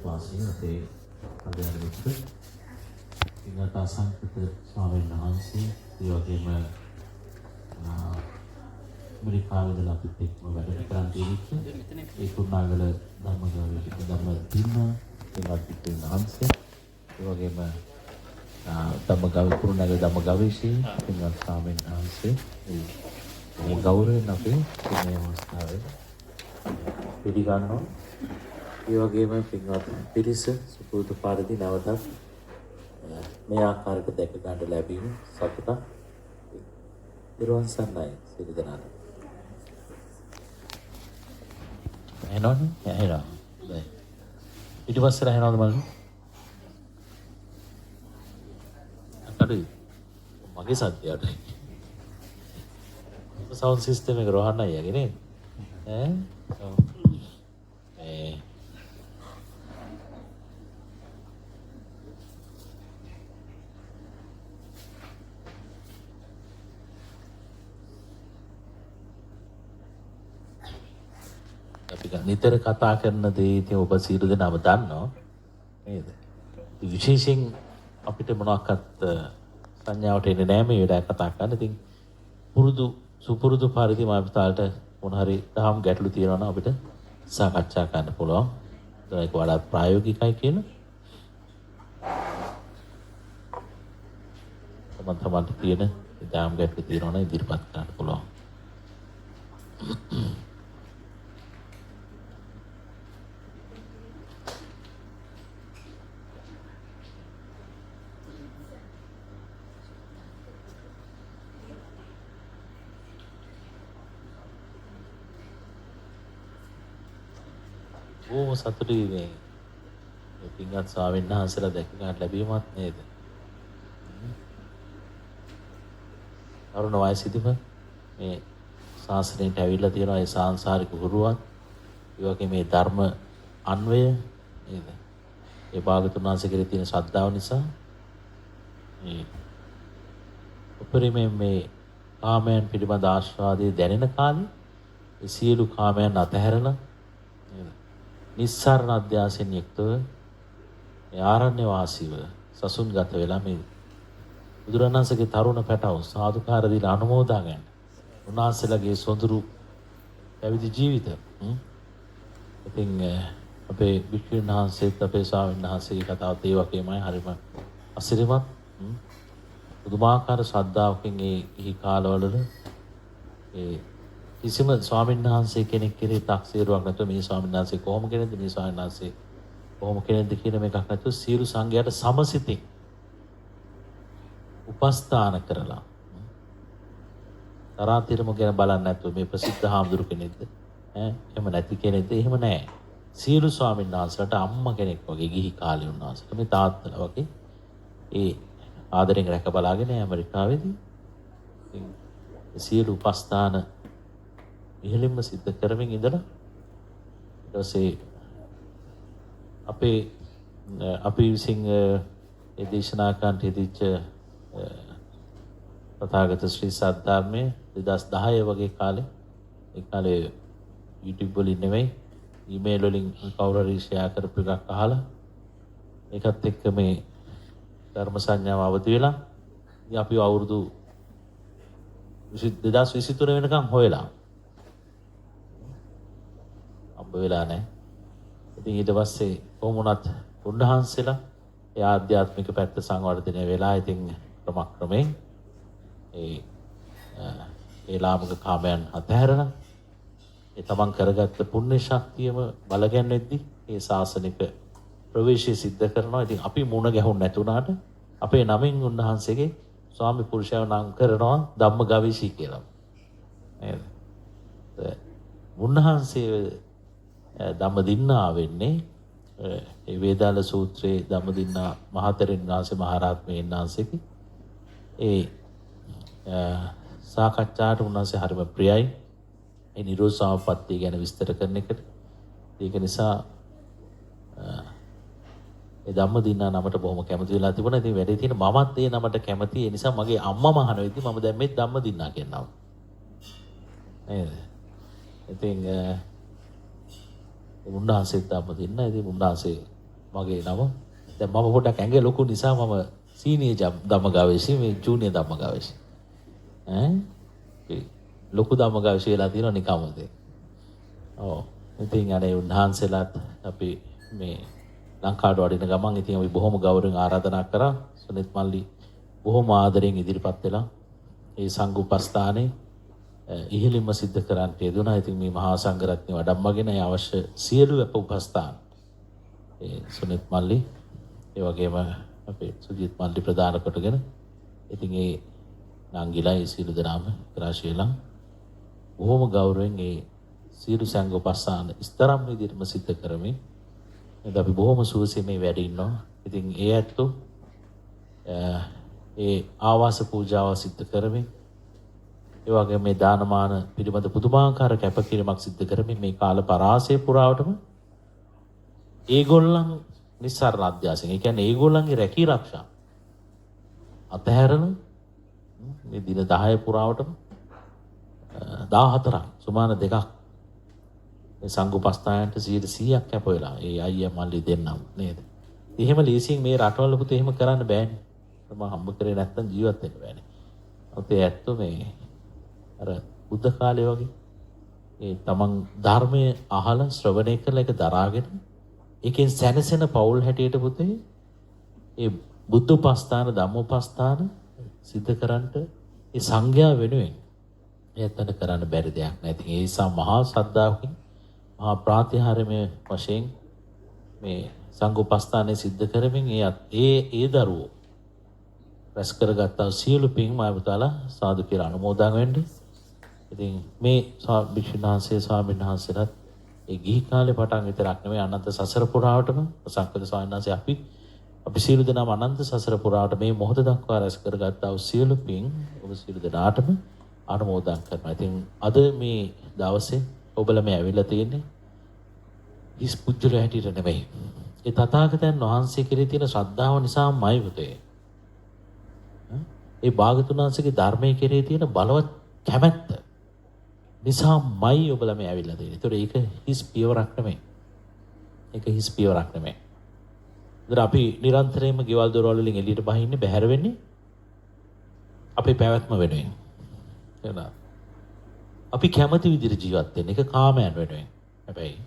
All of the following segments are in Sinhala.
විශ්වාසය අපේ කල්‍යාණ මිත්‍ර පින්වත් අසංකත ස්වාමීන් වහන්සේ, ඒ වගේම ඇමරිකාවේ ඉඳලා අපිත් එක්කම වැඩ කරන් තියෙච්ච ඒ කුරුණෑගල ධර්ම ධම්මදින්න පින්වත් භික්ෂුන් වහන්සේ, ඒ වගේම ධම්ම කුරුණෑගල ධම්ම ගවේෂී පින්වත් ස්වාමීන් වහන්සේ, ඒ බොහොම ගෞරවයෙන් අපි මේ අවස්ථාවේ පිළිගන්නවා. ඒ වගේම පින්වත් පිරිස සුපුරුදු පරිදි නැවතත් මේ ආකාරයට දැක ගන්න ලැබීම සතුටක්. නිර්වාණ සරණයි සියලු දෙනාට. ඇහෙනවද? ඇහෙනවා. හොඳයි. පිටිපස්සට ඇහෙනවද බලන්න? අඩුයි. මගේ සද්දය අඩුයි. සවුන්ඩ් සිස්ටම් එක රෝහන් අයියාගේ නේද? ඈ? ඔව්. මේ අපි නිතර කතා කරන දේ ඉතින් ඔබ සියලු දෙනාම දන්නවා නේද? ඉතින් විශේෂයෙන් අපිට මොනවාක්වත් සංඥාවට එන්නේ නෑ මේ වෙලාවේ කතා කරන්න. ඉතින් සුපුරුදු පරිදි මාපිතාලට මොන හරි දහම් ගැටලු තියෙනවා නම් අපිට සාකච්ඡා කරන්න පුළුවන්. ඒක වඩා ප්‍රායෝගිකයි කියලා. තමන් තමන්ට තියෙන දහම් ගැටලු තියෙනවා නම් ඉදිරිපත් කරන්න පුළුවන්. බොහොම සතුටුයි මේ පින්වත් ස්වාමීන් වහන්සේලා දැක ගන්න ලැබීමත් නේද? තරුණ වයසේදීම මේ ශාසනයට ඇවිල්ලා තියෙනවා ඒ සාංසාරික හුරුවත්, ඒ වගේ මේ ධර්ම අන්වය නේද? ඒ භාගතුන් වහන්සේ කෙරෙහි තියෙන ශ්‍රද්ධාව නිසා මේ උපරිමයෙන් මේ කාමයන් පිළිබඳ ආස්වාදයේ දැනෙන කාලේ ඒ සියලු කාමයන් අතහැරලා නේද? නිස්සාරණ අධ්‍යාසයෙන් යුක්තව මේ ආරණ්‍ය වාසීව සසුන්ගත වෙලා මේ බුදුරණන්සේගේ තරුණ පැටවු සාදුකාර දීලා අනුමෝදන් ගන්න. උන්වහන්සේලාගේ සොඳුරු පැවිදි ජීවිත. ඉතින් අපේ භික්ෂුන් වහන්සේත් අපේ ස්වාමීන් වහන්සේගේ කතාවත් ඒ වගේමයි, හරිම අසිරිමත් පුදුමාකාර ශ්‍රද්ධාවකින් ඒ ගිහි කාලවල ඒ කිසිම ස්වාමීන් වහන්සේ කෙනෙක් කෙරෙහි තක්සේරුවක් නැතුව මේ ස්වාමීන් වහන්සේ කොහොම කෙනෙක්ද මේ ස්වාමීන් වහන්සේ කොහොම කෙනෙක්ද කියන එකක් නැතුව සියලු සංඝයාට සමසිතින් උපස්ථාන කරලා තරාතිරම ගැන බලන්නේ නැතුව මේ ප්‍රසිද්ධ හාමුදුරු කෙනෙක්ද ඈ එහෙම නැති කෙනෙක්ද එහෙම නෑ. සියලු ස්වාමීන් වහන්සේලාට අම්මා කෙනෙක් වගේ ගිහි කාලේ උන්වහන්සේට මේ තාත්තලා වගේ ඒ ආදරෙන් රැක බලාගෙන ඇමරිකාවේදී ඉතින් සියලු උපස්ථාන ඉහළින්ම සිද්ධ කරමින් ඉඳලා ඊට පස්සේ අපි විසින් ඒ දේශනා කරන්නට යෙදිච්ච තථාගත ශ්‍රී සද්ධර්මයේ 2010 වගේ කාලේ, ඒ කාලේ YouTube වලින් නෙමෙයි ඊමේල් වලින් කවුරු හරි ෂෙයා කරපු එකක් අහලා ඒකත් එක්ක මේ ධර්ම සංඥාව අවදි වෙලා ඉතින් අපි අවුරුදු 2023 වෙනකන් හොයලා හම්බ වෙලා නැහැ. ඉතින් ඊට පස්සේ කොහොම වුණත් උන්වහන්සේලා ඒ ආධ්‍යාත්මික පැත්ත සංවර්ධනය වෙලා ඉතින් ක්‍රමක්‍රමයෙන් ඒ ලාමක කාමයන් අතහැරලා ඒ තමන් කරගත්ත පුණ්‍ය ශක්තියම බලගැන්වෙද්දි ඒ ශාසනික ප්‍රවේශය සිද්ධ කරනවා. ඉතින් අපි මුණ ගැහුම් නැතුණාට අපේ නමින් උන්වහන්සේගේ ස්වාමි පුරුෂයව නම් කරනවා ධම්ම ගවේෂී කියලා. නේද? උන්වහන්සේ ධම්මදින්නා වෙන්නේ ඒ වේදාල සූත්‍රයේ ධම්මදින්නා මහතෙරුන් වහන්සේ මහරහත්මයන් වහන්සේගේ ඒ සාකච්ඡාට උන්වහන්සේ හරිම ප්‍රියයි. ඒ නිරෝධ සමාපත්තිය ගැන විස්තර කරන එකට. ඒක නිසා ඒ ධම්මදින්නා නමට බොහොම කැමති වෙලා තිබුණා. ඉතින් වැඩේ තියෙන මමත් ඒ නමට කැමති. ඒ නිසා මගේ අම්මා මහාන වෙද්දි මම දැන් මේ ධම්මදින්නා කියන නම. නේද? ඉතින් උන්වහන්සේත් ධම්මදින්නා. ඉතින් උන්වහන්සේ මගේ නම. දැන් මම පොඩ්ඩක් ඇඟ ලොකු නිසා මම සීනියර් ධම්මගවේෂී, මේ ජූනියර් ධම්මගවේෂී. ඈ ලොකු ධම්මගවේෂී වෙලා තියෙනවා නිකම්මද. ඔව්. ඉතින් අනේ උන්වහන්සේලාත් අපි මේ ලංකාවට වඩින ගමන් ඉතින් අපි බොහොම ගෞරවයෙන් ආරාධනා කරා. සුනිත් මල්ලි බොහොම ආදරෙන් ඉදිරිපත් වෙලා ඒ සංඝ උපස්ථානේ ඉහළින්ම සිද්ධ කරන්නට යෙදුණා. ඉතින් මේ මහා සංඝරත්නය වඩම්මගෙන ඒ අවශ්‍ය සියලු අප උපස්ථාන ඒ සුනිත් මල්ලි, ඒ වගේම අපේ සුජිත් මල්ලි ප්‍රදාන කොටගෙන ඉතින් ඒ නංගිලා ඒ සියලු දෙනාම රාශියලා බොහොම ගෞරවයෙන් ඒ සියලු සංඝ උපස්ථාන ඉස්තරම් විදිහටම සිද්ධ කරමින් එතන අපි බොහොම සුවසේ මේ වැඩ ඉන්නවා. ඉතින් ඒ ඇත්තෝ ඒ ආවාස පූජාව සිද්ධ කරමින් ඒ වගේම මේ දානමාන පිළිබඳ පුදුමාකාර කැපකිරීමක් සිද්ධ කරමින් මේ කාල පරාසය පුරාවටම ඒගොල්ලන් නිස්සාරණ අධ්‍යාසයෙන්, ඒ කියන්නේ ඒගොල්ලන්ගේ රැකී රක්ෂා අතහැරන මේ දින 10 පුරාවටම 14ක් සුමාන දෙකක් මේ සංඝ උපස්ථායන්ට 100%ක් කැප වෙලා ඒ අයියා මල්ලි දෙන්නම් නේද? එහෙම ලේසියෙන් මේ රටවල පුතේ එහෙම කරන්න බෑනේ. මම හම්බ කරේ නැත්තම් ජීවත් වෙන්න බෑනේ. ඔතේ ඒ ඇත්තෝ මේ අර බුද්ධ කාලේ වගේ ඒ තමන් ධර්මය අහලා ශ්‍රවණය කරලා ඒක දරාගෙන ඒකෙන් සැනසෙන පෞල් හැටියට පුතේ ඒ බුද්ධ උපස්ථාන ධම්මෝපස්ථාන සිද්ධ කරන්නට ඒ සංඝයා වෙනුවෙන් ඒ ඇත්තට කරන්න බැරි දෙයක් නෑ. ඉතින් ඒ නිසා මහා ශ්‍රද්ධාවකින් මහා ප්‍රාතිහාර්යමය වශයෙන් මේ සංඝ උපස්ථානය සිද්ධ කරමින් ඒ ඒ ඒ දරුවෝ රැස් කරගත්තා සියලු පින් මාය පුතාලා සාදු කියලා අනුමෝදන් වෙන්න. ඉතින් මේ භික්ෂුන් වහන්සේ ස්වාමීන් වහන්සේලාත් ඒ ගිහි කාලේ පටන් විතරක් නෙවෙයි අනන්ත සසර පුරාවටම සංකල්ප ස්වාමීන් වහන්සේ අපි අපි සියලු දෙනාම අනන්ත සසර පුරාවට මේ මොහොත දක්වා රැස් කරගත්තා වූ සියලු පින් ඔබ සියලු දෙනාටම අනුමෝදන් කරනවා. ඉතින් අද මේ දවසේ ඔබලා මේ ඇවිල්ලා තියෙන්නේ හිස් පුජ්‍යල හැටියට නෙවෙයි. ඒ තථාගතයන් වහන්සේ කෙරෙහි තියෙන ශ්‍රද්ධාව නිසාමයි පුතේ. ඒ භාගතුන් වහන්සේගේ ධර්මයේ කෙරෙහි තියෙන බලවත් කැමැත්ත නිසාමයි ඔබලා මේ ඇවිල්ලා තියෙන්නේ. ඒතකොට ඒක හිස් පියවරක් නෙමෙයි. ඒක හිස් පියවරක් නෙමෙයි. ඒතර අපි නිරන්තරයෙන්ම ගෙවල් දොරවල් වලින් එළියට බහින්නේ බැහැර වෙන්නේ අපේ පැවැත්ම වෙනුවෙන්. තේරුණාද? අපි කැමති විදිහට ජීවත් වෙන්න ඒක කාමයන් වෙනුවෙන්. හැබැයි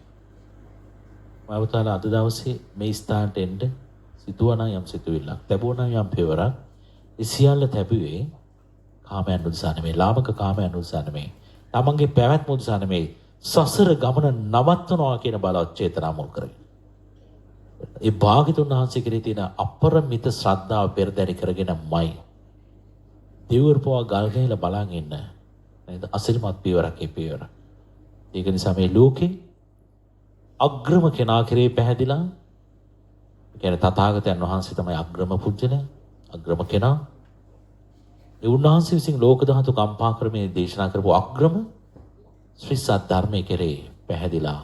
මම අද දවසේ මේ ස්ථානට එන්න සිතුවා නම් යම් සිතුවිල්ලක්, තැබුවා නම් යම් පියවරක්, ඒ සියල්ල තැබුවේ කාමයන් උදෙසා නෙමෙයි, ලාමක කාමයන් උදෙසා නෙමෙයි, තමන්ගේ පැවැත්ම උදෙසා නෙමෙයි, සසර ගමන නවත්වනවා කියන බලවත් චේතනා මුල් කරගෙන. ඒ භාග්‍යතුන් වහන්සේ කෙරෙහි තියෙන අපරමිත ශ්‍රද්ධාව පෙරදරි කරගෙනමයි දෙවිවරු පවා ගල් ගහලා බලන් ඉන්න නේද? අසිරිමත් පියවරක් ඒ පියවර. ඒක නිසා මේ ලෝකේ අග්‍රම කෙනා කෙරේ පැහැදිලා, ඒ කියන්නේ තථාගතයන් වහන්සේ තමයි අග්‍රම පුජ්‍යලයා, අග්‍රම කෙනා. ඒ උන්වහන්සේ විසින් ලෝක ධාතු කම්පා ක්‍රමයේ දේශනා කරපු අග්‍රම ශ්‍රී සත්‍ය කෙරේ පැහැදිලා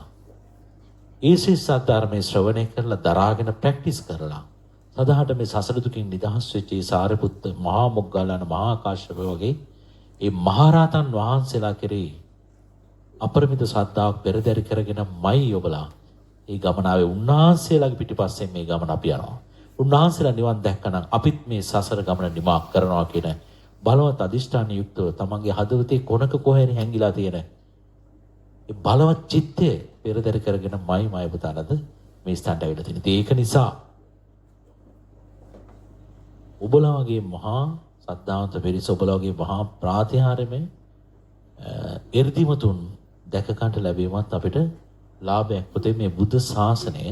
ඒ ශ්‍රී සත්‍ය ධර්මයේ ශ්‍රවණය කරලා දරාගෙන ප්‍රැක්ටිස් කරලා සදාහට මේ සසර දුකින් නිදහස් වෙච්ච ඒ සාරිපුත්ත මහා මොග්ගල්ලාන මහා කාශ්‍යප වගේ ඒ මහරහතන් වහන්සේලා කෙරෙහි අපරිමිත ශ්‍රද්ධාවක් පෙරදරි කරගෙනමයි ඔබලා ඒ ගමන ආවේ. උන්වහන්සේලාගේ පිටිපස්සෙන් මේ ගමන අපි යනවා. උන්වහන්සේලා නිවන් දැක්කනම් අපිත් මේ සසර ගමන නිමා කරනවා කියන බලවත් අදිෂ්ඨාන යුක්තව තමන්ගේ හදවතේ කොනක කොහේ හරි හැංගිලා තියෙන ඒ බලවත් චිත්තය පෙරදරි කරගෙනමයි මය පුතාලද මේ ස්ථානට ඇවිල්ලා තියෙන්නේ. ඉතින් ඒක නිසා ඔබලා වගේ මහා සද්ධාවන්ත පිරිස, ඔබලා වගේ මහා ප්‍රාතිහාර්යමය එර්දිමතුන් දැක ගන්නට ලැබීමත් අපිට ලාභයක්. පොතේ මේ බුද්ධ ශාසනය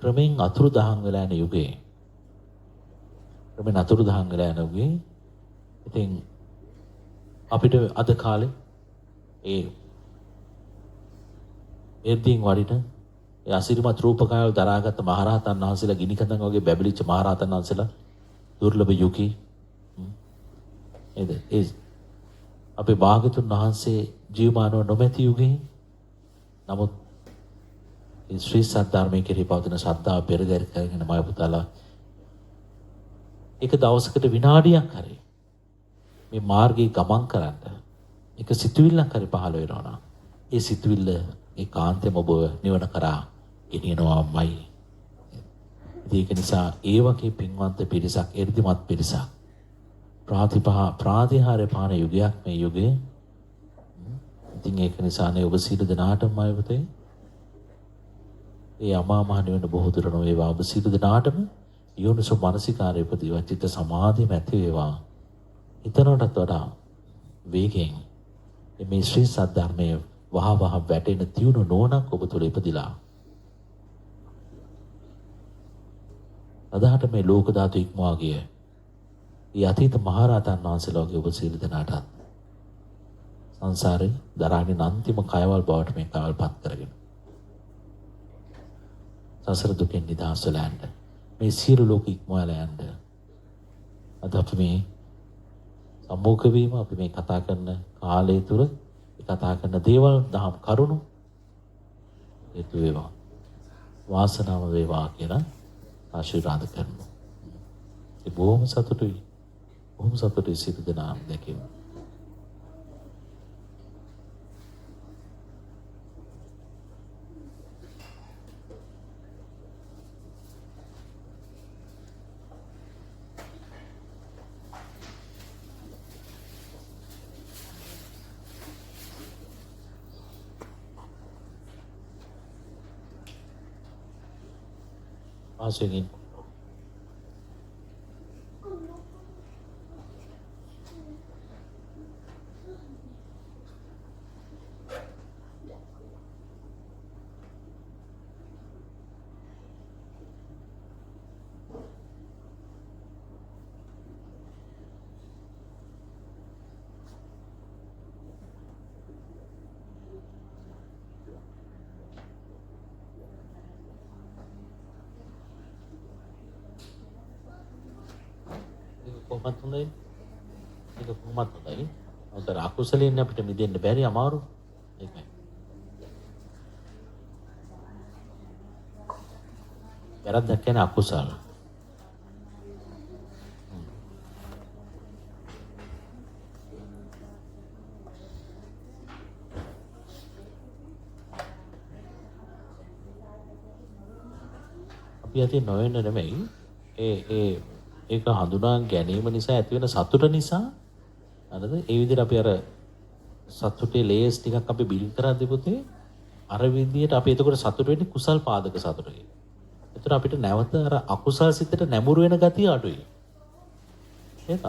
ක්‍රමෙන් අතුරුදහන් වෙලා යන යුගයේ, ක්‍රමෙන් අතුරුදහන් වෙලා යන යුගයේ ඉතින් අපිට අද කාලේ ඒ එර්දීන් වඩින ඒ අසිරිමත් රූපකායවල දරාගත්ත මහරහතන් වහන්සේලා, ගිනි කඳන් වගේ බැබලිච්ච මහරහතන් වහන්සේලා දුර්ලභ යුගී නේද? ඒ අපේ භාග්‍යතුන් වහන්සේ ජීවමානව නොමැති යුගයේ, නමුත් ඒ ශ්‍රී සද්ධර්මයේ කෙරෙහි පවතින ශ්‍රද්ධාව පෙරදරි කරගෙන මය පුතාලා එක දවසකට විනාඩියක් හරි මේ මාර්ගයේ ගමන් කරන්න එක සිතුවිල්ලක් හරි පහළ වෙනවා නම් ඒ සිතුවිල්ල ඒ කාන්තෙම ඔබ නිවන කරා ගෙනියනවාමයි. ඉතින් ඒක නිසා ඒ වගේ පින්වන්ත පිරිසක්, එර්දිමත් පිරිසක්, ප්‍රාතිහාර්ය පාන යුගයක් මේ යුගය. ඉතින් ඒක නිසානේ ඔබ සියලු දෙනාටම මම පුතේ ඒ අමා මහ නිවන බොහෝ දුර නොවේවා. ඔබ සියලු දෙනාටම යෝනිසෝ මනසිකාරය උපදීවා, චිත්ත සමාධියම ඇති වේවා. හිතනටත් වඩා වේගයෙන් මේ ශ්‍රී සද්ධර්මය වහ වහ වැටෙන තියුණු නුවණක් ඔබ තුළ ඉපදිලා අදහට මේ ලෝක ධාතු ඉක්මවා ගිය ඒ අතීත මහරහතන් වහන්සේලා වගේ ඔබ සියලු දෙනාටත් සංසාරේ දරාගෙන අන්තිම කයවල් බවට මේ කයවල් පත් කරගෙන සසර දුකෙන් නිදහස් වෙලා යන්න, මේ සියලු ලෝක ඉක්මවා යන්න අද අපි මේ සම්මුඛ වීම, අපි මේ කතා කරන කාලය තුල කතා කරන දේවල් දහම් කරුණු හේතු වේවා, වාසනාව වේවා කියලා ආශිර්වාද කරනවා. ඒ බොහොම සතුටුයි. බොහොම සතුටුයි සියලු දෙනාම දැකීම. පහසුවෙන් ඉන්න. කොහොමත් හොඳයි. ඒක කොහොමත් හොඳයි. මොකද අකුසලයෙන් අපිට මිදෙන්න බැරි අමාරු. ඒකයි. වැරද්දක් කියන්නේ අකුසල. අපි අතින් නොවෙන්න නෙමෙයි. ඒ ඒ ඒක හඳුනා ගැනීම නිසා ඇති වෙන සතුට නිසා හරිද? ඒ විදිහට අපි අර සතුටේ ලේස් ටිකක් අපි බිල් කරද්දී පුතේ අර විදිහට අපි එතකොට සතුට වෙන්නේ කුසල් පාදක සතුටකින්. එතකොට අපිට නැවත අර අකුසල් සිතට නැඹුරු වෙන ගතිය අඩුයි. ඒක.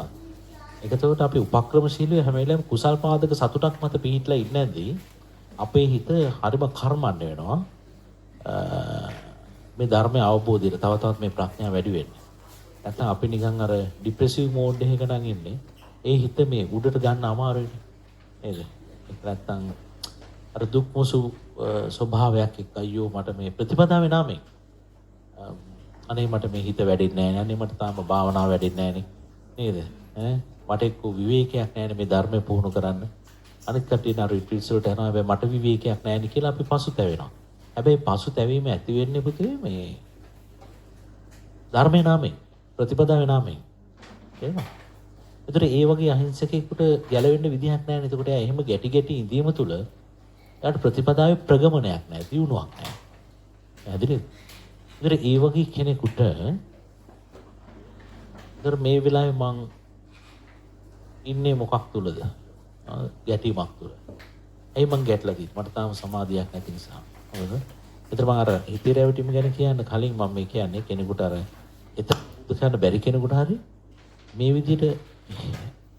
එතකොට අපි උපක්‍රමශීලීව හැම වෙලාවෙම කුසල් පාදක සතුටක් මත පිහිටලා ඉන්නදී අපේ හිත හරිම කර්මන්නේ වෙනවා. මේ ධර්මය අවබෝධයට තව තවත් මේ ප්‍රඥාව වැඩි වෙන්නේ. නැත්නම් අපි නිකන් අර ડિප්‍රෙසිව් මෝඩ් එකක නම් ඉන්නේ. ඒ හිත මේ උඩට ගන්න අමාරුයිනේ. නේද? ඒක නැත්නම් අර දුක් මුසු ස්වභාවයක් එක්ක අයියෝ මට මේ ප්‍රතිපදාවේ නාමයෙන් අනේ මට මේ හිත වැඩෙන්නේ නැහැ නේ. අනේ මට තාම භාවනාව වැඩෙන්නේ නැහැ නේ. නේද? ඈ මට එක්ක විවේකයක් නැහැ නේ මේ ධර්මය පුහුණු කරන්න. අනිත් කට්ටිය න රිට්‍රීට්ස් වලට යනවා. හැබැයි මට විවේකයක් නැහැ නේ කියලා අපි පසුතැවෙනවා. හැබැයි පසුතැවීම ඇති වෙන්නේ පුතේ මේ ධර්මයේ නාමයෙන්, ප්‍රතිපදාවේ නාමයෙන්. තේරුණා? ඒතර ඒ වගේ අහිංසකයෙකුට ගැලවෙන්න විදිහක් නැහැ නේ. එතකොට එයා එහෙම ගැටි ගැටි ඉඳීම තුල එයාට ප්‍රතිපදාවේ ප්‍රගමනයක් නැහැ, දියුණුවක් නැහැ. පැහැදිලිද? ඒතර ඒ වගේ කෙනෙකුට ඒතර මේ වෙලාවේ මං ඉන්නේ මොකක් තුලද? ගැටීමක් තුල. ඇයි මං ගැටලා තියෙන්නේ? මට තාම සමාධියක් නැති නිසා. හරිද? ඒතර මං අර හිතේ රැවටීම ගැන කියන්න කලින් මම මේ කියන්නේ කෙනෙකුට අර එතන කරන්න බැරි කෙනෙකුට හරි මේ විදිහට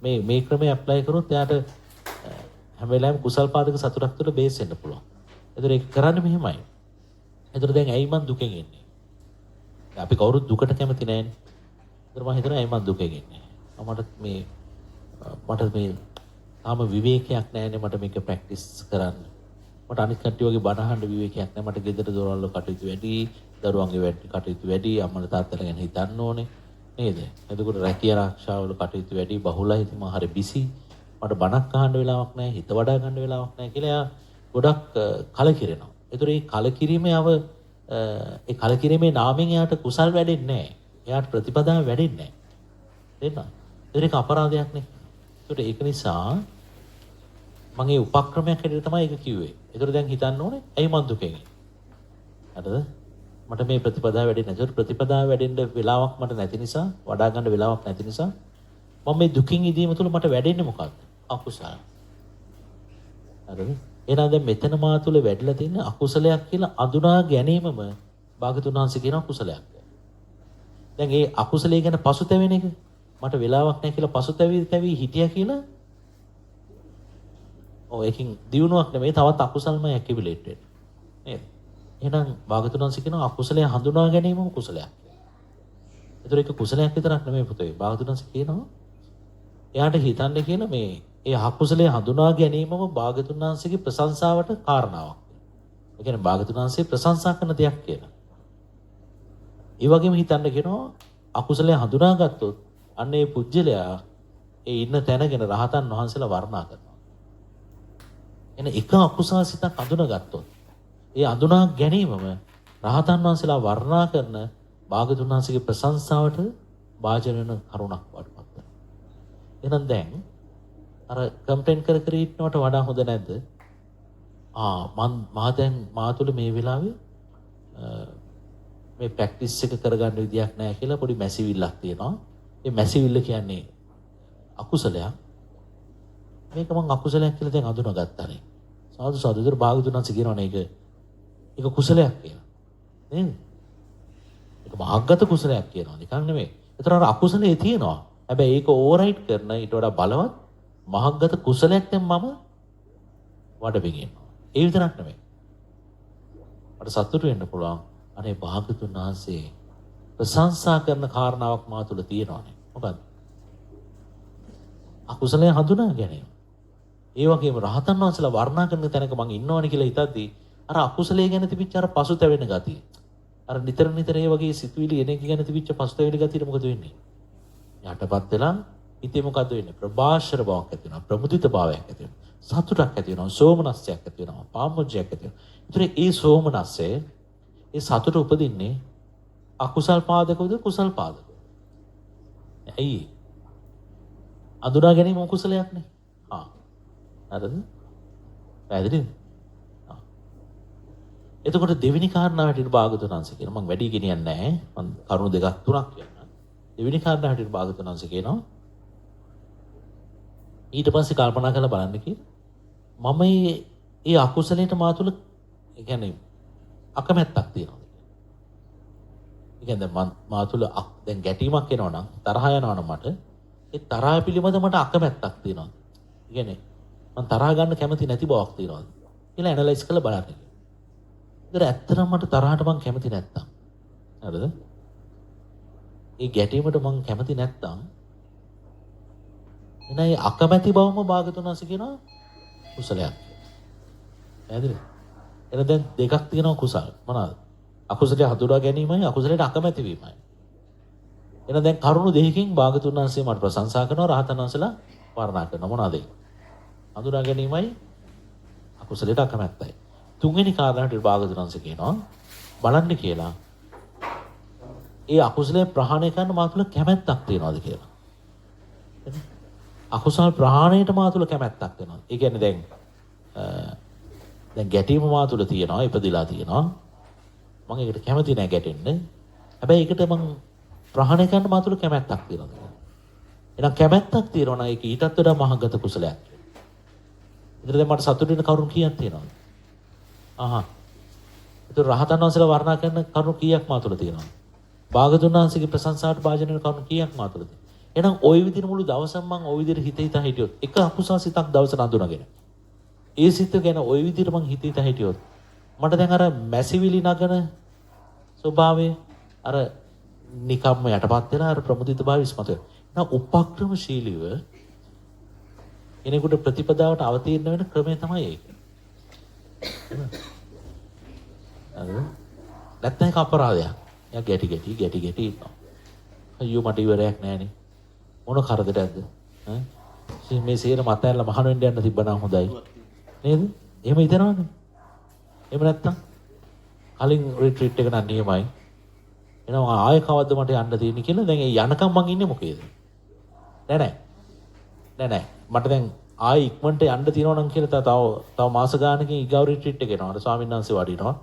මේ මේ ක්‍රමය ඇප්ලයි කරොත් එයාට හැම වෙලාවෙම කුසල් පාදක සතුටක් තුළ බේස් වෙන්න පුළුවන්. ඒතර ඒක කරන්නේ මෙහෙමයි. ඒතර දැන් ඇයි මං දුකෙන් එන්නේ? අපි කවුරුත් දුකට කැමති නෑනේ. ඒතර මං හිතනවා ඇයි මං දුකෙන් එන්නේ? මට මේ තාම විවේකයක් නෑනේ මට මේක ප්‍රැක්ටිස් කරන්න. මට අනිත් කට්ටිය වගේ බණ අහන්න විවේකයක් නෑ. මට ගෙදර දොරවල් වල කටයුතු වැඩි, දරුවන්ගේ වැඩි කටයුතු වැඩි, අම්මලා තාත්තලා ගැන හිතන්න ඕනේ නේද? එතකොට රැකියා ආරක්ෂාවල කටයුතු වැඩි, බහුලයි. ඉතින් මං හරි බිසි. මට බණක් අහන්න වෙලාවක් නෑ, හිත වඩා ගන්න වෙලාවක් නෑ කියලා එයා ගොඩක් කලකිරෙනවා. ඒතර මේ කලකිරීමේ ඒ කලකිරීමේ නාමයෙන් එයාට කුසල් වැඩෙන්නේ නෑ. එයාට ප්‍රතිපදාව වැඩෙන්නේ නෑ. තේරුණාද? ඒතර ඒක අපරාධයක් නේ. ඒතර ඒක නිසා මම ඒ උපක්‍රමයක් හැටියට තමයි ඒක කිව්වේ. ඒතර දැන් හිතන්න ඕනේ ඇයි මං දුකෙන් ඉන්නේ? හරිද? මට මේ ප්‍රතිපදාව වැඩෙන්නේ නැති. ප්‍රතිපදාව වැඩෙන්න වෙලාවක් මට නැති නිසා, වඩා ගන්න වෙලාවක් නැති නිසා මම මේ දුකින් ඉදීම තුළ මට වැඩෙන්නේ මොකක්ද? අකුසල. හරිද? එහෙනම් දැන් මෙතන මා තුළ වැඩිලා තියෙන අකුසලයක් කියලා අඳුනා ගැනීමම භාගතුන් වහන්සේ කියනවා කුසලයක්. දැන් ඒ අකුසලයේ ගැන පසුතැවෙන එක මට වෙලාවක් නැහැ කියලා පසුතැවි තැවි හිටියා කියලා ඔව් ඒකින් දියුණුවක් නෙමෙයි, තවත් අකුසල්මයි ඇකියුමුලේට් වෙන්නේ. නේද? එහෙනම් භාගතුන් වහන්සේ කියනවා අකුසලය හඳුනා ගැනීමම කුසලයක්. ඒතර ඒක කුසලයක් විතරක් නෙමෙයි පුතේ. භාගතුන් වහන්සේ කියනවා එයාට හිතන්න කියලා මේ ඒ අකුසලය හඳුනා ගැනීමම භාගතුන් වහන්සේගේ ප්‍රශංසාවට කාරණාවක්. ඒ කියන්නේ භාගතුන් වහන්සේ ප්‍රශංසා කරන දෙයක් කියලා. ඒ වගේම හිතන්න කියනවා අකුසලය හඳුනාගත්තොත් අන්න ඒ පුජ්‍යලයා ඒ ඉන්න තැනගෙන රහතන් වහන්සේලා වර්ණනා කරනවා. එන එක අකුසල සිතක් හඳුනාගත්තොත් ඒ හඳුනා ගැනීමම රහතන් වහන්සේලා වර්ණනා කරන භාගතුන් වහන්සේගේ ප්‍රශංසාවට භාජන වෙන කරුණක් වඩපත් වෙනවා. එහෙනම් දැන් අර කම්ප්ලේන් කර කර ඉන්නවට වඩා හොඳ නැද්ද? මං මා දැන් මා තුළ මේ වෙලාවේ මේ ප්‍රැක්ටිස් එක කරගන්න විදියක් නැහැ කියලා පොඩි මැසිවිල්ලක් තියෙනවා. ඒ මැසිවිල්ල කියන්නේ අකුසලයක්. මේක මං අකුසලයක් කියලා දැන් අඳුනගත්තානේ. සාදු සාදු. ඒතර භාගතුන් වහන්සේ කියනවනේ ඒක ඒක කුසලයක් කියලා. නේද? ඒක මහග්ගත කුසලයක් කියනවා. නිකන් නෙමෙයි. ඒතර අර අකුසලයේ තියෙනවා. හැබැයි ඒක ඕවර්රයිඩ් කරන ඊට වඩා බලවත් මහග්ගත කුසලයක් දැන් මම වඩමින් ඉන්නවා. ඒ විතරක් නෙමෙයි. මට සතුටු වෙන්න පුළුවන්. අනේ භාගතුන් වහන්සේ ප්‍රශංසා කරන කාරණාවක් මා තුළ තියෙනවානේ. මොකද්ද? අකුසලය හඳුනා ගැනීම. ඒ වගේම රහතන් වහන්සේලා වර්ණනා කරන තැනක මං ඉන්නවනේ කියලා හිතද්දී අර අකුසලයේ ගැන තිබිච්ච අර පසුතැවෙන ගතිය. අර නිතර නිතර ඒ වගේ සිතුවිලි එන එක ගැන තිබිච්ච පසුතැවෙන ගතියට මොකද වෙන්නේ? යටපත් වෙලා හිතේ මොකද්ද වෙන්නේ? ප්‍රභාෂර බවක් ඇති වෙනවා. ප්‍රමුදිත භාවයක් ඇති වෙනවා. සතුටක් ඇති වෙනවා. සෝමනස්සයක් ඇති වෙනවා. පාමුජ්ජයක් ඇති වෙනවා. ඒතර ඒ සෝමනස්සය ඒ සතුට උපදින්නේ අකුසල් පාදකවද කුසල් පාදකවද? ඇයි? අඳුනා ගැනීම කුසලයක් නේ. හා. හරිද? පැහැදිලිද? හා. එතකොට දෙවෙනි කාරණාව හැටියට භාගතුන් වහන්සේ කියනවා මං වැඩි ගෙනියන්නේ නැහැ. මං කරුණු දෙකක් තුනක් කියන්නම්. දෙවෙනි කාරණාව හැටියට භාගතුන් වහන්සේ කියනවා ඊට පස්සේ කල්පනා කරලා බලන්න කියලා මම මේ අකුසලයට මා තුළ ඒ කියන්නේ අකමැත්තක් තියෙනවා. ඒ කියන්නේ මං මා තුළ දැන් ගැටීමක් එනවා නම් තරහ යනවා නම් මට ඒ තරහ පිළිබඳ මට අකමැත්තක් තියෙනවා. ඒ කියන්නේ මං තරහ ගන්න කැමති නැති බවක් තියෙනවා කියලා ඇනලයිස් කරලා බලන්න කියලා. ඒතර ඇත්තටම මට තරහට මං කැමති නැත්තම් හරිද? ඒ ගැටීමට මං කැමති නැත්තම් එහෙනම් ඒ අකමැති බවම භාගතුන් වහන්සේ කියනවා කුසලයක්. පැහැදිලිද? එහෙනම් දැන් දෙකක් තියෙනවා කුසල. මොනවාද? අකුසලය හඳුනා ගැනීමයි අකුසලයට අකමැති වීමයි. එහෙනම් දැන් කරුණු දෙකකින් භාගතුන් වහන්සේ මට ප්‍රශංසා කරනවා රහතන් වහන්සේලා වර්ණනා කරනවා. මොනවාද ඒ? හඳුනා ගැනීමයි අකුසලයට අකමැත්තයි. තුන්වෙනි කාරණාවට භාගතුන් වහන්සේ කියනවා බලන්න කියලා ඒ අකුසලය ප්‍රහාණය කරන්න මා තුළ කැමැත්තක් තියනවාද කියලා. අකුසල් ප්‍රහාණයට මා තුළ කැමැත්තක් තියෙනවා. ඒ කියන්නේ දැන් දැන් ගැටීම මා තුළ තියෙනවා, ඉපදිලා තියෙනවා. මං ඒකට කැමති නෑ ගැටෙන්න. හැබැයි ඒකට මං ප්‍රහාණය කරන්න මා තුළ කැමැත්තක් තියෙනවා. එහෙනම් කැමැත්තක් තියෙනවා නම් ඒක ඊටත් වඩා මහගත කුසලයක්. ඒතර දැන් මට සතුටු වෙන කරුණු කීයක් තියෙනවද? ආහා. ඒතර රහතන් වහන්සේලා වර්ණනා කරන කරුණු කීයක් මා තුළ තියෙනවද? භාගතුන් වහන්සේගේ ප්‍රශංසාවට භාජනය වෙන කරුණු කීයක් මා තුළ තියෙනවද? එහෙනම් ওই විදිහට මුළු දවසම මං ওই විදිහට හිත හිතා හිටියොත් එක අකුසල් සිතක් දවසට අඳුනගෙන ඒ සිත ගැන ওই විදිහට මං හිත හිතා හිටියොත් මට දැන් අර මැසිවිලි නගන ස්වභාවය අර නිකම්ම යටපත් වෙලා අර ප්‍රමුදිත භාවය ඉස්මතු වෙනවා. එහෙනම් උපක්‍රමශීලීව කෙනෙකුට ප්‍රතිපදාවට අවතීර්ණ වෙන ක්‍රමය තමයි ඒක. හරිද? නැත්නම් ඒක අපරාධයක්. එයා ගැටි ගැටි ගැටි ගැටි ඉන්නවා. අයියෝ මට ඉවරයක් නෑනේ. මොන කරදරයක්ද? ඈ මේ සේරම අතෑරලා මහාන වෙන්න යන්න තිබ්බනම් හොඳයි. නේද? එහෙම හිතනවනේ. එහෙම නැත්තම් කලින් රිට්‍රීට් එක නම් නියමයි. එහෙනම් ආයෙ කවද්ද මට යන්න තියෙන්නේ කියලා දැන් ඒ යනකම් මං ඉන්නේ මොකේද? නෑ නෑ. නෑ නෑ. මට දැන් ආයෙ ඉක්මනට යන්න තියෙනවා නම් කියලා තව තව මාස ගානකින් ඊගාව රිට්‍රීට් එක එනවා. අර ස්වාමීන් වහන්සේ වඩිනවා.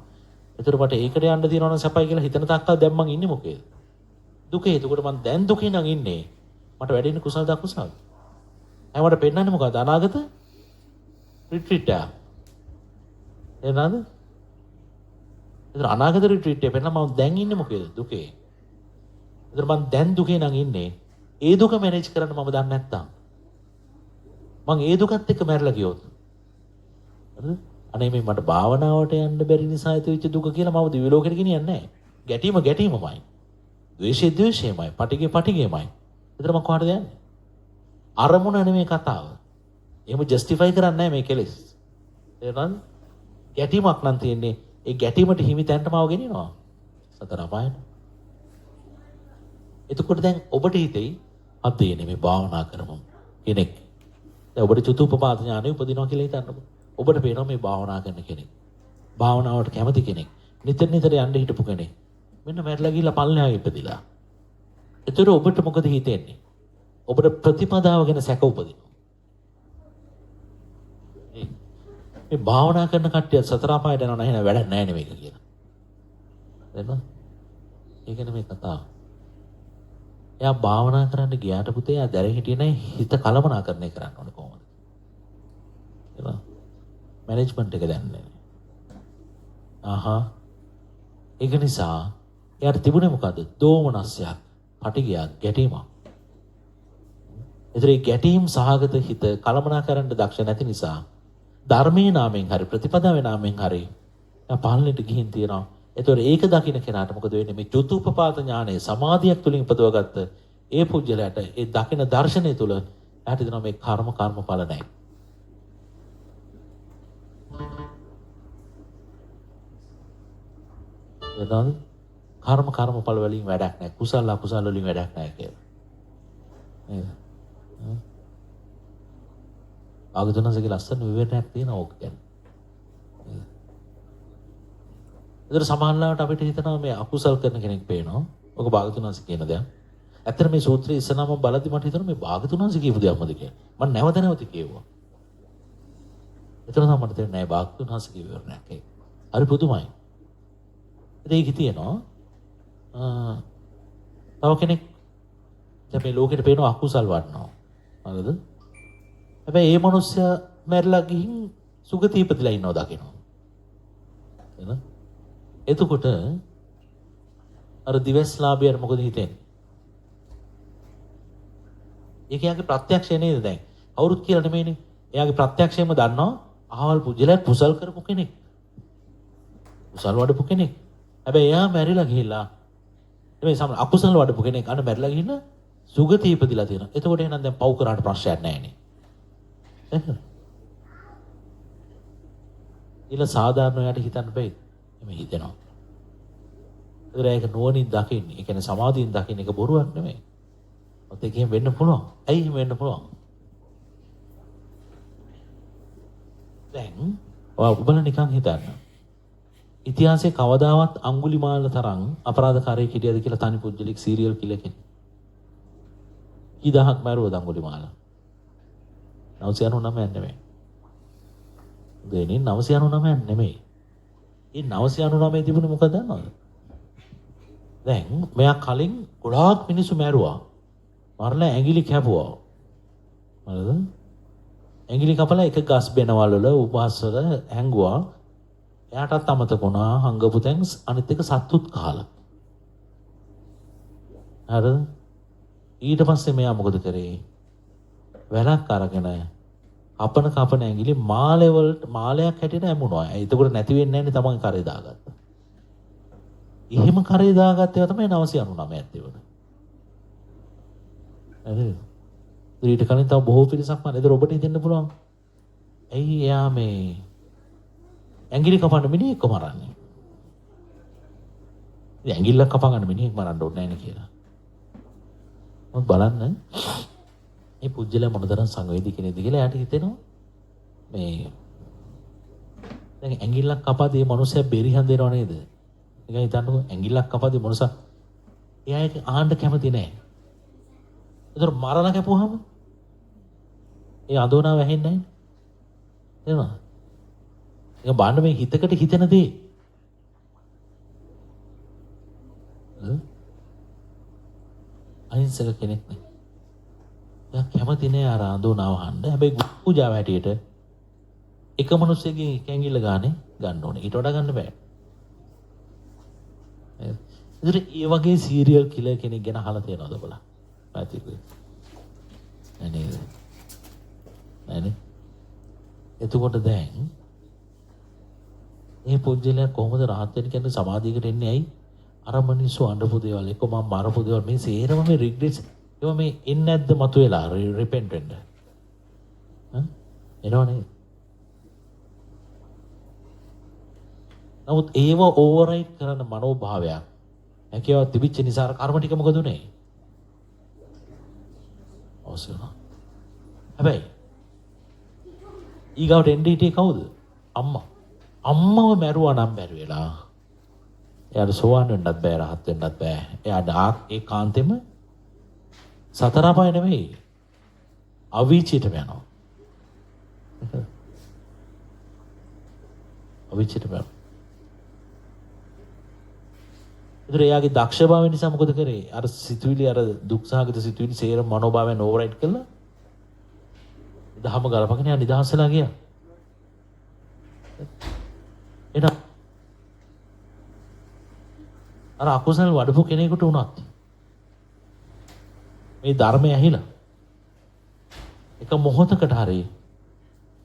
ඒතර මට ඒකට යන්න තියෙනවා නම් සැපයි කියලා හිතන තාක්කල් දැන් මං ඉන්නේ මොකේද? දුකේ. එතකොට මං දැන් දුකේ නම් ඉන්නේ. මට වැඩෙන්නේ කුසලද අකුසලද? ඇයි මට පෙන්වන්නේ මොකද්ද? අනාගත රිට්‍රීට් එක. තේරෙනවද? ඒතර අනාගත රිට්‍රීට් එක පෙන්නලා මම දැන් ඉන්නේ මොකේද? දුකේ. ඒතර මං දැන් දුකේ නම් ඉන්නේ. ඒ දුක මැනේජ් කරන්න මම දන්නේ නැත්තම් මං ඒ දුකත් එක්ක මැරලා ගියොත් හරිද? අනේ මේ මට භාවනාවට යන්න බැරි නිසා ඇතිවෙච්ච දුක කියලා මම දිව්‍ය ලෝකෙට ගෙනියන්නේ නැහැ. ගැටීම ගැටීමමයි. ද්වේෂය ද්වේෂයමයි. පටිඝය පටිඝයමයි. ඒතර මං කොහාටද යන්නේ? අරමුණ නෙමෙයි කතාව. එහෙම ජස්ටිෆයි කරන්නේ නැහැ මේ කෙලෙස්. තේරුණාද? ගැටීමක් නම් තියෙන්නේ. ඒ ගැටීමට හිමි තැනට මාව ගෙනියනවා. සතර අපායට. එතකොට දැන් ඔබට හිතෙයි අදේ නෙමෙයි භාවනා කරමු කෙනෙක්. දැන් ඔබට චතුප්පපාත ඥානෙ උපදිනවා කියලා හිතන්නකෝ. ඔබට පේනවා මේ භාවනා කරන කෙනෙක්. භාවනාවට කැමති කෙනෙක්. නිතර නිතර යන්න හිටපු කෙනෙක්. මෙන්න මැරලා ගිහිල්ලා පල්ලෙහා ඉපදිලා. එතකොට ඔබට මොකද හිතෙන්නේ? ඔබට ප්‍රතිපදාව ගැන සැක උපදිනවා. මේ භාවනා කරන කට්ටිය සතර අපායට යනවා නේද? වැඩක් නැහැ නේ මේක කියලා. තේරෙනවද? ඒක නෙමෙයි කතාව. එයා භාවනා කරන්න ගියාට පුතේ එයා දැන හිටියේ නෑ හිත කලමනාකරණය කරන්න ඕනේ කොහොමද? තේරෙනවද? මැනේජ්මන්ට් එක දන්නේ නෑ. ආහා. ඒක නිසා එයාට තිබුණේ මොකද්ද? දෝමනස්යක්, පටිඝයක්, ගැටීමක්. ඒතර ඒ ගැටීම් සහගත හිත කලමනාකරන්න දක්ෂ නැති නිසා ධර්මයේ නාමයෙන් හරි ප්‍රතිපදාවේ නාමයෙන් හරි එයා පහළට ගිහින් තියෙනවා. ඒතකොට ඒක දකින්න කෙනාට මොකද වෙන්නේ? මේ චතුප්පපාත ඥානය සමාධියක් තුලින් උපදවගත්ත ඒ පුජ්‍යලයට ඒ දකින දර්ශනය තුල එයාට දෙනවා මේ කර්ම කර්මඵල නැහැ. එතන කර්ම කර්මඵල වලින් වැඩක් නැහැ. කුසල අකුසල වලින් වැඩක් නැහැ කියලා. නේද? ආගතුනසගේ ලස්සන විවරණයක් තියෙනවා ඕක ගැන. ඒතර සමහරවිට අපිට හිතෙනවා මේ අකුසල් කරන කෙනෙක් පේනවා. ඔක භාගතුන් වහන්සේ කියන දෙයක්. ඇත්තට මේ සූත්‍රය ඉස්සනාම බලද්දි මට හිතුණා මේ භාගතුන් වහන්සේ කියපු දෙයක්මද කියලා. මම නැවත නැවත කියුවා. එතන තමයි මට තේරුණේ නෑ භාගතුන් වහන්සේ කියපු විවරණයක් ඒක. හරි පුදුමයි. ඉතින් ඒකේ තියෙනවා තව කෙනෙක් දැන් මේ ලෝකෙට පේනවා අකුසල් වඩනවා. හරිද? හැබැයි ඒ මනුස්සයා මැරිලා ගිහින් සුගතිය ඉපදිලා ඉන්නවා දකිනවා. එහෙනම් එතකොට අර දිවස්ලාභියාට මොකද හිතෙන්නේ? ඒක එයාගේ ප්‍රත්‍යක්ෂය නේද දැන්? කවුරුත් කියලා නෙමෙයිනේ. එයාගේ ප්‍රත්‍යක්ෂයෙන්ම දන්නවා අහවල් පුජ්‍යලයා කුසල් කරපු කෙනෙක්. කුසල් වඩපු කෙනෙක්. හැබැයි එයා මැරිලා ගිහිල්ලා නෙමෙයි සමහර අකුසල් වඩපු කෙනෙක් අන්න මැරිලා ගිහිල්ලා සුගතිය ඉපදිලා තියෙනවා. එතකොට එහෙනම් දැන් පව් කරාට ප්‍රශ්නයක් නැහැ නේ. එහෙනම් ඊළ සාධාරණ ඔයාට හිතන්න බැයි. එමෙ හිතෙනවා. ඒතර ඒක නුවණින් දකින්නේ. ඒ කියන්නේ සමාධියෙන් දකින්න එක බොරුවක් නෙමෙයි. ඔත් ඒක එහෙම වෙන්න පුළුවන්. ඇයි එහෙම වෙන්න පුළුවන්? දැන් ඔයා ඔබලා නිකන් හිතන්න. ඉතිහාසයේ කවදාවත් අඟුලිමාල තරම් අපරාධකාරයෙක් හිටියද කියලා තනි පුද්ගලෙක් සීරියල් කිලර් කෙනෙක්. කී දහක් මැරුවද අඟුලිමාල? 999 නෙමෙයි. දෙන්නේ 999 නෙමෙයි. ඒ 999 තිබුණේ මොකද දන්නවද? දැන් මෙයා කලින් ගොඩාක් මිනිස්සු මැරුවා. මරලා ඇඟිලි කැපුවා. හරිද? ඇඟිලි කපලා එක ගස් බෙනවල් වල උපහාස වල හැංගුවා. එයාටත් අමතක වුණා හංගපු තැන් අනිත් එක සත්තුත් කාලා. හරිද? ඊට පස්සේ මෙයා මොකද කරේ? වැලක් අරගෙන කපන කපන ඇඟිලි මාළේ වලට මාළයක් හැටියට ඇමුණා. එතකොට නැති වෙන්නේ නැන්නේ තමන් කරේ දාගත්තා. එහෙම කරේ දාගත්ත ඒවා තමයි 999ක් තිබුණේ. හරිද? ඊට කලින් තව බොහෝ පිරිසක් මම ඒතර ඔබට හිතෙන්න පුළුවන්. ඇයි එයා මේ ඇඟිලි කපන්න මිනිහෙක්ව මරන්නේ? ඉතින් ඇඟිල්ලක් කපා ගන්න මිනිහෙක් මරන්න ඕනේ නැහැ නේ කියලා. මොකද බලන්න මේ පුජ්‍යලයා මොනතරම් සංවේදී කෙනෙක්ද කියලා එයාට හිතෙනවා. මේ දැන් ඇඟිල්ලක් කපාදී මේ මනුස්සයා බෙරි හඳිනව නේද? නිකන් හිතන්නකෝ ඇඟිල්ලක් කපාදී මනුස්සයා එයා ඒක ආන්න කැමති නෑ. ඒතර මරණ කැපුවාම ඒ අඳෝනාව ඇහෙන්නේ නැහැ. තේරුණාද? ඒක බලන්න මේ හිතකට හිතෙන දේ. අහිංසක කෙනෙක් නේ. එයා කැමති නෑ අර අඳුනාව අහන්න. හැබැයි ගුරු පූජාව හැටියට එක මිනිස්සෙක්ගෙන් එක ඇඟිල්ල ගානේ ගන්න ඕනේ. ඊට වඩා ගන්න බෑ. නේද? ඒතර ඒ වගේ සීරියල් කිලර් කෙනෙක් ගැන අහලා තියෙනවද ඔබලා? පැතිකුයි. නෑ නේද? නෑනේ. එතකොට දැන් මේ පුජ්‍යලයා කොහොමද රහත් වෙන්න කියන්නේ සමාධියකට එන්නේ ඇයි? අර මිනිස්සු අඬපු දේවල් එක්ක මම මරපු දේවල් මේ සේරම මේ රිග්‍රෙට්ස් ඒවා මේ එන්නේ නැද්ද මතුවෙලා රිපෙන්ට් වෙන්න? ඈ එනව නේද? නමුත් ඒව ඕවර්රයිඩ් කරන මනෝභාවයක් හැකියාවක් තිබිච්ච නිසා අර කර්ම ටික මොකද උනේ? අවශ්‍ය වුණා. හැබැයි ඊගාවට එන්නේ හිටියේ කවුද? අම්මා. අම්මව මැරුවා නම් බැරි වෙලා එයාට සෝවාන් වෙන්නත් බෑ, රහත් වෙන්නත් බෑ. එයාට ඒකාන්තෙම සතර අපාය නෙමෙයි අවීචියටම යනවා. අවීචියටම යනවා. ඒතර එයාගේ දක්ෂභාවය නිසා මොකද කරේ? අර සිතුවිලි, අර දුක්සහගත සිතුවිලි සේරම මනෝභාවයන් ඕවර්රයිඩ් කළා. දහම ගලපගෙන එයා නිදහස් වෙලා ගියා. එහෙනම් අර අකුසල් වඩපු කෙනෙකුට වුණත් මේ ධර්මය ඇහිලා එක මොහොතකට හරි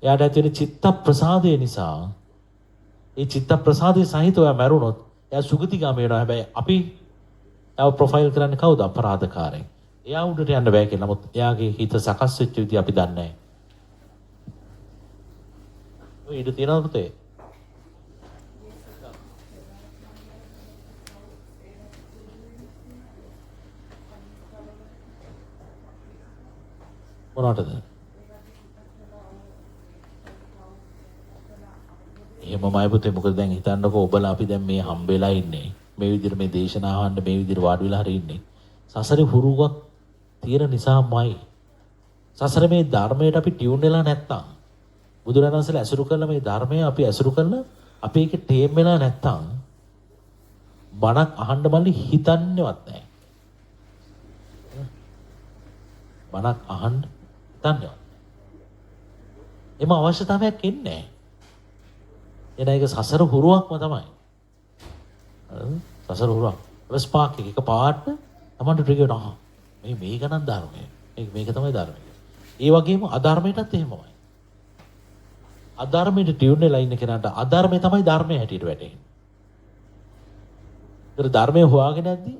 එයාට ඇති වෙන චිත්ත ප්‍රසාදය නිසා, ඒ චිත්ත ප්‍රසාදය සහිතව එයා මැරුණොත් එයා සුගතිගාමී වෙනවා. හැබැයි අපි එයාව ප්‍රොෆයිල් කරන්නේ කවුද? අපරාධකාරයෙක්. එයා උඩට යන්න බෑ කියලා. නමුත් එයාගේ හිත සකස් වෙච්ච විදිය අපි දන්නේ නැහැ. ඔය ඉඩ තියනවද පුතේ? මොනවටද? එහෙමමයි පුතේ. මොකද දැන් හිතන්නකෝ ඔබලා අපි දැන් මේ හම්බෙලා ඉන්නේ. මේ විදිහට මේ දේශනාව අහන්න මේ විදිහට වාඩි වෙලා හරි ඉන්නේ. සසරේ හුරුවක් තියෙන නිසාමයි. සසරේ මේ ධර්මයට අපි ටියුන් වෙලා නැත්තම්, බුදුරජාණන් වහන්සේලා ඇසුරු කරලා මේ ධර්මය අපි ඇසුරු කරලා අපි ඒකේ ටේම් වෙලා නැත්තම් බණක් අහන්න මල්ලි හිතන්නේවත් නැහැ. බණක් අහන්න හිතන්නේවත් නැහැ. එම අවශ්‍යතාවයක් එන්නේ නැහැ. එන එක සසර හුරුවක්ම තමයි. හරිද? සසර හුරුවක්. ඒක ස්පාක් එක එක පාට තමන්ට ට්‍රිගර් වෙනවා. මේ මේක නම් ධර්මය. මේක තමයි ධර්මය. ඒ වගේම අධර්මයටත් එහෙමමයි. අධර්මයට ටියුන් වෙලා ඉන්න කෙනාට අධර්මය තමයි ධර්මය හැටියට වැටෙන්නේ. ඒතර ධර්මය හොයාගෙන යද්දී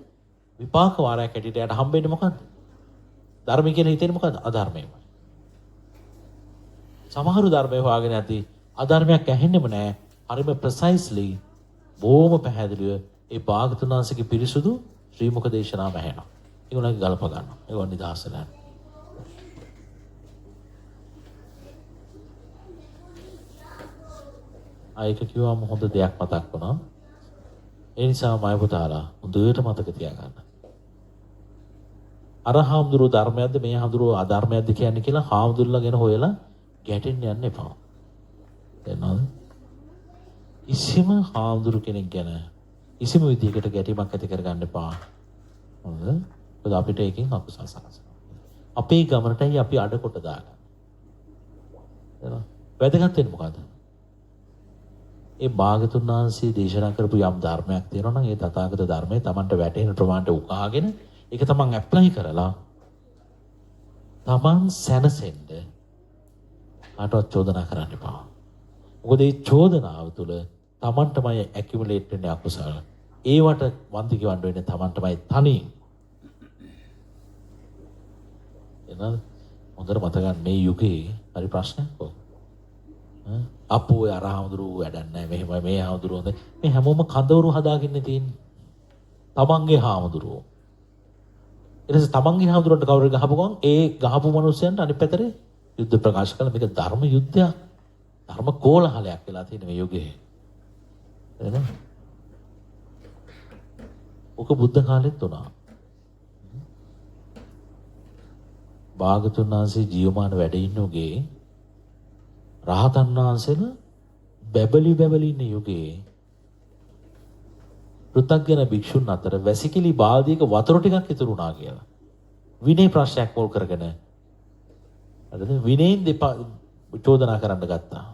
විපාක වාරයක් හැටියට එයාට හම්බෙන්නේ මොකද්ද? ධර්මය කියලා හිතෙන්නේ මොකද්ද? අධර්මයමයි. සමහරු ධර්මය හොයාගෙන යද්දී අධර්මයක් ඇහෙන්නෙම නෑ. හරිම ප්‍රිසයිස්ලි බොහොම පැහැදිලිව ඒ භාගතුන් වහන්සේගේ පිරිසුදු ශ්‍රී මුඛ දේශනාව ඇහෙනවා. ඒගොල්ලන්ගේ ගලප ගන්නවා. ඒගොල්ලන් නිදහස් වෙලා යනවා. ආයක කිව්වම හොඳ දෙයක් මතක් වුණා. ඒ නිසා මය පුතාලා හොඳට මතක තියාගන්න. අර හාමුදුරුවෝ ධර්මයක්ද මේ හාමුදුරුවෝ අධර්මයක්ද කියන්නේ කියලා හාමුදුරුවෝ ගැන හොයලා ගැටෙන්න යන්න එපා. තේරෙනවද? කිසිම හාමුදුරු කෙනෙක් ගැන කිසිම විදියකට ගැටීමක් ඇති කරගන්න එපා. හොඳද? මොකද අපිට ඒකෙන් අකුසල් සකස් වෙනවා. අපේ ගමනටයි අපි අඩ කොට දාගන්නේ. තේරෙනවද? වැදගත් වෙන්නේ මොකද්ද? ඒ භාගතුන් වහන්සේ දේශනා කරපු යම් ධර්මයක් තියෙනවා නම් ඒ තථාගත ධර්මය Tamanට වැටහෙන ප්‍රමාණයට උකහාගෙන ඒක තමන් ඇප්ලයි කරලා තමන් සැනසෙන්න කාටවත් චෝදනා කරන්න එපා. මොකද මේ චෝදනාව තුළ තමන්ටමයි ඇකියුමුලේට් වෙන්නේ අකුසල. ඒවට වන්දි ගෙවන්න වෙන්නේ තමන්ටමයි තනියෙන්. එහෙනම් හොඳට මතක ගන්න මේ යුගයේ හරි ප්‍රශ්නයක් ඔක. අපෝ ඔය අර හාමුදුරුවෝ වැඩක් නැහැ මෙහෙමයි මේ හාමුදුරුවෝ හොඳයි. මේ හැමෝම කඳවුරු හදාගෙන තියෙන්නේ. තමන්ගේ හාමුදුරුවෝ. ඊට පස්සේ තමන්ගේ හාමුදුරුවන්ට කවුරු ගහපු ගමන් ඒ ගහපු මිනිස්සුන්ට අනිත් පැත්තට යුද්ධ ප්‍රකාශ කළා. මේක ධර්ම යුද්ධයක්. ධර්ම කෝලහලයක් වෙලා තියෙන මේ යුගයේ. තේරෙනවද? ඔක බුද්ධ කාලෙත් වුණා. භාගතුන් වහන්සේ ජීවමාන වැඩ ඉන්න යුගයේ රහතන් වහන්සේලා බැබලි බැබලි ඉන්න යුගයේ පෘථග්ජන භික්ෂුන් අතර වැසිකිලි බාල්දියක වතුර ටිකක් ඉතුරු වුණා කියලා. විනය ප්‍රශ්නයක් මුල් කරගෙන හරිද? විනයෙන් දෙපා චෝදනා කරන්න ගත්තා.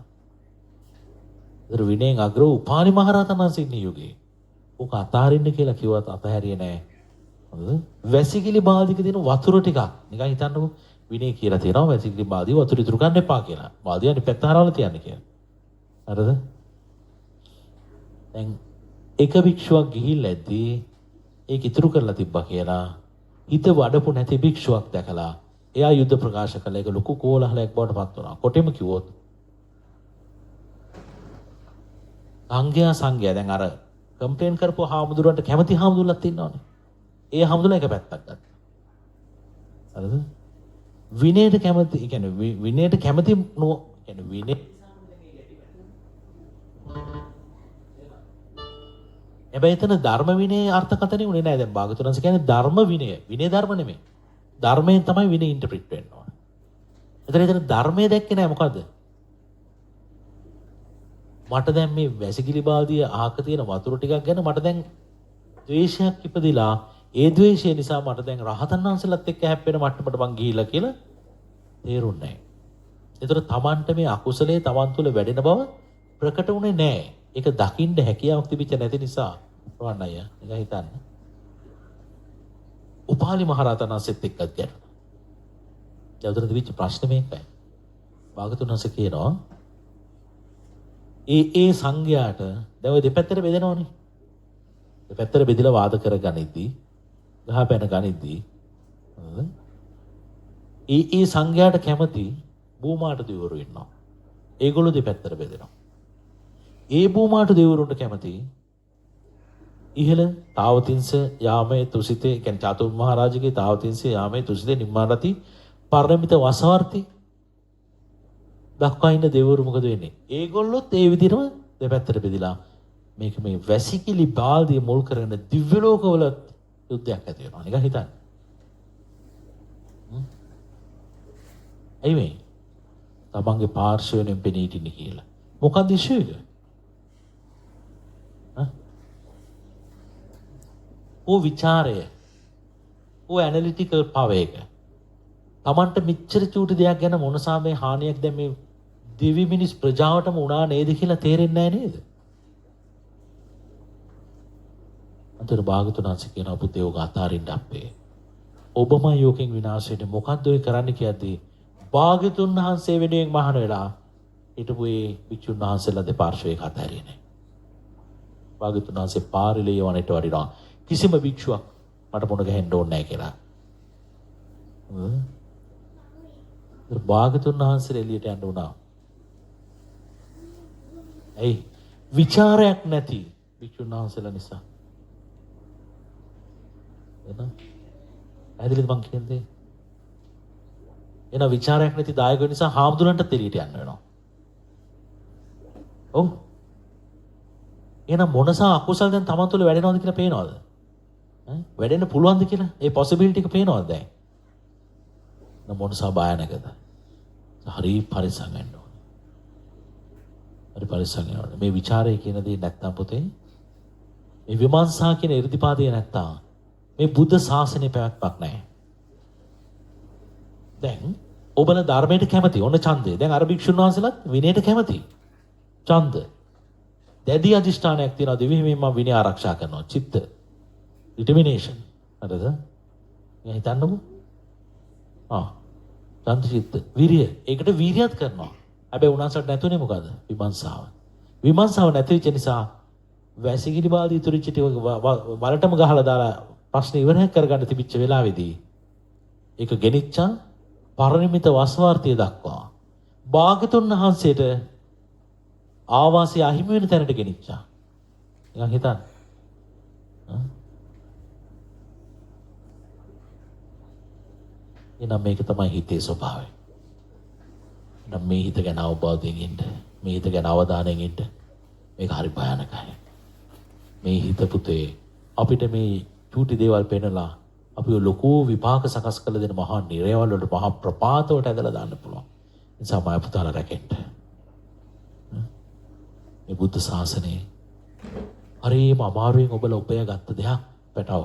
ඒතර විනයෙන් අග්‍ර වූ උපාලි මහරහතන් වහන්සේ ඉන්න යුගයේ. ඕක අතහරින්න කියලා කිව්වත් අතහැරියේ නෑ. හරිද? වැසිකිලි බාල්දියක තියෙන වතුර ටිකක් නිකන් හිතන්නකෝ විනය කියලා තියෙනවා වැසිකිලි බාල්දිය වතුර ඉතුරු කරන්න එපා කියලා. බාල්දිය අනිත් පැත්ත හරවලා තියන්න කියලා. හරිද? දැන් එක භික්ෂුවක් ගිහිල්ලා ඇද්දී ඒක ඉතුරු කරලා තිබ්බා කියලා හිත වඩපු නැති භික්ෂුවක් දැකලා එයා යුද්ධ ප්‍රකාශ කළා. ඒක ලොකු කෝලාහලයක් බවට පත් වුණා. කොටෙම කිව්වොත් සංඝයා සංඝයා දැන් අර කම්ප්ලේන් කරපු හාමුදුරුවන්ට කැමති හාමුදුරුවන්ලත් ඉන්නවනේ. ඒ හාමුදුරුවෝ එක පැත්තක් ගත්තා. හරිද? විනයට කැමති, ඒ කියන්නේ විනයට කැමති නෝ, කියන්නේ විනය හැබැයි එතන ධර්ම විනය අර්ථකථනය උනේ නෑ. දැන් භාගතුන් වහන්සේ කියන්නේ ධර්ම විනය. විනය ධර්ම නෙමෙයි. ධර්මයෙන් තමයි විනය ඉන්ටර්ප්‍රිට් වෙන්න ඕන. එතන එතන ධර්මය දැක්කේ නෑ. මොකද්ද? මට දැන් මේ වැසිකිලි බාල්දිය අහක තියෙන වතුර ටිකක් ගැන මට දැන් ද්වේෂයක් ඉපදිලා ඒ ද්වේෂය නිසා මට දැන් රහතන් වහන්සේලාත් එක්ක හැප්පෙන මට්ටමට මං ගිහිල්ලා කියලා තේරුන්නේ නෑ. ඒතර තමන්ට මේ අකුසලයේ තමන් තුළ වැඩෙන බව ප්‍රකට වුණේ නෑ. ඒක දකින්න හැකියාවක් තිබිච්ච නැති නිසා රවන්න අයියා නිකන් හිතන්න. උපාලි මහරහතන් වහන්සේත් එක්කත් ගැටුණා. දැන් උතන තිබිච්ච ප්‍රශ්නේ මේකයි. භාගතුන් වහන්සේ කියනවා ඒ ඒ සංඝයාට දැන් ඔය දෙපැත්තට බෙදෙනවනේ. දෙපැත්තට බෙදලා වාද කරගනිද්දී ගහ පැන ගනිද්දී ඒ ඒ සංඝයාට කැමති භූමාට දෙවිවරු ඉන්නවා. ඒගොල්ලෝ දෙපැත්තට බෙදෙනවා. ඒ භූමාට දෙවිවරුන්ට කැමති ඉහළ තාවතිංස යාමේ තුසිතේ, කියන්නේ චාතුම් මහරජගේ තාවතිංස යාමේ තුසිතේ නිම්මානරති පරමිත වසවර්ති දක්වා ඉන්න දෙවිවරු මොකද වෙන්නේ? ඒගොල්ලොත් ඒ විදිහටම දෙපැත්තට බෙදිලා මේක මේ වැසිකිලි බාල්දිය මුල් කරගෙන දිව්‍ය ලෝකවල යුද්ධයක් ඇති වෙනවා. නිකන් හිතන්න. ඇයි මේ? තමන්ගේ පාර්ශ්වයෙන් පෙනී හිටින්නේ කියලා. මොකක්ද ඉෂුව එක? ඕ විචාරය, ඕ ඇනලිටිකල් පවර් එක. තමන්ට මෙච්චර චූටි දෙයක් ගැන මොනසා මේ හානියක් දැන් මේ දිවි මිනිස් ප්‍රජාවටම වුණා නේද කියලා තේරෙන්නේ නැහැ නේද? අන්තිමට භාගතුන් වහන්සේ කියනවා පුතේ ඔක අතාරින්න අපේ. ඔබමයි යෝකෙන් විනාශ වෙන්නේ. මොකද්ද ඔය කරන්න කියද්දී භාගතුන් වහන්සේ වෙනුවෙන් මහාන වෙලා හිටපු ඒ භික්ෂුන් වහන්සේලා දෙපාර්ශ්වයේ අතහැරියේ නැහැ. භාගතුන් වහන්සේ පාරිලේ වනට වඩිනවා. කිසිම භික්ෂුවක් මට මුණ ගැහෙන්න ඕනේ නැහැ කියලා. භාගතුන් වහන්සේ එළියට යන්න වුණා. ඇයි? විචාරයක් නැති භික්ෂුන් වහන්සේලා නිසා. එහෙනම් පැහැදිලිද මං කියන්නේ? එහෙනම් විචාරයක් නැති දායකයෝ නිසා හාමුදුරන්ටත් එළියට යන්න වෙනවා. ඔව්. එහෙනම් මොනසා අකුසල් දැන් තමන් තුළ වැඩෙනවද කියලා පේනවද? ඈ වැඩෙන්න පුළුවන්ද කියලා? ඒ පොසිබිලිටි එක පේනවද දැන්? එහෙනම් මොනසා භයානකද? හරි පරිස්සම් වෙන්න ඕනේ. හරි පරිස්සම් වෙන්න ඕනේ. මේ විචාරය කියන දේ නැත්තම් පොතේ මේ විමර්ශා කියන 이르දිපාදය නැත්තම් මේ බුද්ධ ශාසනය පැවැත්මක් නැහැ. දැන් ඔබල ධර්මයට කැමති. ඔන්න ඡන්දය. දැන් අර භික්ෂුන් වහන්සේලාත් විනයට කැමති. ඡන්ද. දැඩි අධිෂ්ඨානයක් තියනවා දිවි හිමින් මම විනය ආරක්ෂා කරනවා. චිත්ත. ඩිටර්මිනේෂන්. හරිද? නිකන් හිතන්නකෝ. ආ. ඡන්ද චිත්ත. විරිය. ඒකට වීරියත් කරනවා. හැබැයි උන්වහන්සේට නැතුනේ මොකද? විමර්ශාව. විමර්ශාව නැති වෙච්ච නිසා වැසිකිලි බාල්දි ඉතුරු වෙච්ච ටික වලටම ගහලා දාලා ප්‍රශ්න ඉවරයක් කරගන්න තිබිච්ච වෙලාවේදී ඒක ගෙනිච්චා පරිණිමිත වසවාර්ථය දක්වා භාගතුන් වහන්සේට ආවාසය අහිමි වෙන තැනට ගෙනිච්චා. නිකන් හිතන්න. එහෙනම් මේක තමයි හිතේ ස්වභාවය. එහෙනම් මේ හිත ගැන අවබෝධයෙන් ඉන්න, මේ හිත ගැන අවධානයෙන් ඉන්න. මේක හරි භයානකයි. මේ හිත පුතේ අපිට මේ චූටි දේවල් පෙන්නලා අපි ලොකු විපාක සකස් කළ දෙන මහා නිරයවල් වලට මහා ප්‍රපාත වලට ඇදලා දාන්න පුළුවන්. ඒ නිසා මම පුතාලා රැකෙන්න. මේ බුද්ධ ශාසනයේ හරිම අමාරුවෙන් ඔබලා උපය ගත්ත දෙයක් පැටව.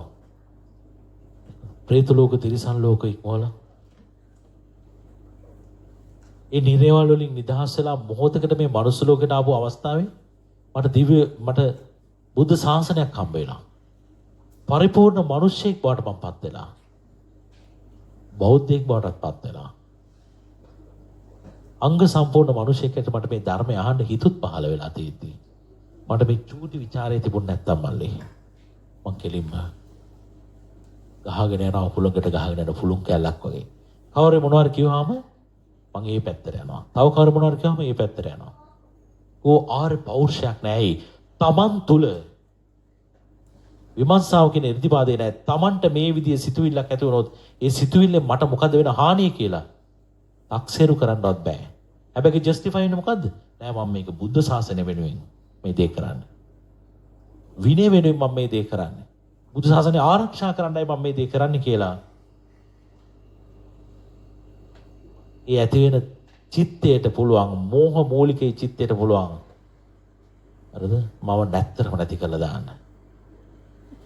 ප්‍රේත ලෝක, තිරිසන් ලෝක ඉක්මවලා ඒ නිරේවල් වලින් නිදහස් වෙලා මොහොතකට මේ මනුස්ස ලෝකයට ආපු අවස්ථාවේ මට දිව්‍ය මට බුද්ධ ශාසනයක් හම්බ වෙලා. පරිපූර්ණ මිනිසෙක් බවට මම පත් වෙලා. බෞද්ධයෙක් බවටත් පත් වෙලා. අංග සම්පූර්ණ මිනිසෙක් මට මේ ධර්මය අහන්න හිතුත් පහළ වෙලා තියෙද්දි මට මේ චූටි විචාරය තිබුණ නැත්තම් මල්ලේ මං කෙලින්ම ගහගෙන යනවා, හුලඟට ගහගෙන යන පුළුන් කැල්ලක් වගේ. කවුරු මොනවා හරි කිව්වහම මං ඒ පැත්තට යනවා. තව කවුරු මොනවා හරි කිව්වහම ඒ පැත්තට යනවා. කෝ ආර්ය පෞරුෂයක් නෑ. ඇයි? තමන් තුල විමර්ශාව කියන ඉර්ධිපාදේ නෑ. තමන්ට මේ විදිහේ සිතුවිල්ලක් ඇති වුණොත් ඒ සිතුවිල්ලෙන් මට මොකද වෙන හානිය කියලා තක්සේරු කරන්නවත් බෑ. හැබැයි ජස්ටිෆයි වෙන්නේ මොකද්ද? නෑ, මම මේක බුද්ධ ශාසනය වෙනුවෙන් මේ දේ කරන්නේ. විනය වෙනුවෙන් මම මේ දේ කරන්නේ. බුද්ධ ශාසනය ආරක්ෂා කරන්නයි මම මේ දේ කරන්නේ කියලා ඒ ඇති වෙන චිත්තයට පුළුවන්, මෝහ මූලිකේ චිත්තයට පුළුවන් හරිද? මම නැත්තරම නැති කරලා දාන්න.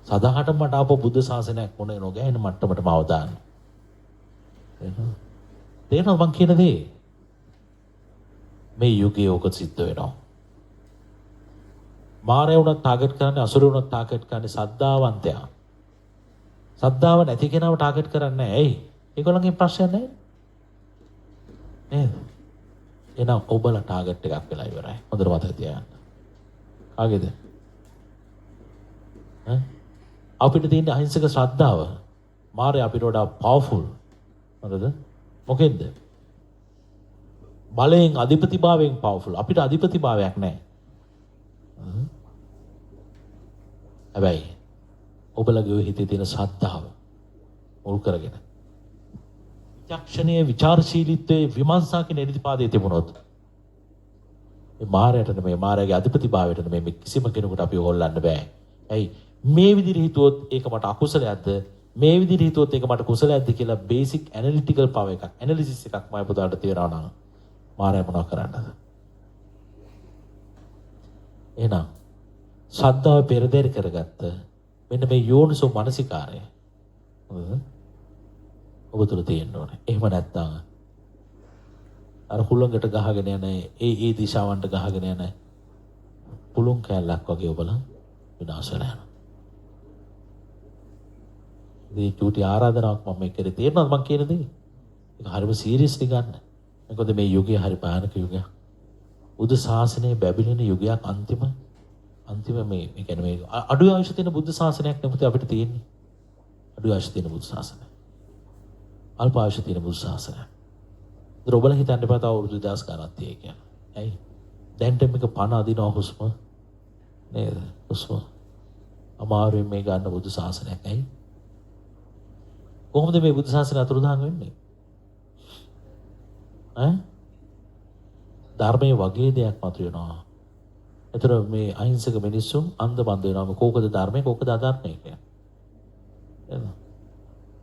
සදාහටම මට ආපහු බුද්ධ ශාසනයක් මොන නොගැහෙන මට්ටමට මාව දාන්න. තේරෙනවද මං කියන දේ? මේ යුගයේ ඕක සිද්ධ වෙනවා. මාරය වුණත් ටාගට් කරන්නේ, අසුර වුණත් ටාගට් කරන්නේ සද්ධාවන්තයා. සද්ධාව නැති කෙනාව ටාගට් කරන්නේ නැහැ. ඇයි? ඒගොල්ලන්ගේ ප්‍රශ්නයක් නැහැ. නේද? එහෙනම් ඔබලා ටාගට් එකක් වෙලා ඉවරයි. හොඳට මතක තියාගන්න. කාගේද? ඈ? අපිට තියෙන අහිංසක ශ්‍රද්ධාව. මාරය අපිට වඩා පවර්ෆුල්. හරිද? මොකෙන්ද? බලයෙන්, අධිපතිභාවයෙන් පවර්ෆුල්. අපිට අධිපතිභාවයක් නැහැ. හැබැයි ඔබලගේ ඔය හිතේ තියෙන ශ්‍රද්ධාව මුල් කරගෙන විචක්ෂණයේ, විචාරශීලීත්වයේ, විමර්ශා කියන ඉර්ධිපාදයේ තිබුණොත් මේ මාරයට නෙමෙයි, මාරයාගේ අධිපතිභාවයට නෙමෙයි, මේ කිසිම කෙනෙකුට අපි හොල්ලන්න බෑ. ඇයි? මේ විදිහට හිතුවොත් ඒක මට අකුසලයක්ද, මේ විදිහට හිතුවොත් ඒක මට කුසලයක්ද කියලා බේසික් ඇනලිටිකල් පවර් එකක්, ඇනලිසිස් එකක් මම පුතාට තියනවා නම් මාරයා මොනව කරන්නද? එහෙනම් ශ්‍රද්ධාව පෙරදරි කරගත්ත මෙන්න මේ යෝනිසෝ මනසිකාරය ඔබ තුළ තියෙන්න ඕනේ. එහෙම නැත්නම් අර හුළඟට ගහගෙන යන ඒ ඒ දිශාවන්ට ගහගෙන යන පුළුන් කෑල්ලක් වගේ ඔබලා විනාශ වෙලා යනවා. ඉතින් චූටි ආරාධනාවක් මම මේ කරේ. තේරෙනවද මං කියන දේ? ඒක හරිම සීරියස්ලි ගන්න. මොකද මේ යුගය හරි භයානක යුගයක්. බුද්ධ ශාසනය බැබලෙන යුගයක්. අන්තිම අන්තිම මේ ඒ කියන්නේ මේ අඩු ආයුෂ තියෙන බුද්ධ ශාසනයක් නෙමෙයි අපිට තියෙන්නේ. අඩු ආයුෂ තියෙන බුද්ධ ශාසනය. අල්ප ආයුෂ තියෙන බුද්ධ ශාසනය. ඒතර ඔබලා හිතන්න එපා තව අවුරුදු 2000 ගානක් තියෙයි කියලා. ඇයි? දැන්ට මේක පණ අදිනවා හුස්ම නේද? හුස්ම අමාරුවෙන් මේ ගන්න බුද්ධ ශාසනයක්. ඇයි? කොහොමද මේ බුද්ධ ශාසනය අතුරුදහන් වෙන්නේ? ඈ? ධර්මයේ වගේ දෙයක් මතුවෙනවා. ඒතර මේ අහිංසක මිනිස්සුන් අන්ධ බන්ධ වෙනවා. කෝකද ධර්මයේ කෝකද අධර්මයේ කියලා. නේද?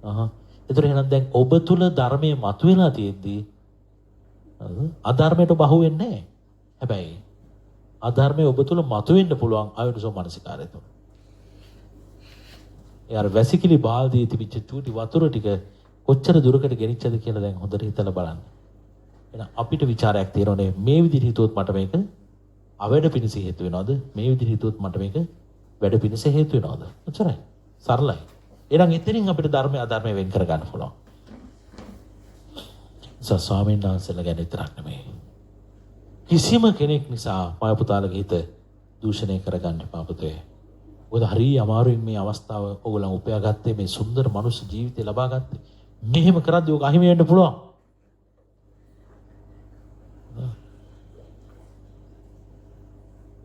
අහහ. ඒතර එහෙනම් දැන් ඔබ තුල ධර්මයේ මතුවෙලා තියෙද්දි අධර්මයට ඔබ අහු වෙන්නේ නැහැ. හැබැයි අධර්මයේ ඔබ තුල මතුවෙන්න පුළුවන් අයෝනිසෝ මනසිකාරය තුල. ඒ අර වැසිකිලි බාල්දියේ තිබිච්ච චූටි වතුර ටික කොච්චර දුරකට ගෙනිච්චද කියලා දැන් හොඳට හිතලා බලන්න. එහෙනම් අපිට විචාරයක් තියෙනවනේ, මේ විදිහට හිතුවොත් මට මේක අවැඩ පිණිස හේතු වෙනවද? මේ විදිහට හිතුවොත් මට මේක වැඩ පිණිස හේතු වෙනවද? ඔච්චරයි. සරලයි. එහෙනම් එතනින් අපිට ධර්මය අධර්මය වෙන් කරගන්න පුළුවන්. නිසා ස්වාමීන් වහන්සේලා ගැන විතරක් නෙමෙයි. කිසිම කෙනෙක් නිසා මය පුතාලගේ හිත දූෂණය කරගන්න එපා පුතේ. මොකද හරි අමාරුවෙන් මේ අවස්ථාව ඔයගොල්ලන් උපයාගත්තේ, මේ සුන්දර මනුෂ්‍ය ජීවිතය ලබා ගත්තේ. මෙහෙම කරද්දී ඔක අහිමි වෙන්න පුළුවන්.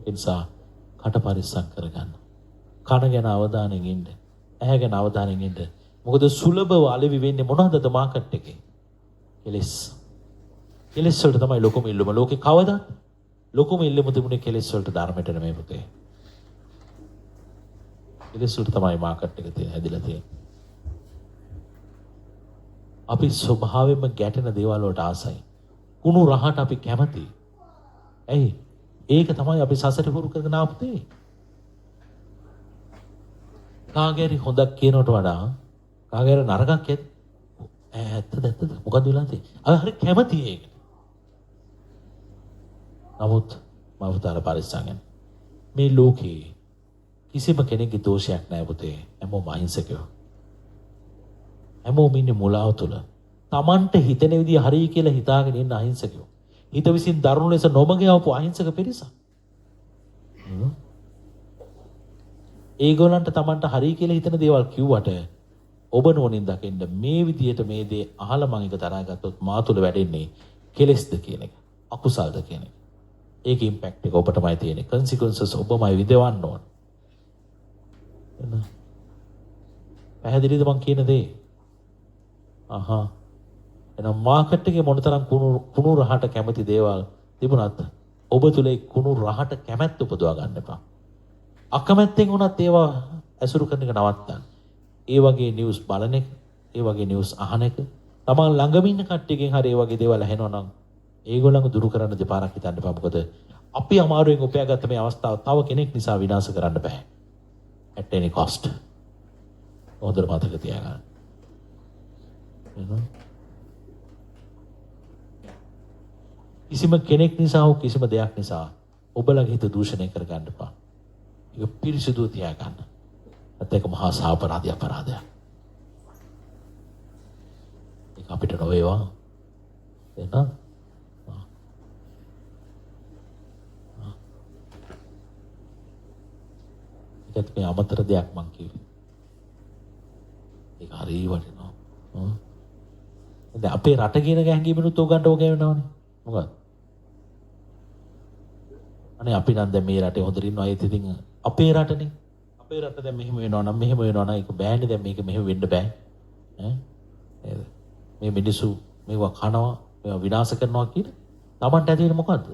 ඒ නිසා කට පරිස්සම් කරගන්න. කන ගැන අවධානයෙන් ඉන්න. ඇහැ ගැන අවධානයෙන් ඉන්න. මොකද සුලභව අලෙවි වෙන්නේ මොනවද මාකට් එකේ? කෙලෙස්. කෙලෙස් වලට තමයි ලොකුම ඉල්ලුම. ලෝකේ කවදා ලොකුම ඉල්ලුම තිබුණේ කෙලෙස් වලට, ධර්මයට නෙමෙයි පුතේ. කෙලෙස් වලට තමයි මාකට් එක තියෙන හැදිලා තියෙන්නේ. අපි ස්වභාවයෙන්ම ගැටෙන දේවල් වලට ආසයි. කුණු රහට අපි කැමති. ඇයි? ඒක තමයි අපි සසරේ හුරු කරගෙන ආපු දේ. කාගේ හරි හොඳක් කියනවට වඩා කාගේ හරි නරකක් කියද්දි ඇත්තද ඇත්තද මොකද වෙලා තියෙන්නේ? අපි හරි කැමතියි ඒකට. නමුත් මම පුතාලා පරිස්සම් වෙන්න. මේ ලෝකේ කිසිම කෙනෙක්ගේ දෝෂයක් නෑ පුතේ. හැමෝම අහිංසකයෝ. හැමෝම ඉන්නේ මුලාව තුල. Tamanට හිතෙන විදිය හරි කියලා හිතාගෙන ඉන්න අහිංසකයෝ. හිත විසින් දරුණු ලෙස නොමග යවපු අහිංසක පිරිසක්. ඒගොල්ලන්ට Tamanට හරි කියලා හිතන දේවල් කිව්වට ඔබ නුවණින් දකින්න මේ විදියට මේ දේ අහලා මං එක තරහා ගත්තොත් මා තුල වැඩෙන්නේ කෙලෙස්ද කියන එක, අකුසල්ද කියන එක. ඒකේ ඉම්පැක්ට් එක ඔබටමයි තියෙන්නේ. කන්සික්වන්සස් ඔබමයි විඳවන්න ඕන. පැහැදිලිද මං කියන දේ? අහා. එහෙනම් මාකට් එකේ මොනතරම් කුණු රහට කැමති දේවල් තිබුණත් ඔබ තුල ඒ කුණු රහට කැමැත්ත උපදවා ගන්න එපා. අකමැත්තෙන් වුණත් ඒවා ඇසුරු කරන එක නවත්තන්න. ඒ වගේ නිවුස් බලන එක, ඒ වගේ නිවුස් අහන එක, තමන් ළඟම ඉන්න කට්ටියකින් හරි ඒ වගේ දේවල් ඇහෙනවා නම් ඒගොල්ලන්ව දුරු කරන්න දෙපාරක් හිතන්න එපා. මොකද අපි අමාරුවෙන් උපයාගත්ත මේ අවස්ථාව තව කෙනෙක් නිසා විනාශ කරන්න බෑ. At any cost. හොඳට මතක තියාගන්න. කිසිම කෙනෙක් නිසා හෝ කිසිම දෙයක් නිසා ඔබලගේ හිත දූෂණය කරගන්න එපා. ඒක පිරිසිදුව තියාගන්න. නැත්නම් ඒක මහා සාපරාධය අපරාධයක්. ඒක අපිට නොවේවා. එහෙනම් ඒකත් මේ අමතර දෙයක් මං කිව්වේ. ඒක හරි වටිනවා. දැන් අපේ රට කියන හැඟීමනුත් උගන්ට ඕක වෙනවනේ. මොකක්ද? අනේ අපි නම් දැන් මේ රටේ හොඳට ඉන්නවා. ඒත් ඉතින් අපේ රටනේ. අපේ රට දැන් මෙහෙම වෙනවා නම් මෙහෙම වෙනවා නම් ඒක බෑනේ. දැන් මේක මෙහෙම වෙන්න බෑ. ඈ නේද? මේ මිනිස්සු මේවා කනවා, මේවා විනාශ කරනවා කියලා තමන්ට ඇති වෙන මොකද්ද?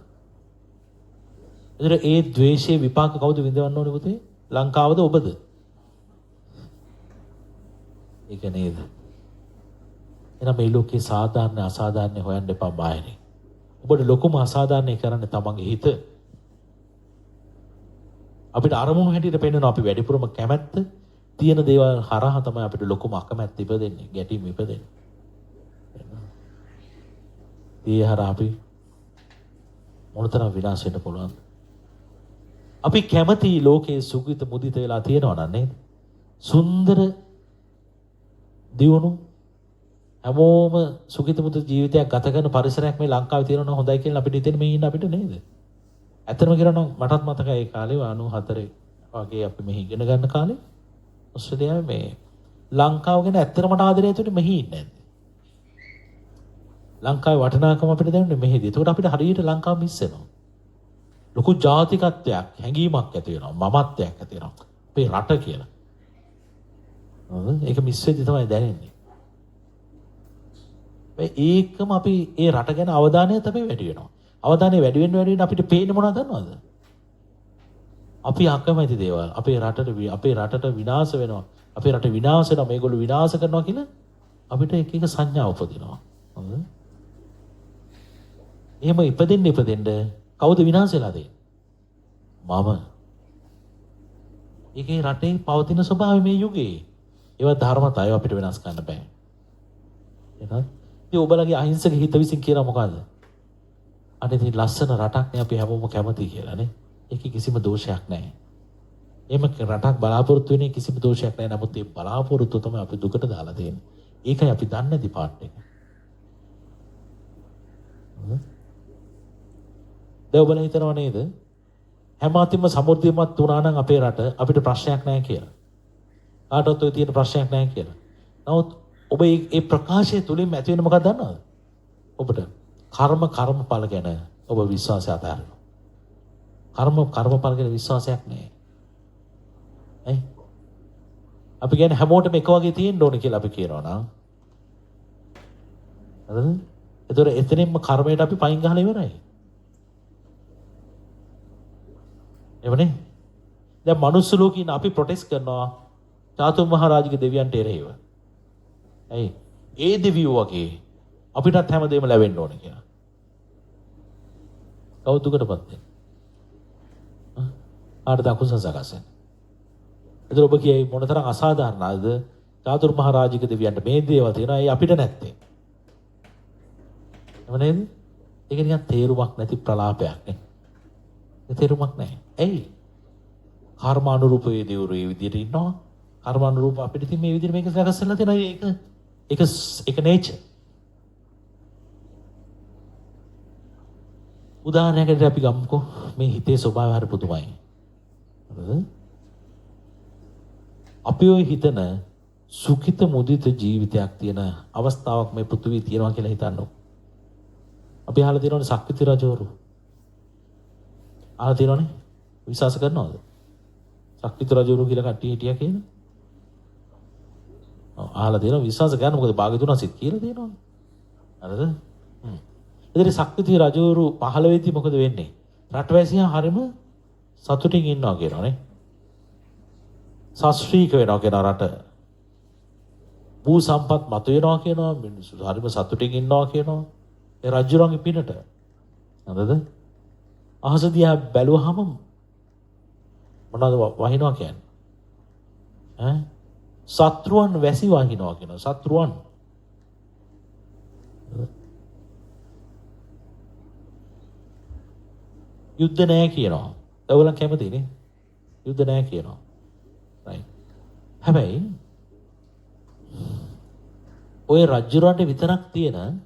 ඒතර ඒ ද්වේෂයේ විපාක කවුද විඳවන්න ඕනේ පුතේ? ලංකාවද ඔබද? ඒක නේද? එහෙනම් මේ ලෝකේ සාධාරණ අසාධාරණ හොයන්න එපා බාහිරින්. ඔබට ලොකුම අසාධාරණය කරන්නේ තමන්ගේ හිත. අපිට අරමුණු හැටියට පෙන්වනවා අපි වැඩිපුරම කැමැත්ත තියෙන දේවල් හරහා තමයි අපිට ලොකුම අකමැත්ත ඉපදෙන්නේ, ගැටීම් ඉපදෙන්නේ. ඒ හරහා අපි මොනතරම් විනාශ වෙන්න පුළුවන්ද? අපි කැමති ලෝකයේ සුඛිත මුදිත වෙලා තියෙනවා නම් නේද? සුන්දර දියුණු හැමෝම සුඛිත මුදිත ජීවිතයක් ගත කරන පරිසරයක් මේ ලංකාවේ තියෙනවා නම් හොඳයි කියලා අපිට හිතෙන්නේ මේ ඉන්න අපිට නේද? ඇත්තටම කියනවා නම් මටත් මතකයි ඒ කාලේ 94 වගේ අපි මෙහි ඉගෙන ගන්න කාලේ ඔස්ට්‍රේලියාවේ මේ ලංකාව ගැන ඇත්තටම මට ආදරය ඇති වුණේ මෙහි ඉන්න ඇද්දි. ලංකාවේ වටිනාකම අපිට දැනුනේ මෙහිදී. එතකොට අපිට හරියට ලංකාව මිස් වෙනවා. ලොකු ජාතිකත්වයක්, හැඟීමක් ඇති වෙනවා, මමත්වයක් ඇති වෙනවා. අපේ රට කියලා. හරිද? ඒක මිස් වෙද්දි තමයි දැනෙන්නේ. ඒකම අපි ඒ රට ගැන අවධානය තමයි වැඩි වෙනවා. අවධානය වැඩි වෙන්න වැඩි වෙන්න අපිට පේන්නේ මොනවද දන්නවද? අපි අකමැති දේවල්, අපේ රටට විනාශ වෙනවා. අපේ රට විනාශ වෙනවා, මේගොල්ලෝ විනාශ කරනවා කියලා අපිට එක එක සංඥා උපදිනවා. හරිද? එහෙම ඉපදෙන්න ඉපදෙන්න කවුද විනාශ වෙලා තියෙන්නේ? මම. ඒකේ රටේ පවතින ස්වභාවය මේ යුගයේ. ඒවා ධර්මතා, ඒවා අපිට වෙනස් කරන්න බෑ. එහෙනම් ඉතින් ඔබලගේ අහිංසක හිත විසින් කියනවා මොකද්ද? අනේ ඉතින් ලස්සන රටක් නේ අපි හැමෝම කැමති කියලා නේ. ඒකේ කිසිම දෝෂයක් නැහැ. එහෙම රටක් බලාපොරොත්තු වෙන්නේ කිසිම දෝෂයක් නැහැ. නමුත් ඒ බලාපොරොත්තුව තමයි අපි දුකට දාලා තියෙන්නේ. ඒකයි අපි දන්නේ නැති පාර්ට් එක. දැන් ඔබලා හිතනවා නේද? හැම අතින්ම සමෘද්ධිමත් වුණා නම් අපේ රට අපිට ප්‍රශ්නයක් නැහැ කියලා. කාටවත් ඔය තියෙන ප්‍රශ්නයක් නැහැ කියලා. නමුත් ඔබ ඒ ප්‍රකාශය තුලින්ම ඇති වෙන මොකක්ද දන්නවද? ඔබට කර්ම කර්මඵල ගැන ඔබ විශ්වාසය අතහරිනවා. කර්ම කර්මඵල ගැන විශ්වාසයක් නැහැ. ඇයි? අපි කියන්නේ හැමෝටම එක වගේ තියෙන්න ඕනේ කියලා අපි කියනවා නම්. හරිද? ඒතොර එතනින්ම කර්මයට අපි පයින් ගහලා ඉවරයි. එවනේ. දැන් මනුස්ස ලෝකේ ඉන්න අපි ප්‍රොටෙස්ට් කරනවා චාතුම් මහරජික දෙවියන්ට එරෙහිව. ඇයි? ඒ දෙවියෝ වගේ අපිටත් හැමදේම ලැබෙන්න ඕනේ කියලා. කවුද දුකටපත් වෙන්නේ? ආට අකුසල සකස් වෙන්නේ. එතකොට ඔබ කියයි මොනතරම් අසාධාරණද චාතුර් මහරජික දෙවියන්ට මේ දේවල් තියෙනවා ඒ අපිට නැත්තේ. එහෙම නේද? ඒක නිකන් තේරුමක් නැති ප්‍රලාපයක් නේ. ඒ තේරුමක් නැහැ. ඇයි? කර්මානුරූප ඒ දෙවිවරු ඒ විදිහට ඉන්නවා. කර්මානුරූප අපිට ඉතින් මේ විදිහට මේක සකස් වෙලා තියෙනවා. ඒක ඒක ඒක නේචර්. උදාහරණයකට අපි ගමුකෝ මේ හිතේ ස්වභාවය හරි පුදුමයි. හරිද? අපි ඔය හිතන සුඛිත මුදිත ජීවිතයක් තියෙන අවස්ථාවක් මේ පෘථිවියේ තියෙනවා කියලා හිතන්නකො. අපි අහලා තියෙනවනේ සක්විති රජවරු. අහලා තියෙනවනේ? විශ්වාස කරනවද? සක්විති රජවරු කියලා කට්ටිය හිටියා කියලා? ඔව් අහලා තියෙනවා විශ්වාස කරන්න මොකද භාග්‍යතුන් වහන්සේත් කියලා තියෙනවනේ. හරිද? හ්ම්. ඉතින් සක්විති රජවරු පහළ වෙද්දි මොකද වෙන්නේ? රටවැසියා හරිම සතුටින් ඉන්නවා කියනවනේ. ශාස්ත්‍රීක වෙනවා කියනවා රට. භූ සම්පත් මතු වෙනවා කියනවා මිනිස්සු හරිම සතුටින් ඉන්නවා කියනවා. ඒ රජුරන්ගේ පිනට. හරිද? අහස දිහා බැලුවහම මොනවද වහිනවා කියන්නේ? ඈ සත්‍රුවන් වැසි වහිනවා කියනවා. සත්‍රුවන්. යුද්ධ නෑ කියනවා. ඔයගොල්ලන් කැමතිනේ? යුද්ධ නෑ කියනවා. රයිට්. හැබැයි ඔය රජුරන්ට විතරක් තියෙන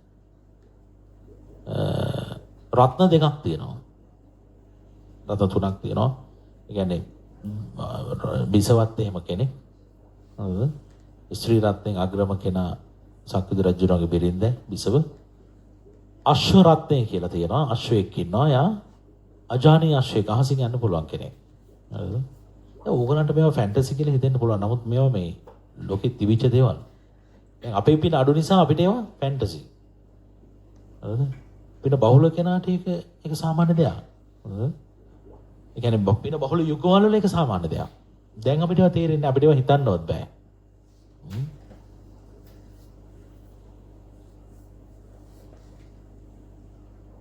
රත්න දෙකක් තියෙනවා. රත්න තුනක් තියෙනවා. ඒ කියන්නේ බිසවත් එහෙම කෙනෙක්. හරිද? ස්ත්‍රී රත්නෙන් අග්‍රම කෙනා සක්විති රජුරන්ගේ බිරිඳ බිසව. අශ්ව රත්නය කියලා තියෙනවා. අශ්වයෙක් ඉන්නවා. එයා අජානීය අශ්වයෙක් අහසින් යන්න පුළුවන් කෙනෙක්. හරිද? දැන් ඕගලන්ට මේවා ෆැන්ටසි කියලා හිතෙන්න පුළුවන්. නමුත් මේවා මේ ලෝකෙ තිබිච්ච දේවල්. දැන් අපේ පින අඩු නිසා අපිට ඒවා ෆැන්ටසි. හරිද? පින බහුල කෙනාට ඒක ඒක සාමාන්‍ය දෙයක්. හරිද? ඒ කියන්නේ පින බහුල යුගවල වල ඒක සාමාන්‍ය දෙයක්. දැන් අපිට ඒවා තේරෙන්නේ අපිට ඒවා හිතන්නවත් බෑ.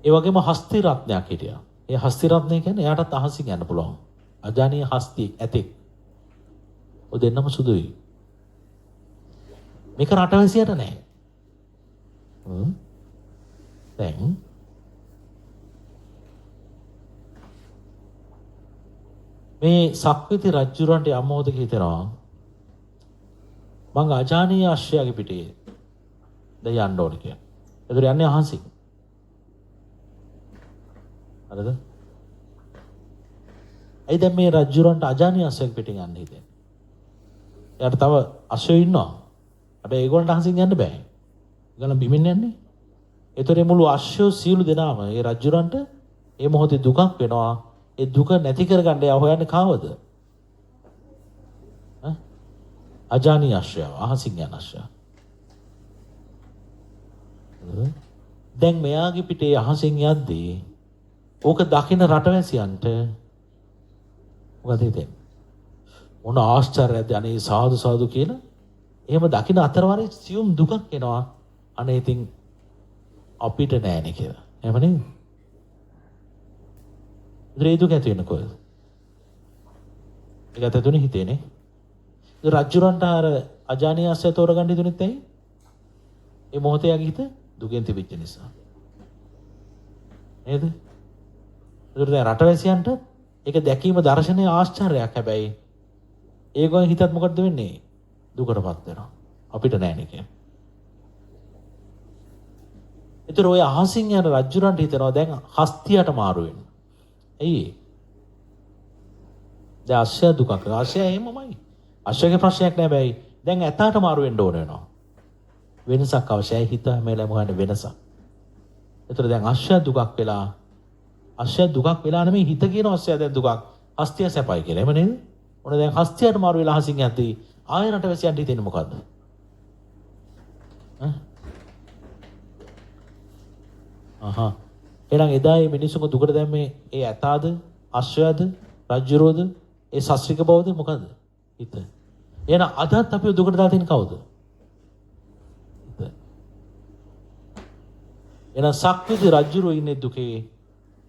ඒ වගේම හස්ති රත්නයක් හිටියා. ඒ හස්ති රත්නය කියන්නේ එයාටත් අහසින් යන්න පුළුවන්. අජානීය හස්තියෙක් ඇතෙක්. ඔය දෙන්නම සුදුයි. මේක රටවැසියට නෑ. දැන් මේ සක්විති රජුරන්ට යම් මොහොතක හිතෙනවා මං අජානීය අශ්වයාගේ පිටේ දැන් යන්න ඕනේ කියලා. ඒතර යන්නේ අහසින්. හරිද? ඇයි දැන් මේ රජුරන්ට අජානීය අශ්වයාගේ පිටින් යන්න හිතෙන්නේ? එයාට තව අශ්වයෝ ඉන්නවා. හැබැයි ඒගොල්ලන්ට අහසින් යන්න බෑ. ඒගොල්ලන් බිමින් යන්නේ. ඒතර මේ මුළු අශ්වයෝ සියලු දෙනාම ඒ රජුරන්ට ඒ මොහොතේ දුකක් වෙනවා. ඒ දුක නැති කරගන්න එයා හොයන්නේ කාවද? ඈ? අජානීය අශ්වයා, අහසින් යන අශ්වයා. දැන් මෙයාගේ පිටේ අහසින් යද්දී ඕක දකින රටවැසියන්ට මොකද හිතෙන්නේ? මොන ආශ්චර්යයක්ද අනේ සාදු සාදු කියලා. එහෙම දකින අතරවරේ සියුම් දුකක් එනවා. අනේ ඉතින් අපිට නෑනේ කියලා. එහෙම නේද? ඒ දුක ඇති වෙන්නේ කොහෙද? ඒක ඇති වෙන්නේ හිතේනේ. ඒ රජුරන්ට අර අජානීය අස්සය තෝරගන්න හිතුනෙත් ඇයි? ඒ මොහොතේ යාගේ හිත දුකෙන් තිබිච්ච නිසා. නේද? ඒතර දැන් රටවැසියන්ට ඒක දැකීම දර්ශනයේ ආශ්චර්යයක්. හැබැයි ඒගොල්ලන් හිතත් මොකද්ද වෙන්නේ? දුකටපත් වෙනවා. අපිට නෑනේ කියලා. ඒතර ඔය අහසින් යන රජුරන්ට හිතෙනවා දැන් හස්තියට මාරු වෙන්න. ඇයි ඒ? දැන් අශ්වයා දුකක්. අශ්වයා එහෙමමයි. අශ්වයාගේ ප්‍රශ්නයක් නෑ බෑයි. දැන් ඇතාට මාරු වෙන්න ඕන වෙනවා. වෙනසක් අවශ්‍යයි. හිත හැම වෙලාවෙම හොයන්නේ වෙනසක්. ඒතර දැන් අශ්වයා දුකක් වෙලා අශ්වයා දුකක් වෙලා නෙමෙයි හිත කියන අශ්වයා දැන් දුකක්. හස්තිය සැපයි කියලා. එහෙම නේද? ඔන්න දැන් හස්තියට මාරු වෙලා අහසින් යද්දී ආයෙ රටවැසියන්ට හිතෙන්නේ මොකද්ද? ඈ? අහා. එහෙනම් එදා මේ මිනිස්සුන්ව දුකට දැම්මේ ඒ ඇතාද, අශ්වයාද, රජ්ජුරුවද, ඒ ශස්ත්‍රික බවද මොකද්ද? හිත. එහෙනම් අදත් අපිව දුකට දාලා තියෙන කවුද? හිත. එහෙනම් සක්විති රජ්ජුරුව ඉන්නේ දුකේ.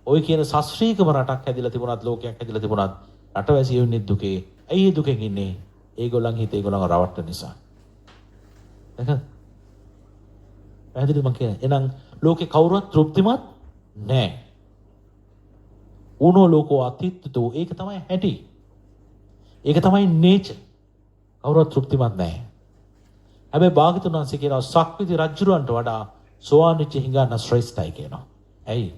ඔය කියන ශස්ත්‍රීකම රටක් හැදිලා තිබුණත් ලෝකයක් හැදිලා තිබුණත් රටවැසියෝ ඉන්නේ දුකේ. ඇයි ඒ දුකෙන් ඉන්නේ? ඒගොල්ලන් හිත ඒගොල්ලන්ව රවට්ටන නිසා. දැකද? පැහැදිලිද මං කියන්නේ? එහෙනම් ලෝකේ කවුරුවත් තෘප්තිමත් නෑ. ඌනෝ ලෝකෝ අතිත්තෝ, ඒක තමයි හැටි. ඒක තමයි නේචර්. කවුරුවත් තෘප්තිමත් නෑ. හැබැයි භාග්‍යතුන් වහන්සේ කියනවා සක්විති රජුරවන්ට වඩා සෝවාන් වෙච්ච හිඟන්න ශ්‍රේෂ්ඨයි කියනවා. ඇයි?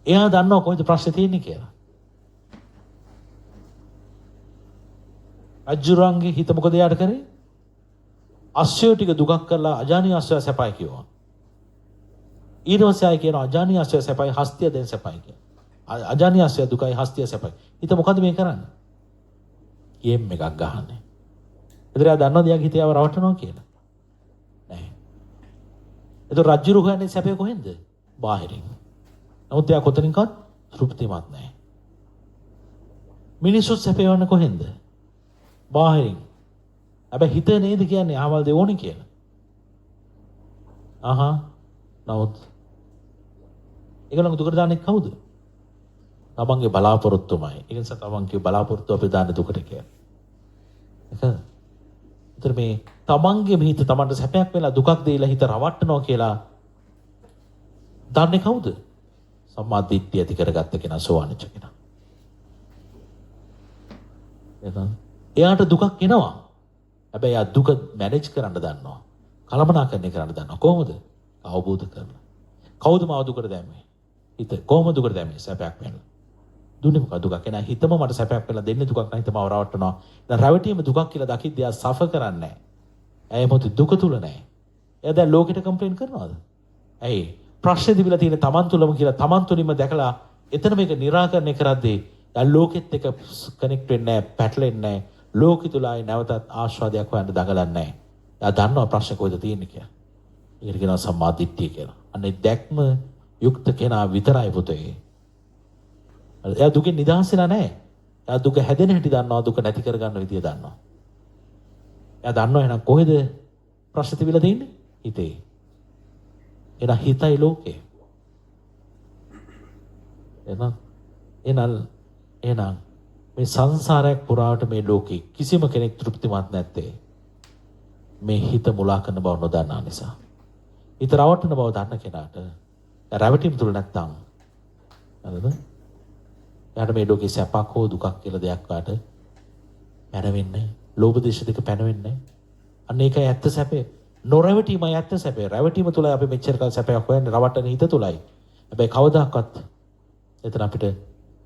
එයා දන්නවා කොහෙද ප්‍රශ්නේ තියෙන්නේ කියලා. රජුරන්ගේ හිත මොකද එයාට කරේ? අශ්වය ටික දුකක් කරලා අජානීය අශ්වය සැපයි කිව්වා. ඊට පස්සේ ආයි කියනවා අජානීය අශ්වය සැපයි, හස්තිය දැන් සැපයි කියලා. අජානීය අශ්වය දුකයි, හස්තිය සැපයි. හිත මොකද මේ කරන්නේ? ගේම් එකක් ගහන්නේ. ඒතර එයා දන්නවද එයාගේ හිත එයාව රවට්ටනවා කියලා? නෑ. ඒතර රජුරු හොයන්නේ සැපේ කොහෙන්ද? බාහිරින්. නමුත් එයා කොතනින්වත් තෘප්තිමත් නෑ. මිනිස්සු සැපේ වන්නේ කොහෙන්ද? බාහිරින්. හැබැයි හිත නේද කියන්නේ අහවල් දේ ඕනේ කියලා. අහා. නමුත් ඒගොල්ලෝ දුකට දාන්නේ කවුද? තමන්ගේ බලාපොරොත්තුමයි. ඒ නිසා තමන්ගේ බලාපොරොත්තු අපි දාන්නේ දුකට කියලා. ඒකද? ඒතර මේ තමන්ගේ හිත තමන්ට සැපයක් වෙලා දුකක් දීලා හිත රවට්ටනවා කියලා දන්නේ කවුද? සම්මා දිට්ඨිය ඇති කරගත්ත කෙනා, සෝවාන් වෙච්ච කෙනා. එහෙනම් එයාට දුකක් එනවා. හැබැයි එයා දුක මැනේජ් කරන්න දන්නවා. කළමනාකරණය කරන්න දන්නවා. කොහොමද? අවබෝධ කරලා. කවුද මාව දුකට දැම්මේ? හිත. කොහොමද දුකට දැම්මේ? සැපයක් වෙනවා. දුන්නේ මොකද දුකක්? එහෙනම් හිතම මට සැපයක් වෙලා දෙන්නේ දුකක් නම් හිත මාව රවට්ටනවා. දැන් රැවටීම දුකක් කියලා දකිද්දී එයා සෆර් කරන්නේ නැහැ. ඇයි මොකද දුක තුල නැහැ. එයා දැන් ලෝකෙට කම්ප්ලේන් කරනවද? ඇයි? ප්‍රශ්නේ තිබිලා තියෙන තමන් තුලම කියලා තමන් තුලින්ම දැකලා එතන මේක නිරාකරණය කරද්දී දැන් ලෝකෙත් එක්ක කනෙක්ට් වෙන්නේ නැහැ, පැටලෙන්නේ නැහැ. ලෝකෙ තුල ආයේ නැවතත් ආස්වාදයක් හොයන්න දඟලන්නේ නැහැ. එයා දන්නවා ප්‍රශ්නේ කොහෙද තියෙන්නේ කියලා. ඒකට කියනවා සම්මා දිට්ඨිය කියලා. අනේ දැක්ම යුක්ත කෙනා විතරයි පුතේ. එයා දුකෙන් නිදහස් වෙලා නැහැ. එයා දුක හැදෙන හැටි දන්නවා, දුක නැති කරගන්න විදිය දන්නවා. එයා දන්නවා එහෙනම් කොහෙද ප්‍රශ්න තිබිලා තියෙන්නේ? හිතේ. එහෙනම් හිතයි ලෝකේ. එහෙනම් එහෙනම් මේ සංසාරයක් පුරාවට මේ ලෝකේ කිසිම කෙනෙක් තෘප්තිමත් නැත්තේ මේ හිත මුලා කරන බව නොදන්නා නිසා. හිත රවට්ටන බව දන්න කෙනාට රැවටීම තුල නැත්තම් හරිද? එයාට මේ ලෝකේ සැපක් හෝ දුකක් කියලා දෙයක් වාට පැනවෙන්නේ. ලෝභ දේශ දෙක පැනවෙන්නේ. අන්න ඒකයි ඇත්ත සැපේ. නොරැවටීමයි ඇත්ත සැපේ. රැවටීම තුලයි අපි මෙච්චර කල් සැපයක් හොයන්නේ, රවට්ටන හිත තුලයි. හැබැයි කවදාකවත් එතන අපිට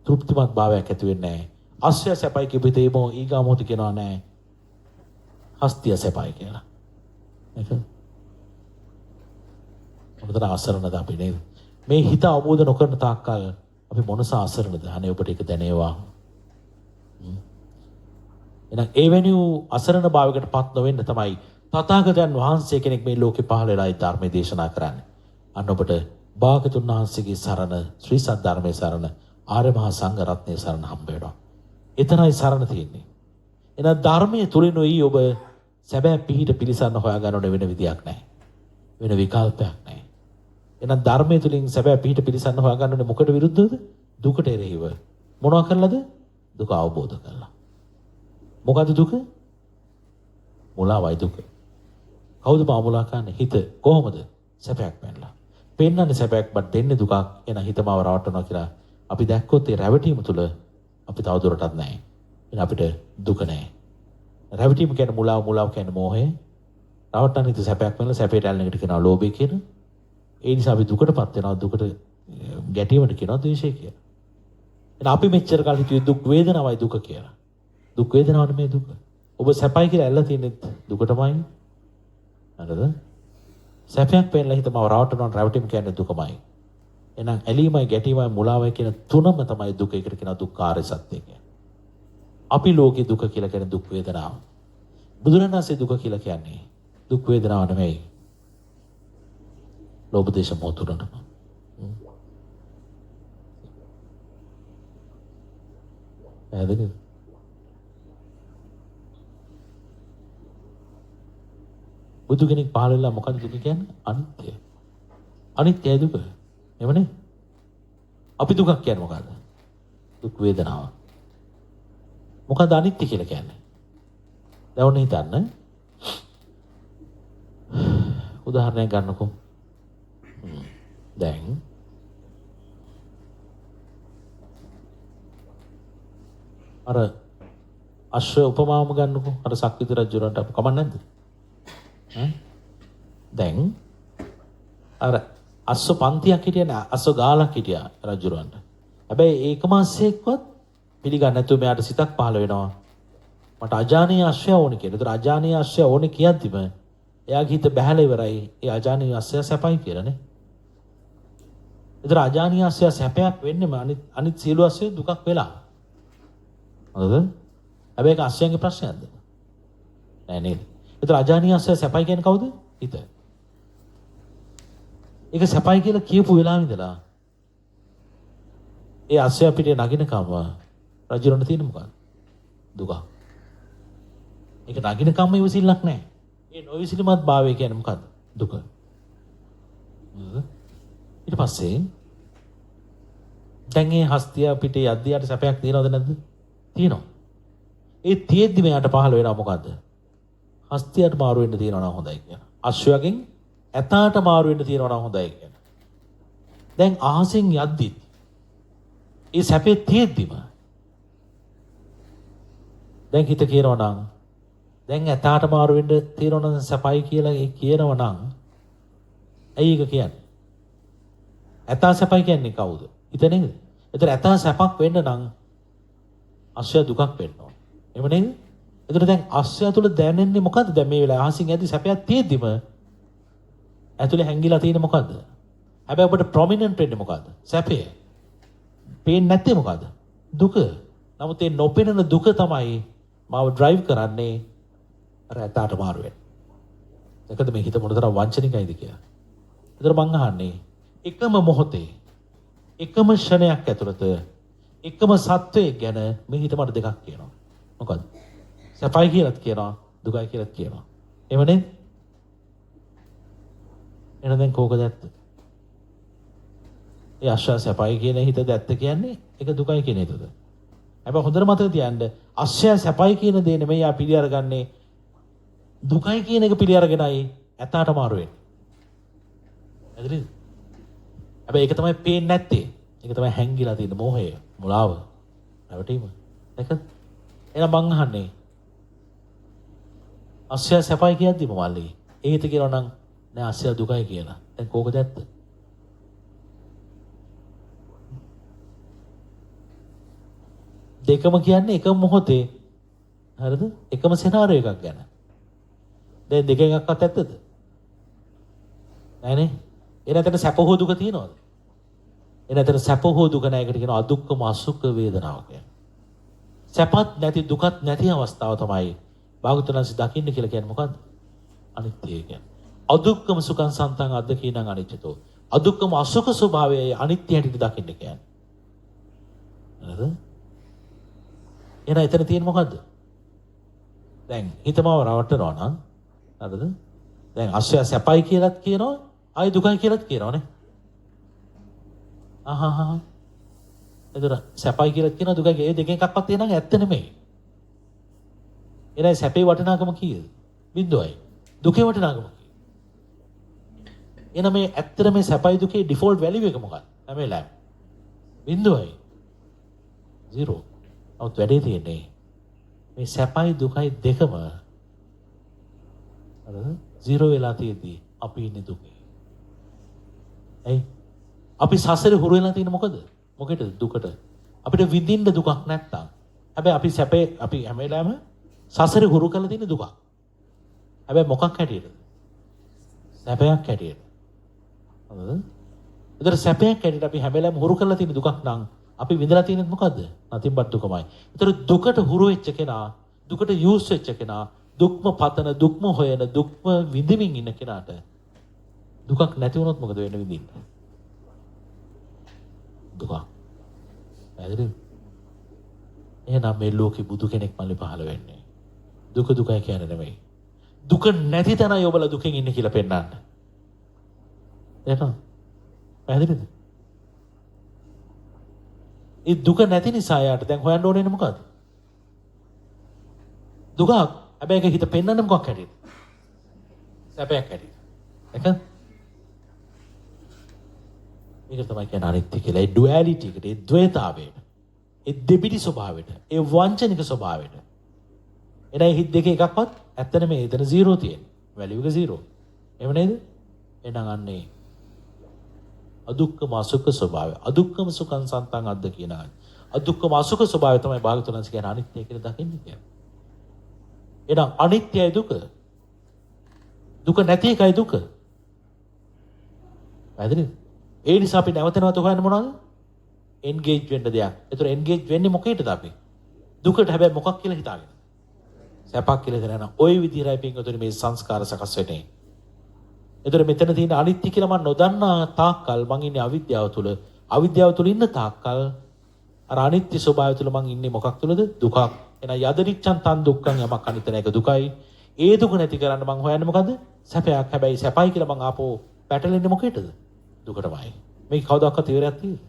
තෘප්තිමත් භාවයක් ඇති වෙන්නේ නැහැ. අස්සය සැපයි කියපු හිතේ මො ඊගා මොහොත කියනවා නෑ. හස්තිය සැපයි කියලා. ඒක මොකටද අසරණද අපි නේද? මේ හිත අවබෝධ නොකරන තාක්කල් අපි මොනස අසරණද? අනේ ඔබට ඒක දැනේවා. එහෙනම් ඒ වැනි වූ අසරණ භාවයකට පත් නොවෙන්න තමයි තථාගතයන් වහන්සේ කෙනෙක් මේ ලෝකේ පහළ වෙලා ඒ ධර්මයේ දේශනා කරන්නේ. අන්න ඔබට භාගතුන් වහන්සේගේ සරණ, ශ්‍රී සද්ධර්මයේ සරණ, ආර්ය මහා සංඝ රත්නයේ සරණ හම්බ වෙනවා. එතනයි සරණ තියෙන්නේ. එහෙනම් ධර්මයේ තුලිනුයි ඔබ සැබෑ පිහිට පිළිසරණ හොයාගන්න ඕන, වෙන විදියක් නැහැ. වෙන විකල්පයක් නැහැ. එහෙනම් ධර්මයේ තුලින් සැබෑ පිහිට පිළිසරණ හොයාගන්න ඕනේ මොකට විරුද්ධවද? දුකට එරෙහිව. මොනවා කරලාද? දුක අවබෝධ කරලා. මොකද්ද දුක? මුලාවයි දුක. කවුද මාව මුලා කරන්නේ? හිත. කොහොමද? සැපයක් පැනලා. පෙන්වන්නේ සැපයක් බත් දෙන්නේ දුකක්. එහෙනම් හිත මාව රවට්ටනවා කියලා අපි දැක්කොත් ඒ රැවටීම තුල අපි තව දුරටත් නැහැ. එහෙනම් අපිට දුක නැහැ. රැවටීම කියන්නේ මුලාව, මුලාව කියන්නේ මෝහය. රවට්ටන හිත සැපයක් වෙනලා සැපයට ඇලෙන එකට කියනවා ලෝභය කියලා. ඒ නිසා අපි දුකටපත් වෙනවා. දුකට ගැටීමට කියනවා ද්වේෂය කියලා. එහෙනම් අපි මෙච්චර කල් හිතුවේ දුක් වේදනාවයි දුක කියලා. දුක් වේදනාව නෙමෙයි දුක. ඔබ සැපයි කියලා ඇල්ලලා තියෙන්නේ දුකටමයි. හරිද? සැපයක් පෙන්නලා හිත මව රවට්ටනවා. රැවටීම කියන්නේ දුකමයි. එහෙනම් ඇලීමයි ගැටීමයි මුලාවයි කියන තුනම තමයි දුක. ඒකට කියනවා දුක්ඛාරය සත්‍ය කියලා. අපි ලෝකේ දුක කියලා කියන්නේ දුක් වේදනාව. බුදුරණන්සේ දුක කියලා කියන්නේ දුක් වේදනාව නෙමෙයි. ලෝභ දේශ මොහ තුනටම. පැහැදිලිද? බුදු කෙනෙක් පහළ වෙලා මොකද්ද දුක කියන්නේ? අනිත්‍ය. අනිත්‍යයි දුක. එහෙමනේ? අපි දුකක් කියන්නේ මොකද්ද? දුක් වේදනාව. මොකද්ද අනිත්‍ය කියලා කියන්නේ? දැන් ඔන්න හිතන්න. උදාහරණයක් ගන්නකෝ. දැන් අර අශ්ව උපමාවම ගන්නකෝ. අර සක්විති රජුරන්ට අප කමක් නැද්ද? ඈ දැන් අර අශ්ව පන්තියක් හිටියනේ, අශ්ව ගාලක් හිටියා රජුරන්ට. හැබැයි ඒකම අශ්වයෙක්වත් පිළිගන්නේ නැතුව මෙයාට සිතක් පහළ වෙනවා. මට අජානීය අශ්වයා ඕනේ කියලා. ඒතර අජානීය අශ්වයා ඕනේ කියද්දිම එයාගේ හිත බැහැලා ඉවරයි. ඒ අජානීය අශ්වයා සැපයි කියලා නේ. ඒතර අජානීය අශ්වයා සැපයක් වෙන්නෙම අනිත් අනිත් සියලු අශ්වය දුකක් වෙලා. හරිද? හැබැයි ඒක අශ්වයන්ගේ ප්‍රශ්නයක්ද? නෑ නේද? ඒතර අජානීය අශ්වයා සැපයි කියන්නේ කවුද? හිත. ඒක සැපයි කියලා කියපු වෙලාවෙ ඉඳලා ඒ අශ්වයා පිටේ නගිනකම රජුරන්ට තියෙන මොකක්ද? දුක. ඒක නගිනකම්ම ඉවසිල්ලක් නෑ. ඒ නොඉවසිලිමත් භාවය කියන්නේ මොකද්ද? දුක. ඊට පස්සේ දැන් මේ හස්තිය පිටේ යද්දී යාට සැපයක් තියෙනවද නැද්ද? තියෙනවා. ඒ තියෙද්දි මෙයාට පහළ වෙනවා මොකද්ද? හස්තියට මාරු වෙන්න තියෙනවා නම් හොඳයි කියලා. අශ්වයාගෙන් ඇතාට මාරු වෙන්න තියෙනවා නම් හොඳයි කියලා. දැන් අහසෙන් යද්දිත් ඒ සැපේ තියෙද්දිම දැන් හිත කියනවා නම් දැන් ඇතාට මාරු වෙන්න තියෙනවා නම් සැපයි කියලා ඒ කියනවා නම් ඇයි ඒක කියන්නේ? ඇතා සැපයි කියන්නේ කවුද? හිත නේද? ඒතර ඇතා සැපක් වෙන්න නම් අශ්වයා දුකක් වෙන්න ඕන. එහෙම නේද? ඒතර දැන් අශ්වයා තුල දැනෙන්නේ මොකද්ද? දැන් මේ වෙලාවේ අහසින් යද්දි සැපයක් තියෙද්දිම ඇතුලේ හැංගිලා තියෙන මොකද්ද? හැබැයි ඔබට ප්‍රොමිනන්ට් වෙන්නේ මොකද්ද? සැපය. පේන්නේ නැත්තේ මොකද්ද? දුක. නමුත් ඒ නොපෙනෙන දුක තමයි මාව ඩ්‍රයිව් කරන්නේ අර ඇතාට මාරු වෙන්න. දැකද මේ හිත මොනතරම් වංචනිකයිද කියලා. ඒතර මං අහන්නේ එකම මොහොතේ එකම ක්ෂණයක් ඇතුළත එකම සත්වයක් ගැන මේ හිත මට දෙකක් කියනවා. මොකද්ද? සැපයි කියලාත් කියනවා, දුකයි කියලාත් කියනවා. එහෙම නේද? එහෙනම් දැන් කෝකද ඇත්ත? ඒ අශ්වයා සැපයි කියන හිතද ඇත්ත කියන්නේ? ඒක දුකයි කියන හිතද? හැබැයි හොඳට මතක තියාගන්න අශ්වයා සැපයි කියන දේ නෙමෙයි ආ පිළි අරගන්නේ, දුකයි කියන එක පිළි අරගෙනයි ඇතාට මාරු වෙන්නේ. හරිද? හැබැයි ඒක තමයි පේන්නේ නැත්තේ. ඒක තමයි හැංගිලා තියෙන මෝහය, මුලාව, රැවටීම. දැකද? එහෙනම් මං අහන්නේ අශ්වයා සැපයි කියද්දිම මල්ලි ඒ හිත කියනවා නම් නෑ අශ්වයා දුකයි කියලා. දැන් කෝකද ඇත්ත? දෙකම කියන්නේ එකම මොහොතේ, හරිද? එකම සිනාරියෝ එකක් ගැන. දැන් දෙක එකක්වත් ඇත්තද? නෑනේ. එන එතන සැප හෝ දුක තියෙනවද? එන එතන සැප හෝ දුක නෑ. ඒකට කියනවා අදුක්කම අසුඛ වේදනාව කියලා. සැපත් නැති දුකත් නැති අවස්ථාව තමයි භාගතුන් වහන්සේ දකින්න කියලා කියන්නේ මොකද්ද? අනිත්‍යය කියන්නේ. අදුක්කම සුඛං සන්තං අද්දකීනං අනිච්චතෝ. අදුක්කම අසුඛ ස්වභාවයයි අනිත්‍ය හැටියට දකින්න කියන්නේ. හරිද? එහෙනම් එතන තියෙන මොකද්ද? දැන් හිතමව රවට්ටනවා නම්, හරිද? දැන් අශ්වයා සැපයි කියලාත් කියනවා, ආයි දුකයි කියලාත් කියනවා නේ. අහහහ. එතන සැපයි කියලාත් කියනවා දුකයි කියලා. ඒ දෙකෙන් එකක්වත් තියෙනවා නම් ඇත්ත නෙමෙයි. එහෙනම් සැපේ වටිනාකම කීයද? බිඳුවයි. දුකේ වටිනාකම කීයද? එහෙනම් මේ ඇත්තට මේ සැපයි දුකේ ඩිෆෝල්ට් වැලියු එක මොකක්ද? හැම වෙලාවෙම බිඳුවයි. 0. නමුත් වැඩේ තියෙන්නේ මේ සැපයි දුකයි දෙකම අර 0 වෙලා තියෙද්දි අපි ඉන්නේ දුකේ. ඇයි? අපි සසරේ හුරු වෙලා තියෙන්නේ මොකද? මොකටද? දුකට. අපිට විඳින්න දුකක් නැත්තම්. හැබැයි අපි සැපේ අපි හැම වෙලාවෙම සසරේ හුරු කරලා තියෙන දුකක්. හැබැයි මොකක් හැටියටද? සැපයක් හැටියට. හරිද? ඒතර සැපයක් හැටියට අපි හැම වෙලාවෙම හුරු කරලා තියෙන දුකක් නම් අපි විඳලා තියෙන්නේ මොකද්ද? nothing but දුකමයි. ඒතර දුකට හුරු වෙච්ච කෙනා, දුකට යූස් වෙච්ච කෙනා, දුක්ම පතන, දුක්ම හොයන, දුක්ම විඳින්මින් ඉන්න කෙනාට දුකක් නැති වුණොත් මොකද වෙන්නේ විඳින්න? දුක. පැහැදිලිද? එහෙනම් මේ ලෝකේ බුදු කෙනෙක් මල්ලි පහළ වෙන්නේ. දුක දුකයි කියන්නේ නෙමෙයි. දුක නැති තැනයි ඔබලා දුකෙන් ඉන්නේ කියලා පෙන්වන්න. තේරෙනවද? පැහැදිලිද? ඒ දුක නැති නිසා යාට දැන් හොයන්න ඕනේ මොකද්ද? දුකක්. හැබැයි ඒක හිත පෙන්වන්නේ මොකක් හැටියද? සැපයක් හැටියට. දැකද? මේක තමයි කියන්නේ අනිත්‍ය කියලා. ඒ ඩුවැලිටි එකට, ඒ ද්වේතාවයට, ඒ දෙබිඩි ස්වභාවයට, ඒ වංචනික ස්වභාවයට. එහෙනම් හිත දෙකේ එකක්වත් ඇත්ත නෙමෙයි. එතන 0 තියෙන්නේ. වැලියු එක 0. එහෙම නේද? එහෙනම් අන්නේ අදුක්කම අසුඛ ස්වභාවය. අදුක්කම සුඛං සන්තං අද්ද කියන අදුක්කම අසුඛ ස්වභාවය තමයි භාගතුන් වහන්සේ කියන්නේ අනිත්‍ය කියලා දකින්නේ කියන්නේ. එහෙනම් අනිත්‍යයි දුක. දුක නැති එකයි දුක. පැහැදිලිද? ඒ නිසා අපි නැවත නැවත හොයන්නේ මොනවද? එන්ගේජ් වෙන්න දෙයක්. ඒතර එන්ගේජ් වෙන්නේ මොකේටද අපි? දුකට. හැබැයි මොකක් කියලා හිතාගෙන? සැපක් කියලා හිතන යනවා. ඔය විදිහටයි පින්වතුනි මේ සංස්කාර සකස් වෙන්නේ. ඒතර මෙතන තියෙන අනිත්‍ය කියලා මං නොදන්නා තාක්කල් මං ඉන්නේ අවිද්‍යාව තුල. අවිද්‍යාව තුල ඉන්න තාක්කල් අර අනිත්‍ය ස්වභාවය තුල මං ඉන්නේ මොකක් තුලද? දුකක්. එහෙනම් යදරිච්ඡන් තන් දුක්ඛං යමක් අනිත්‍ය නැහැ ඒක දුකයි. ඒ දුක නැති කරන්න මං හොයන්නේ මොකද? සැපයක්. හැබැයි සැපයි කියලා මං ආපහු පැටලෙන්නේ මොකේටද? දුකටමයි. මේක කවදාකවත් ඉවරයක් තියෙද?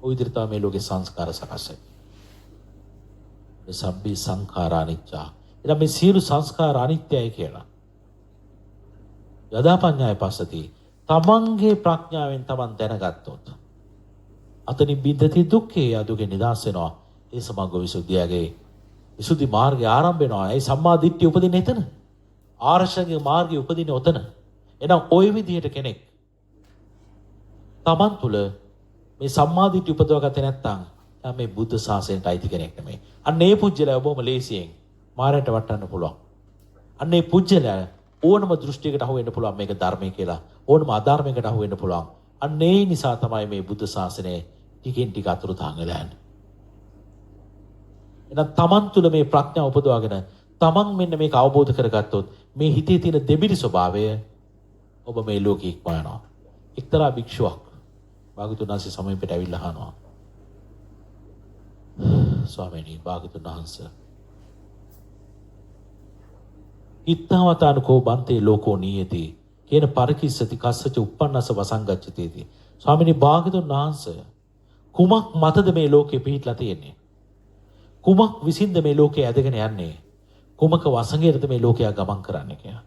ඔය විදිහට තමයි මේ ලෝකේ සංස්කාර සකස් වෙන්නේ. සබ්බේ සංඛාරා අනිච්චා. එහෙනම් මේ සියලු සංස්කාර අනිත්‍යයි කියලා. යදා පඤ්ඤාය පස්සති. තමන්ගේ ප්‍රඥාවෙන් තමන් දැනගත්තොත් අතනින් බින්දති දුක්ඛේ අදුගේ නිදහස් වෙනවා. ඒ සමග විසුද්ධියගේ විසුද්ධි මාර්ගය ආරම්භ වෙනවා. ඒ සම්මා දිට්ඨිය උපදින්නේ එතන. ආර්ශගේ මාර්ගය උපදින්නේ ඔතන. එහෙනම් ওই විදිහට කෙනෙක් තමන් තුළ මේ සම්මා දිට්ඨිය උපදවා ගත්තේ නැත්නම් එයා මේ බුද්ධ ශාසනයට අයිති කෙනෙක් නෙමෙයි. අන්න ඒ පුජ්‍යලයා බොහොම ලේසියෙන් මාරයට වටන්න පුළුවන්. අන්න ඒ පුජ්‍යලයා ඕනම දෘෂ්ටියකට අහු වෙන්න පුළුවන් මේක ධර්මය කියලා. ඕනම අධර්මයකට අහු වෙන්න පුළුවන්. අන්න ඒ නිසා තමයි මේ බුද්ධ ශාසනය ටිකෙන් ටික අතුරුදහන් වෙලා යන්නේ. එහෙනම් තමන් තුළ මේ ප්‍රඥාව උපදවාගෙන තමන් මෙන්න මේක අවබෝධ කරගත්තොත් මේ හිතේ තියෙන දෙබිඩි ස්වභාවය ඔබ මේ ලෝකෙ ඉක්මවා යනවා. එක්තරා භික්ෂුවක් භාගතුන් වහන්සේ සමීපයට ඇවිල්ලා අහනවා. ස්වාමීනි භාගතුන් වහන්සේ ඉත්තවතානුකෝ බන්තේ ලෝකෝ නීයති කියන පරකිස්සති කස්සච උප්පන්නස වසංගච්ඡති इति. ස්වාමීනි භාගතුන් වහන්සේ කුමක් මතද මේ ලෝකෙ පිහිටලා තියෙන්නේ? කුමක් විසින්ද මේ ලෝකේ ඇදගෙන යන්නේ? කුමක වසඟයටද මේ ලෝකයා ගමන් කරන්නේ කියලා.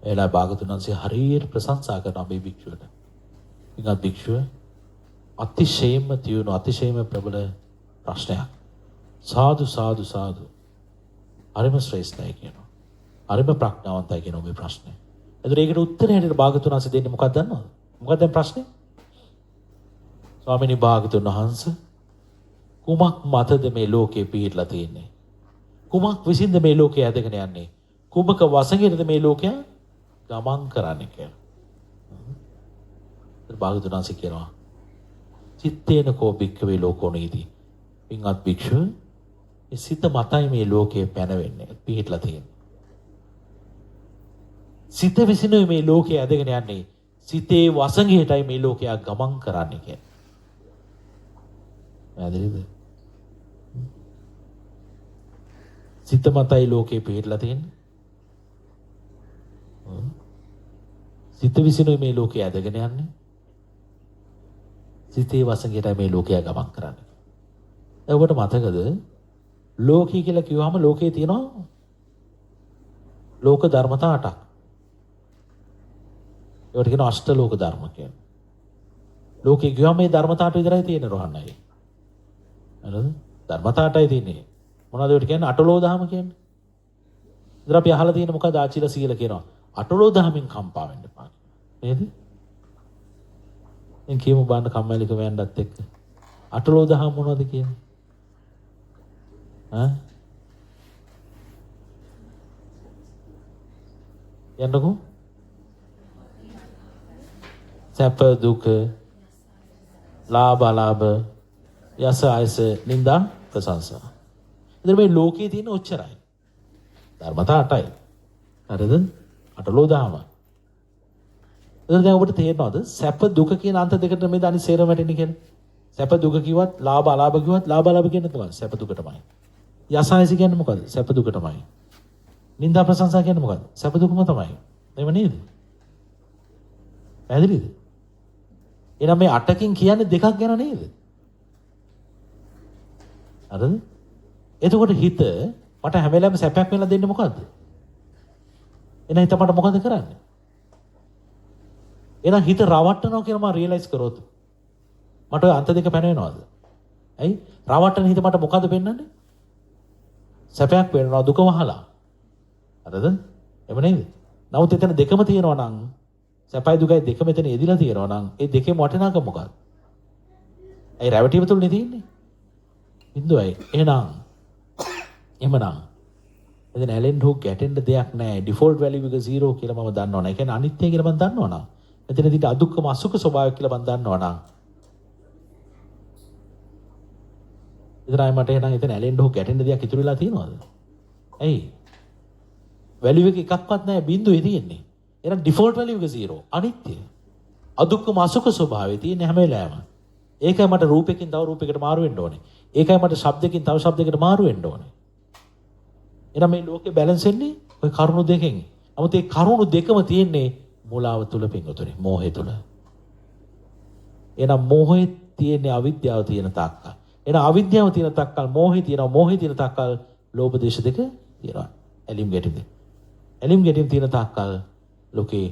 එලා භාගතුන් වහන්සේ හරියට ප්‍රශංසා කරනවා මේ භික්ෂුවට. පින්වත් භික්ෂුව අතිශයින්ම තියුණු අතිශයින්ම ප්‍රබල ප්‍රශ්නයක්. සාදු සාදු සාදු. හරිම ශ්‍රේෂ්ඨයි කියනවා. හරිම ප්‍රඥාවන්තයි කියනවා මේ ප්‍රශ්නේ. එතකොට ඒකට උත්තරය හැටියට භාගතුන් වහන්සේ දෙන්නේ මොකක්ද දන්නවද? මොකක්ද දැන් ප්‍රශ්නේ? ස්වාමීනි භාගතුන් වහන්සේ කුමක් මතද මේ ලෝකේ පිහිටලා තියෙන්නේ? කුමක් විසින්ද මේ ලෝකේ ඇදගෙන යන්නේ? කුමක වසඟයටද මේ ලෝකයා ගමන් කරන්නේ කියලා. ඒත් භාගතුන් වහන්සේ කියනවා චිත්තේන කෝ භික්ඛවේ ලෝකෝ නීති. පින්වත් භික්ෂුව මේ සිත මතයි මේ ලෝකේ පැනවෙන්නේ පිහිටලා තියෙන්නේ. සිත විසිනුයි මේ ලෝකේ ඇදගෙන යන්නේ. සිතේ වසඟයටයි මේ ලෝකයා ගමන් කරන්නේ කියලා. පැහැදිලිද? සිත මතයි ලෝකේ පිහිටලා තියෙන්නේ. සිත විසිනුයි මේ ලෝකේ ඇදගෙන යන්නේ. සිතේ වසඟයටයි මේ ලෝකයා ගමන් කරන්නේ. දැන් ඔබට මතකද ලෝකය කියලා කිව්වහම ලෝකේ තියෙනවා ලෝක ධර්මතා 8ක්. ඒවට කියනවා අෂ්ටලෝක ධර්ම කියලා. ලෝකේ කිව්වම මේ ධර්මතා 8 විතරයි තියෙන්නේ රෝහණයි. හරිද? ධර්මතා 8යි තියෙන්නේ. මොනවද ඒවට කියන්නේ? අටලෝ දහම කියන්නේ. ඉතින් අපි අහලා තියෙන මොකද ආචිලා සීල කියනවා. අටලෝ දහමින් කම්පා වෙන්න එපා කියලා. නේද? දැන් කියමු බලන්න කම්මැලිකම යන්නත් එක්ක. අටලෝ දහම මොනවද කියන්නේ? ඈ? යන්නකෝ. සැප දුක ලාභ අලාභ යස අයස නිന്ദා ප්‍රශංසා. ඉතින් මේ ලෝකයේ තියෙන ඔච්චරයි. ධර්මතා 8යි. හරිද? අටලෝ දහම. ඉතින් දැන් ඔබට තේරෙනවද සැප දුක කියන අන්ත දෙකට මේ අනිත් සේරම වැටෙන්නේ කියලා? සැප දුක කිව්වත් ලාභ අලාභ කිව්වත් ලාභ අලාභ කියන්නේ මොකක්ද? සැප දුකටමයි. යස අයස කියන්නේ මොකද්ද? සැප දුකටමයි. නිന്ദා ප්‍රශංසා කියන්නේ මොකද්ද? සැප දුකම තමයි. එහෙම නේද? පැහැදිලිද? එහෙනම් මේ අටකින් කියන්නේ දෙකක් ගැන නේද? හරිද? එතකොට හිත මට හැම වෙලාවෙම සැපයක් වෙලා දෙන්නේ මොකද්ද? එහෙනම් හිත මට මොකද කරන්නේ? එහෙනම් හිත රවට්ටනවා කියලා මම රියලයිස් කරොත් මට ඔය අන්ත දෙක පැනවෙනවද? ඇයි? රවට්ටන හිත මට මොකද පෙන්වන්නේ? සැපයක් වෙනවා දුක වහලා. හරිද? එහෙම නේද? නමුත් එතන දෙකම තියෙනවා නම් සැපයි දුකයි දෙකම එතන යෙදිලා තියෙනවා නම් ඒ දෙකේම වටිනාකම මොකක්ද? ඇයි රැවටීම තුලනේ තියෙන්නේ? බින්දුවයි. එහෙමනම් එතන ඇලෙන්න හෝ ගැටෙන්න දෙයක් නැහැ. ඩිෆෝල්ට් වැලියු එක 0 කියලා මම දන්නවනේ. ඒ කියන්නේ අනිත්‍ය කියලා මම දන්නවනම්. එතනදී අදුක්කම අසුඛ ස්වභාවය කියලා මම දන්නවනම්. එතනයි මට එහෙනම් එතන ඇලෙන්න හෝ ගැටෙන්න දෙයක් ඉතුරු වෙලා තියෙනවද? ඇයි? වැලියු එක එකක්වත් නැහැ, බින්දුවේ තියෙන්නේ. එහෙනම් ඩිෆෝල්ට් වැලියු එක 0. අනිත්‍ය. අදුක්කම අසුඛ ස්වභාවය තියෙන්නේ හැම වෙලාවෙම. ඒකයි මට රූපයකින් තව රූපයකට මාරු වෙන්න ඕනේ. ඒකයි මට ශබ්දකින් තව ශබ්දයකට මාරු වෙන්න ඕනේ. එහෙනම් මේ ලෝකේ බැලන්ස් වෙන්නේ ඔය කරුණු දෙකෙන්. නමුත් ඒ කරුණු දෙකම තියෙන්නේ මුලාව තුල පින්වතුනි, මෝහය තුල. එහෙනම් මෝහය තියෙන්නේ අවිද්‍යාව තියෙන තාක්කල්. එහෙනම් අවිද්‍යාව තියෙන තාක්කල් මෝහය තියෙනවා. මෝහය තියෙන තාක්කල් ලෝභ දේශ දෙක තියෙනවා. ඇලීම් ගැටීම් දෙක. ඇලීම් ගැටීම් තියෙන තාක්කල් ලෝකේ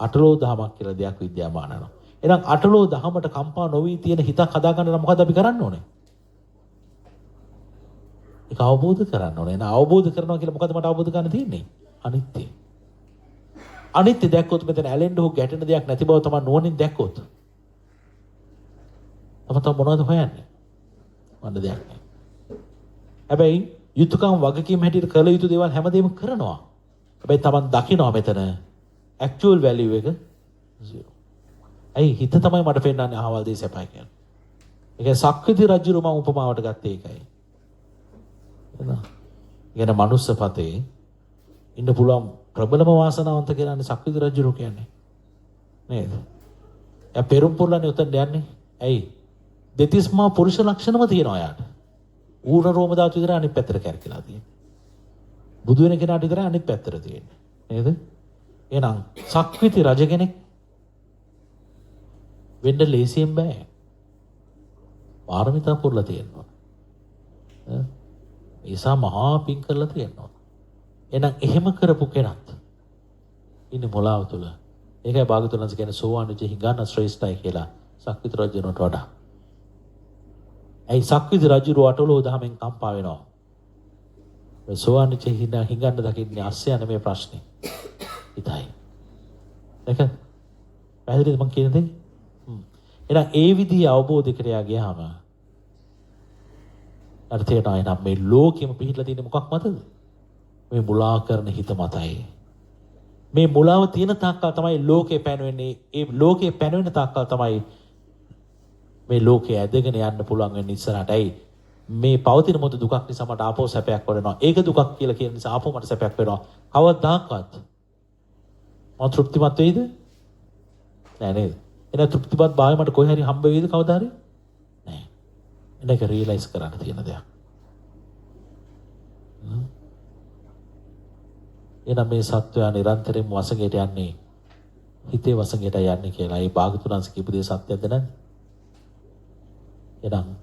අටලෝ දහමක් කියලා දෙයක් විද්‍යාමාන වෙනවා. එහෙනම් අටලෝ දහමට කම්පා නොවී තියෙන හිතක් හදාගන්න නම් මොකද අපි කරන්න ඕනේ? ඒක අවබෝධ කරගන්න ඕනේ. එහෙනම් අවබෝධ කරනවා කියලා මොකද මට අවබෝධ කරගන්න තියෙන්නේ? අනිත්‍ය. අනිත්‍ය දැක්කොත් මෙතන ඇලෙන්න හෝ ගැටෙන දෙයක් නැති බව තමයි නුවණින් දැක්කොත්. තම තම මොනවද හොයන්නේ? වන්න දෙයක් නෑ. හැබැයි යුතුයකම් වගකීම් හැටියට කළ යුතු දේවල් හැමදේම කරනවා. හැබැයි තමන් දකිනවා මෙතන ඇක්චුઅල් වැලියු එක 0. ඇයි හිත තමයි මට පෙන්වන්නේ අහවල් දේ සැපයි කියලා. ඒ කියන්නේ සක්විති රජුරු මම උපමාවට ගත්තේ ඒකයි. නේද? ඒ කියන්නේ මනුස්ස පතේ ඉන්න පුළුවන් ප්‍රබලම වාසනාවන්ත කෙනානේ සක්විති රජුරු කියන්නේ. නේද? එයා පෙරුම් පුරලානේ උතන්ට යන්නේ. ඇයි? දෙතිස් මහා පුරුෂ ලක්ෂණම තියෙනවා එයාට. ඌර රෝම ධාතු විතරයි අනිත් පැත්තට කැරකිලා තියෙන්නේ. බුදු වෙන කෙනාට විතරයි අනිත් පැත්තට තියෙන්නේ. නේද? එහෙනම් සක්විති රජ කෙනෙක් වෙන්න ලේසියෙන් බෑ. පාරමිතා පුරලා තියෙනවා. ඒසා මහා පිං කරලා තියෙනවා. එහෙනම් එහෙම කරපු කෙනත් ඉන්නේ මොලාව තුල. ඒකයි භාගතුන් වහන්සේ කියන්නේ සෝවාන් වෙච්ච හිඟන්න ශ්‍රේෂ්ඨයි කියලා සක්විති රජුණට වඩා. ඇයි සක්විති රජුරු අටලෝ දහමෙන් කම්පා වෙනවා. ඔය සෝවාන් වෙච්ච හිඟන්න දකින්නේ අස්ස යන මේ ප්‍රශ්නේ. හිතයි. දැක පැහැදිලිද මං කියන දේ? එහෙනම් ඒ විදිහේ අවබෝධයකට යා ගියාම අර තේරෙනවා එහෙනම් මේ ලෝකෙම පිහිටලා තියෙන්නේ මොකක් මතද? මේ මුලා කරන හිත මතයි. මේ මුලාව තියෙන තාක්කල් තමයි ලෝකේ පැනවෙන්නේ. ඒ ලෝකේ පැනවෙන තාක්කල් තමයි මේ ලෝකේ ඇදගෙන යන්න පුළුවන් වෙන්නේ ඉස්සරහට. ඇයි? මේ පවතින මොහොත දුකක් නිසා මට ආපහු සැපයක් වෙනවා. ඒක දුකක් කියලා කියන නිසා ආපහු මට සැපයක් වෙනවා. කවදාකවත් මම තෘප්තිමත් වෙයිද? නෑ නේද? එහෙනම් තෘප්තිමත් භාවය මට කොහේ හරි හම්බ වෙයිද කවදා හරි? නෑ. එහෙනම් ඒක රියලයිස් කරන්න තියෙන දෙයක්. එහෙනම් මේ සත්වයා නිරන්තරයෙන්ම වසඟයට යන්නේ හිතේ වසඟයට යන්නේ කියලා ඒ භාගතුන් වහන්සේ කියපු දේ සත්‍යද නැද්ද? එහෙනම්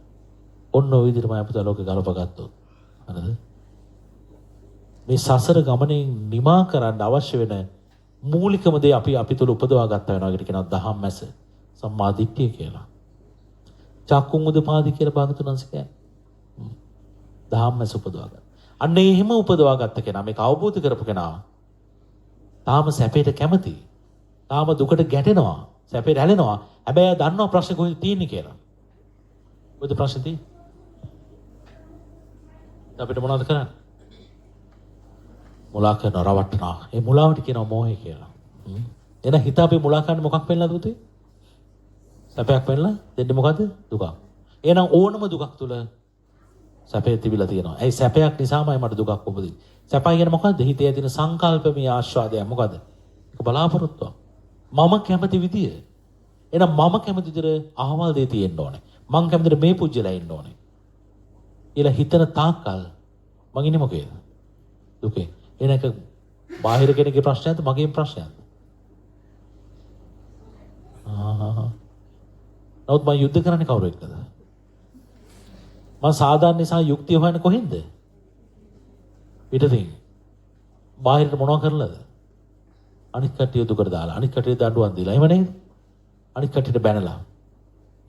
ඔන්න ඔය විදිහටම අපිට ලෝකේ ගලපගත්තොත් හරිද? මේ සසර ගමනෙන් නිමා කරන්න අවශ්‍ය වෙන මූලිකම දේ අපි තුල උපදවා ගත්තා වෙනවා කියලා කියනවා දහම් මැස සම්මා දිට්ඨිය කියලා. චක්කුන් උදපාදි කියලා භාගතුන් වහන්සේ කියන්නේ. දහම් මැස උපදවා ගන්න. අන්න එහෙම උපදවා ගත්ත කෙනා මේක අවබෝධ කරපු කෙනා තාම සැපයට කැමති. තාම දුකට ගැටෙනවා. සැපයට ඇලෙනවා. හැබැයි එයා දන්නවා ප්‍රශ්නේ කොහෙද තියෙන්නේ කියලා. කොහෙද ප්‍රශ්නේ තියෙන්නේ? අපිට මොනවද කරන්නේ? මුලා කරනවා, රවට්ටනවා. ඒ මුලාවට කියනවා මෝහය කියලා. එහෙනම් හිත අපි මුලා කරන්නේ මොකක් වෙන්නද පුතේ? සැපයක් වෙන්නලා දෙන්නේ මොකද? දුකක්. එහෙනම් ඕනම දුකක් තුල සැපේ තිබිලා තියෙනවා. ඇයි සැපයක් නිසාමයි මට දුකක් උපදින්නේ. සැපයි කියන්නේ මොකද්ද? හිතේ ඇතින සංකල්පමය ආස්වාදයක්. මොකද්ද? ඒක බලාපොරොත්තුවක්. මම කැමති විදිය. එහෙනම් මම කැමති විදියට අහවල් දේ තියෙන්න ඕනේ. මං කැමති විදියට මේ පුජ්‍යලා ඉන්න ඕනේ. කියලා හිතන තාක්කල් මං ඉන්නේ මොකේද? දුකේ. එන එක බාහිර කෙනෙක්ගේ ප්‍රශ්නයක්ද මගේ ප්‍රශ්නයක්ද? ආහ්. නමුත් මං යුද්ධ කරන්නේ කවුරු එක්කද? මං සාධාරණ සහ යුක්තිය හොයන්නේ කොහෙන්ද? පිටතින්. බාහිරට මොනව කරලාද? අනිත් කට්ටිය දුකට දාලා, අනිත් කට්ටිය දඬුවම් දීලා. එහෙම නේද? අනිත් කට්ටියට බැනලා.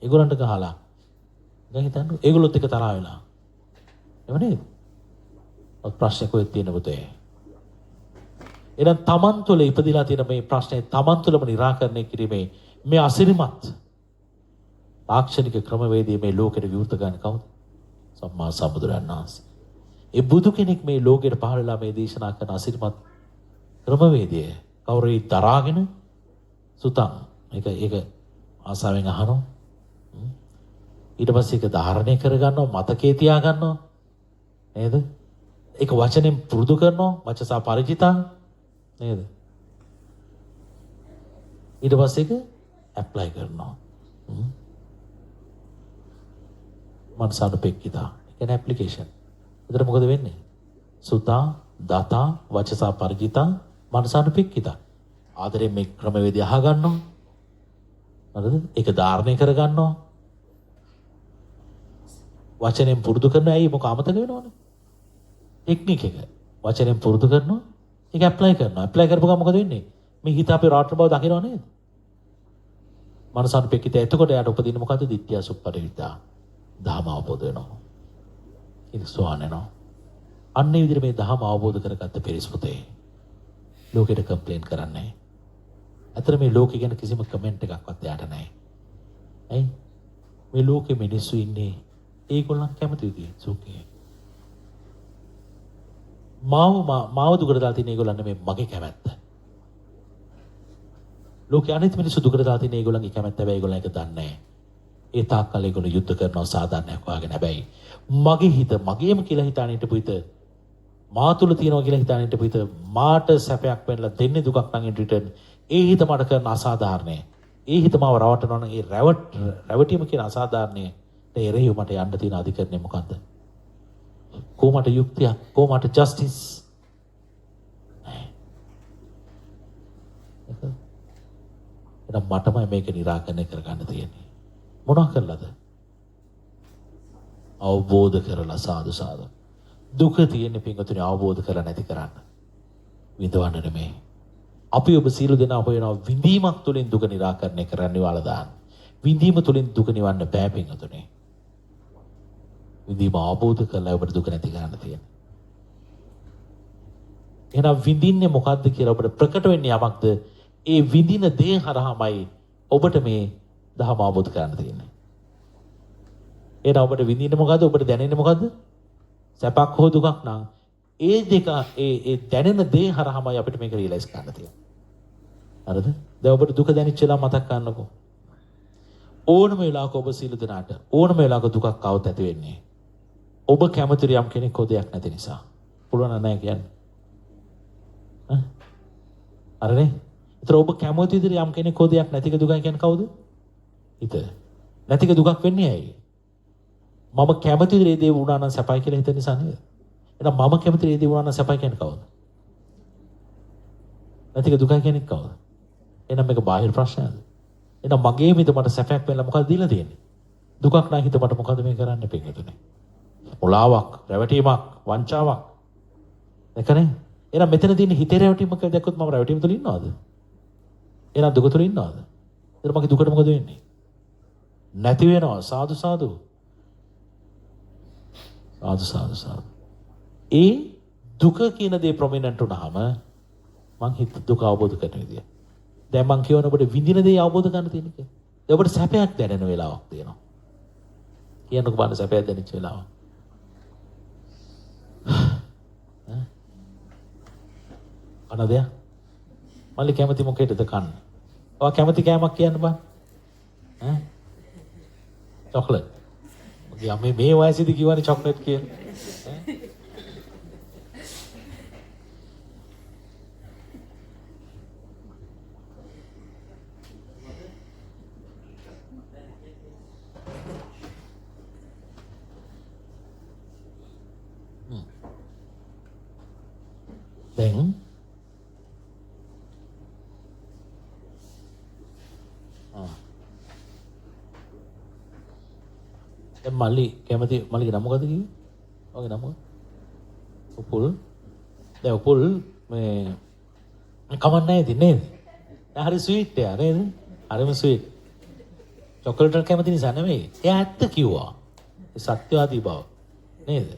ඒගොල්ලන්ට ගහලා. දැන් හිතන්න ඒගොල්ලොත් එක්ක තරහා වෙලා. එහෙම නේද? ඔත් ප්‍රශ්නේ කොහෙද තියෙන පුතේ? එහෙනම් තමන් තුළ ඉපදිලා තියෙන මේ ප්‍රශ්නේ තමන් තුළම නිරාකරණය කිරීමේ මේ අසිරිමත් තාක්ෂණික ක්‍රමවේදය මේ ලෝකෙට විවෘත ගන්න කවුද? සම්මා සම්බුදුරජාණන් වහන්සේ. ඒ බුදු කෙනෙක් මේ ලෝකෙට පහළ වෙලා මේ දේශනා කරන අසිරිමත් ක්‍රමවේදය කවුරුයි දරාගෙන සුතං ඒක ඒක ආසාවෙන් අහනවා. ඊට පස්සේ ඒක ධාරණය කරගන්නවා, මතකේ තියාගන්නවා නේද? ඒක වචනෙන් පුරුදු කරනවා, වචසා පරිචිතා නේද? ඊට පස්සේ ඒක ඇප්ලයි කරනවා. මනසානුපෙක්කිතා. ඒ කියන්නේ ඇප්ලිකේෂන්. එතකොට මොකද වෙන්නේ? සුතා, දතා, වචසා පරිචිතා, මනසානුපෙක්කිතා. ආදරයෙන් මේ ක්‍රමවේදය අහගන්නවා. හරිද? ඒක ධාරණය කරගන්නවා. වචනෙන් පුරුදු කරනවා. ඇයි මොක අමතක වෙනවනේ? ටෙක්නික් එක. වචනෙන් පුරුදු කරනවා. ඒක ඇප්ලයි කරනවා. ඇප්ලයි කරපුව ගමන් මොකද වෙන්නේ? මේ හිත අපේ රාට්‍ර බව දකිනව නේද? මනසානුපෙක්කිත. එතකොට එයාට උපදින්නේ මොකද්ද? දිට්ඨිය සුප්පටිවිතා. ධහම අවබෝධ වෙනවා. ඒක සෝවාන් වෙනවා. අන්න ඒ විදිහට මේ ධහම අවබෝධ කරගත්ත පිරිස් පුතේ ලෝකෙට කම්ප්ලේන් කරන්නේ නැහැ. අතර මේ ලෝකෙ ගැන කිසිම කමෙන්ට් එකක්වත් එයාට නැහැ. ඇයි? මේ ලෝකෙ මිනිස්සු ඉන්නේ ඒගොල්ලන් කැමති විදිහට සුඛේ. මාව මාව දුකට දාලා තියෙන ඒගොල්ලන් නෙමෙයි මගේ කැමැත්ත. ලෝකෙ අනිත් මිනිස්සු දුකට දාලා තියෙන ඒගොල්ලන්ගේ කැමැත්ත හැබැයි ඒගොල්ලන් ඒක දන්නේ නැහැ. ඒ තාක්කල් ඒගොල්ලෝ යුද්ධ කරනවා සාධාරණයක් හොයාගෙන. හැබැයි මගේ හිත මගේම කියලා හිතාන හිටපු හිත, මා තුල තියෙනවා කියලා හිතාන හිටපු හිත මාට සැපයක් වෙන්නලා දෙන්නේ දුකක් නම් ඉන් රිටර්න් ඒ හිත මට කරන අසාධාරණය. ඒ හිත මාව රවටනවා නම් ඒ රැවටීම කියන අසාධාරණයට එරෙහිව මට යන්න තියෙන අධිකරණය මොකද්ද? කොහොමට යුක්තියක්, කොහොමට ජස්ටිස්? නෑ. එහෙනම් මටමයි මේක නිරාකරණය කරගන්න තියෙන්නේ. මොනවා කරලාද? අවබෝධ කරලා. සාදු සාදු. දුක තියෙන්නේ පින්වතුනි අවබෝධ කරලා නැති කරන්න. විඳවන්න නෙමෙයි. අපි ඔබ සියලු දෙනා හොයනවා විඳීමක් තුළින් දුක නිරාකරණය කරන්න නිවාලා දාන්න. විඳීම තුළින් දුක නිවන්න බෑ පින්වතුනි. විඳීම අවබෝධ කරලා ඔබට දුක නැති කරන්න තියෙන්නේ. එහෙනම් විඳින්නේ මොකද්ද කියලා ඔබට ප්‍රකට වෙන්නේ යමක්ද? ඒ විඳින දේ හරහාමයි ඔබට මේ ධහම අවබෝධ කරගන්න තියෙන්නේ. එහෙනම් ඔබට විඳින්නේ මොකද්ද? ඔබට දැනෙන්නේ මොකද්ද? සැපක් හෝ දුකක් නම් ඒ දෙක ඒ ඒ දැනෙන දේ හරහාමයි අපිට මේක රියලයිස් කරන්න තියෙන්නේ. හරිද? දැන් ඔබට දුක දැනෙච්ච වෙලාව මතක් කරන්නකෝ. ඕනම වෙලාවක ඔබ සියලු දෙනාට ඕනම වෙලාවක දුකක් આવත් ඇති වෙන්නේ. ඔබ කැමති යම් කෙනෙක් හෝ දෙයක් නැති නිසා. පුළුවන් නෑ කියන්නේ. ඈ? හරිනේ? ඒතර ඔබ කැමති විදිහට යම් කෙනෙක් හෝ දෙයක් නැතික දුකයි කියන්නේ කවුද? හිත. නැතික දුකක් වෙන්නේ ඇයි? මම කැමති විදිහට ඒ දේ වුණා නම් සැපයි කියලා හිතන නිසා නේද? එහෙනම් මම කැමති ඒ දේ වුණා නම් සැපයි කියන්නේ කවුද? නැතික දුකයි කියන්නේ කවුද? එහෙනම් මේක බාහිර ප්‍රශ්නයක්ද? එහෙනම් මගේ හිත මට සැපයක් වෙලා මොකද දීලා තියෙන්නේ? දුකක් නම් හිත මට මොකද මේ කරන්නේ පින්වතුනි? මුලාවක්, රැවටීමක්, වංචාවක්. දැකනේ? එහෙනම් මෙතන තියෙන හිතේ රැවටීම කියලා දැක්කොත් මම රැවටීම තුල ඉන්නවද? එහෙනම් දුක තුල ඉන්නවද? එතන මගේ දුකට මොකද වෙන්නේ? නැති වෙනවා. සාදු සාදු. සාදු සාදු සාදු. ඒ දුක කියන දේ ප්‍රොමිනන්ට් වුණාම මං හිත දුක අවබෝධ කරන විදිය. දැන් මං කියවන ඔබට විඳින දේ අවබෝධ කරගන්න තියෙන එක. දැන් ඔබට සැපයක් දැනෙන වෙලාවක් තියෙනවා. කියන්නකෝ බලන්න සැපයක් දැනෙච්ච වෙලාව. කන දෙයක්? මල්ලි කැමති මොකේද කන්න? ඔයා කැමති කෑමක් කියන්න බං. ඈ? චොක්ලට්. මගේ අම්මේ මේ වයසේදී කිව්වනේ චොක්ලට් කියලා. ඈ? දැන් දැන් මල්ලි කැමති, මල්ලිගේ නම මොකද කිව්වේ? ඔගේ නම මොකද? උපුල්. දැන් උපුල් මේ කමක් නැහැ ඉතින් නේද? දැන් හරි ස්වීට් එයා නේද? හරිම ස්වීට්. චොකලට් වලට කැමති නිසා නෙමෙයි. එයා ඇත්ත කිව්වා. ඒ සත්‍යවාදී බව නේද?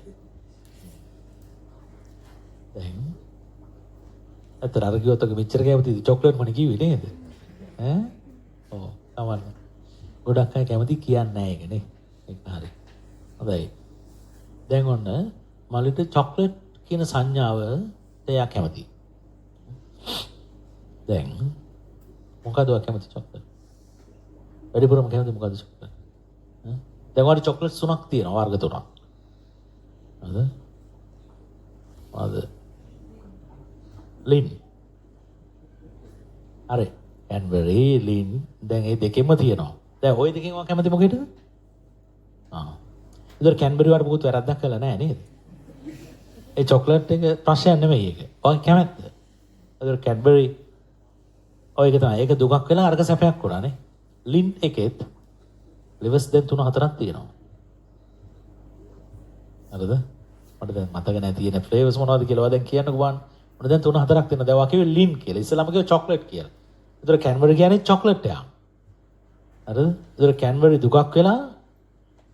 දැන් ඇත්තට අර කිව්වොත් ඔක මෙච්චර කැමතිද චොකලට් මනේ කිව්වේ නේද? ඈ? ඔව් තමන්න. ගොඩක් අය කැමති කියන්නේ නැහැ ඒක නේ. ඒක හරි. හොඳයි. දැන් ඔන්න මල්ලිට චොකලට් කියන සංඥාවට එයා කැමති. දැන් මොකද ඔයා කැමති චොකලට්? වැඩිපුරම කැමති මොකද චොකලට්? ඈ? දැන් ඔයාලට චොකලට් තුනක් තියෙනවා, වර්ග තුනක්. හරිද? මොකද? ලින්. හරි. කැන්බරි, ලින් දැන් මේ දෙකෙන්ම තියෙනවා. දැන් ওই දෙකෙන් ඔයා කැමති මොකේද? ආ. ඒතර කැන්බරි වලට මොකුත් වැරද්දක් කළා නෑ නේද? ඒ චොකලට් එක ප්‍රශ්නයක් නෙමෙයි ඒක. ඔයා කැමැත්ත. ඒතර කැඩ්බරි ඔය එක තමයි. ඒක දුකක් වෙලා අරක සැපයක් වුණා නේ. ලින් එකෙත් ලිවර්ස් දැන් තුන හතරක් තියෙනවා. හරිද? මට දැන් මතක නෑ තියෙන ෆ්ලේවර්ස් මොනවද කියලා. ඔයා දැන් කියන්නකෝ බලන්න. මට දැන් තුන හතරක් තියෙනවා. දැන් ඔයා කිව්වේ ලින් කියලා. ඉස්සෙල්ලාම කිව්වේ චොකලට් කියලා. ඒතර කැන්බරි කියන්නේ චොකලට් එකක්. හරිද? ඒතර කැන්බරි දුකක් වෙලා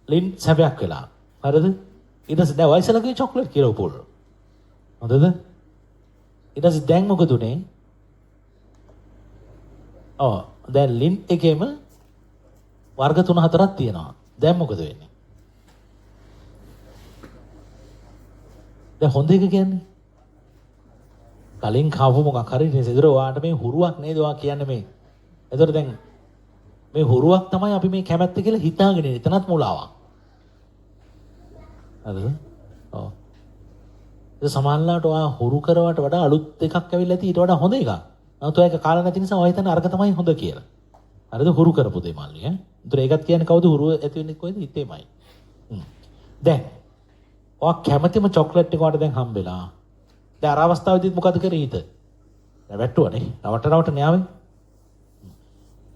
ලින් සැපයක් වෙලා. හරිද? ඊට පස්සේ දැන් ඔයා ඉස්සෙල්ලා කිව්වේ චොකලට් කියලා උපුල්. හොඳද? ඊට පස්සේ දැන් මොකද උනේ? ඔව් දැන් ලින් එකේම වර්ග තුන හතරක් තියෙනවා. දැන් මොකද වෙන්නේ? දැන් හොඳ එක කියන්නේ කලින් කාපු මොකක් හරි නේ. ඒතර ඔයාට මේ හුරුවක් නේද ඔයා කියන්නේ මේ. ඒතර දැන් මේ හුරුවක් තමයි අපි මේ කැමැත්ත කියලා හිතාගෙන ඉන්නේ. එතනත් මුලාවක්. හරිද? ඔව්. ඒක සමහරවිට ඔයා හුරු කරවට වඩා අලුත් එකක් ඇවිල්ලා ඇති ඊට වඩා හොඳ එකක්. නමුත් ඔයා ඒක කාලා නැති නිසා ඔයා හිතන්නේ අරක තමයි හොඳ කියලා. හරිද? හුරු කරපු දේ මල්ලි ඈ. ඒතර ඒකත් කියන්නේ කවුද හුරුව ඇති වෙන්නේ කොහෙද? හිතේමයි. දැන් ඔයා කැමතිම චොක්ලට් එක ඔයාට දැන් හම්බෙලා. දැන් අර අවස්ථාවේදීත් මොකද කරේ හිත? දැන් වැට්ටුවනේ. රවට රවට න්යාවේ.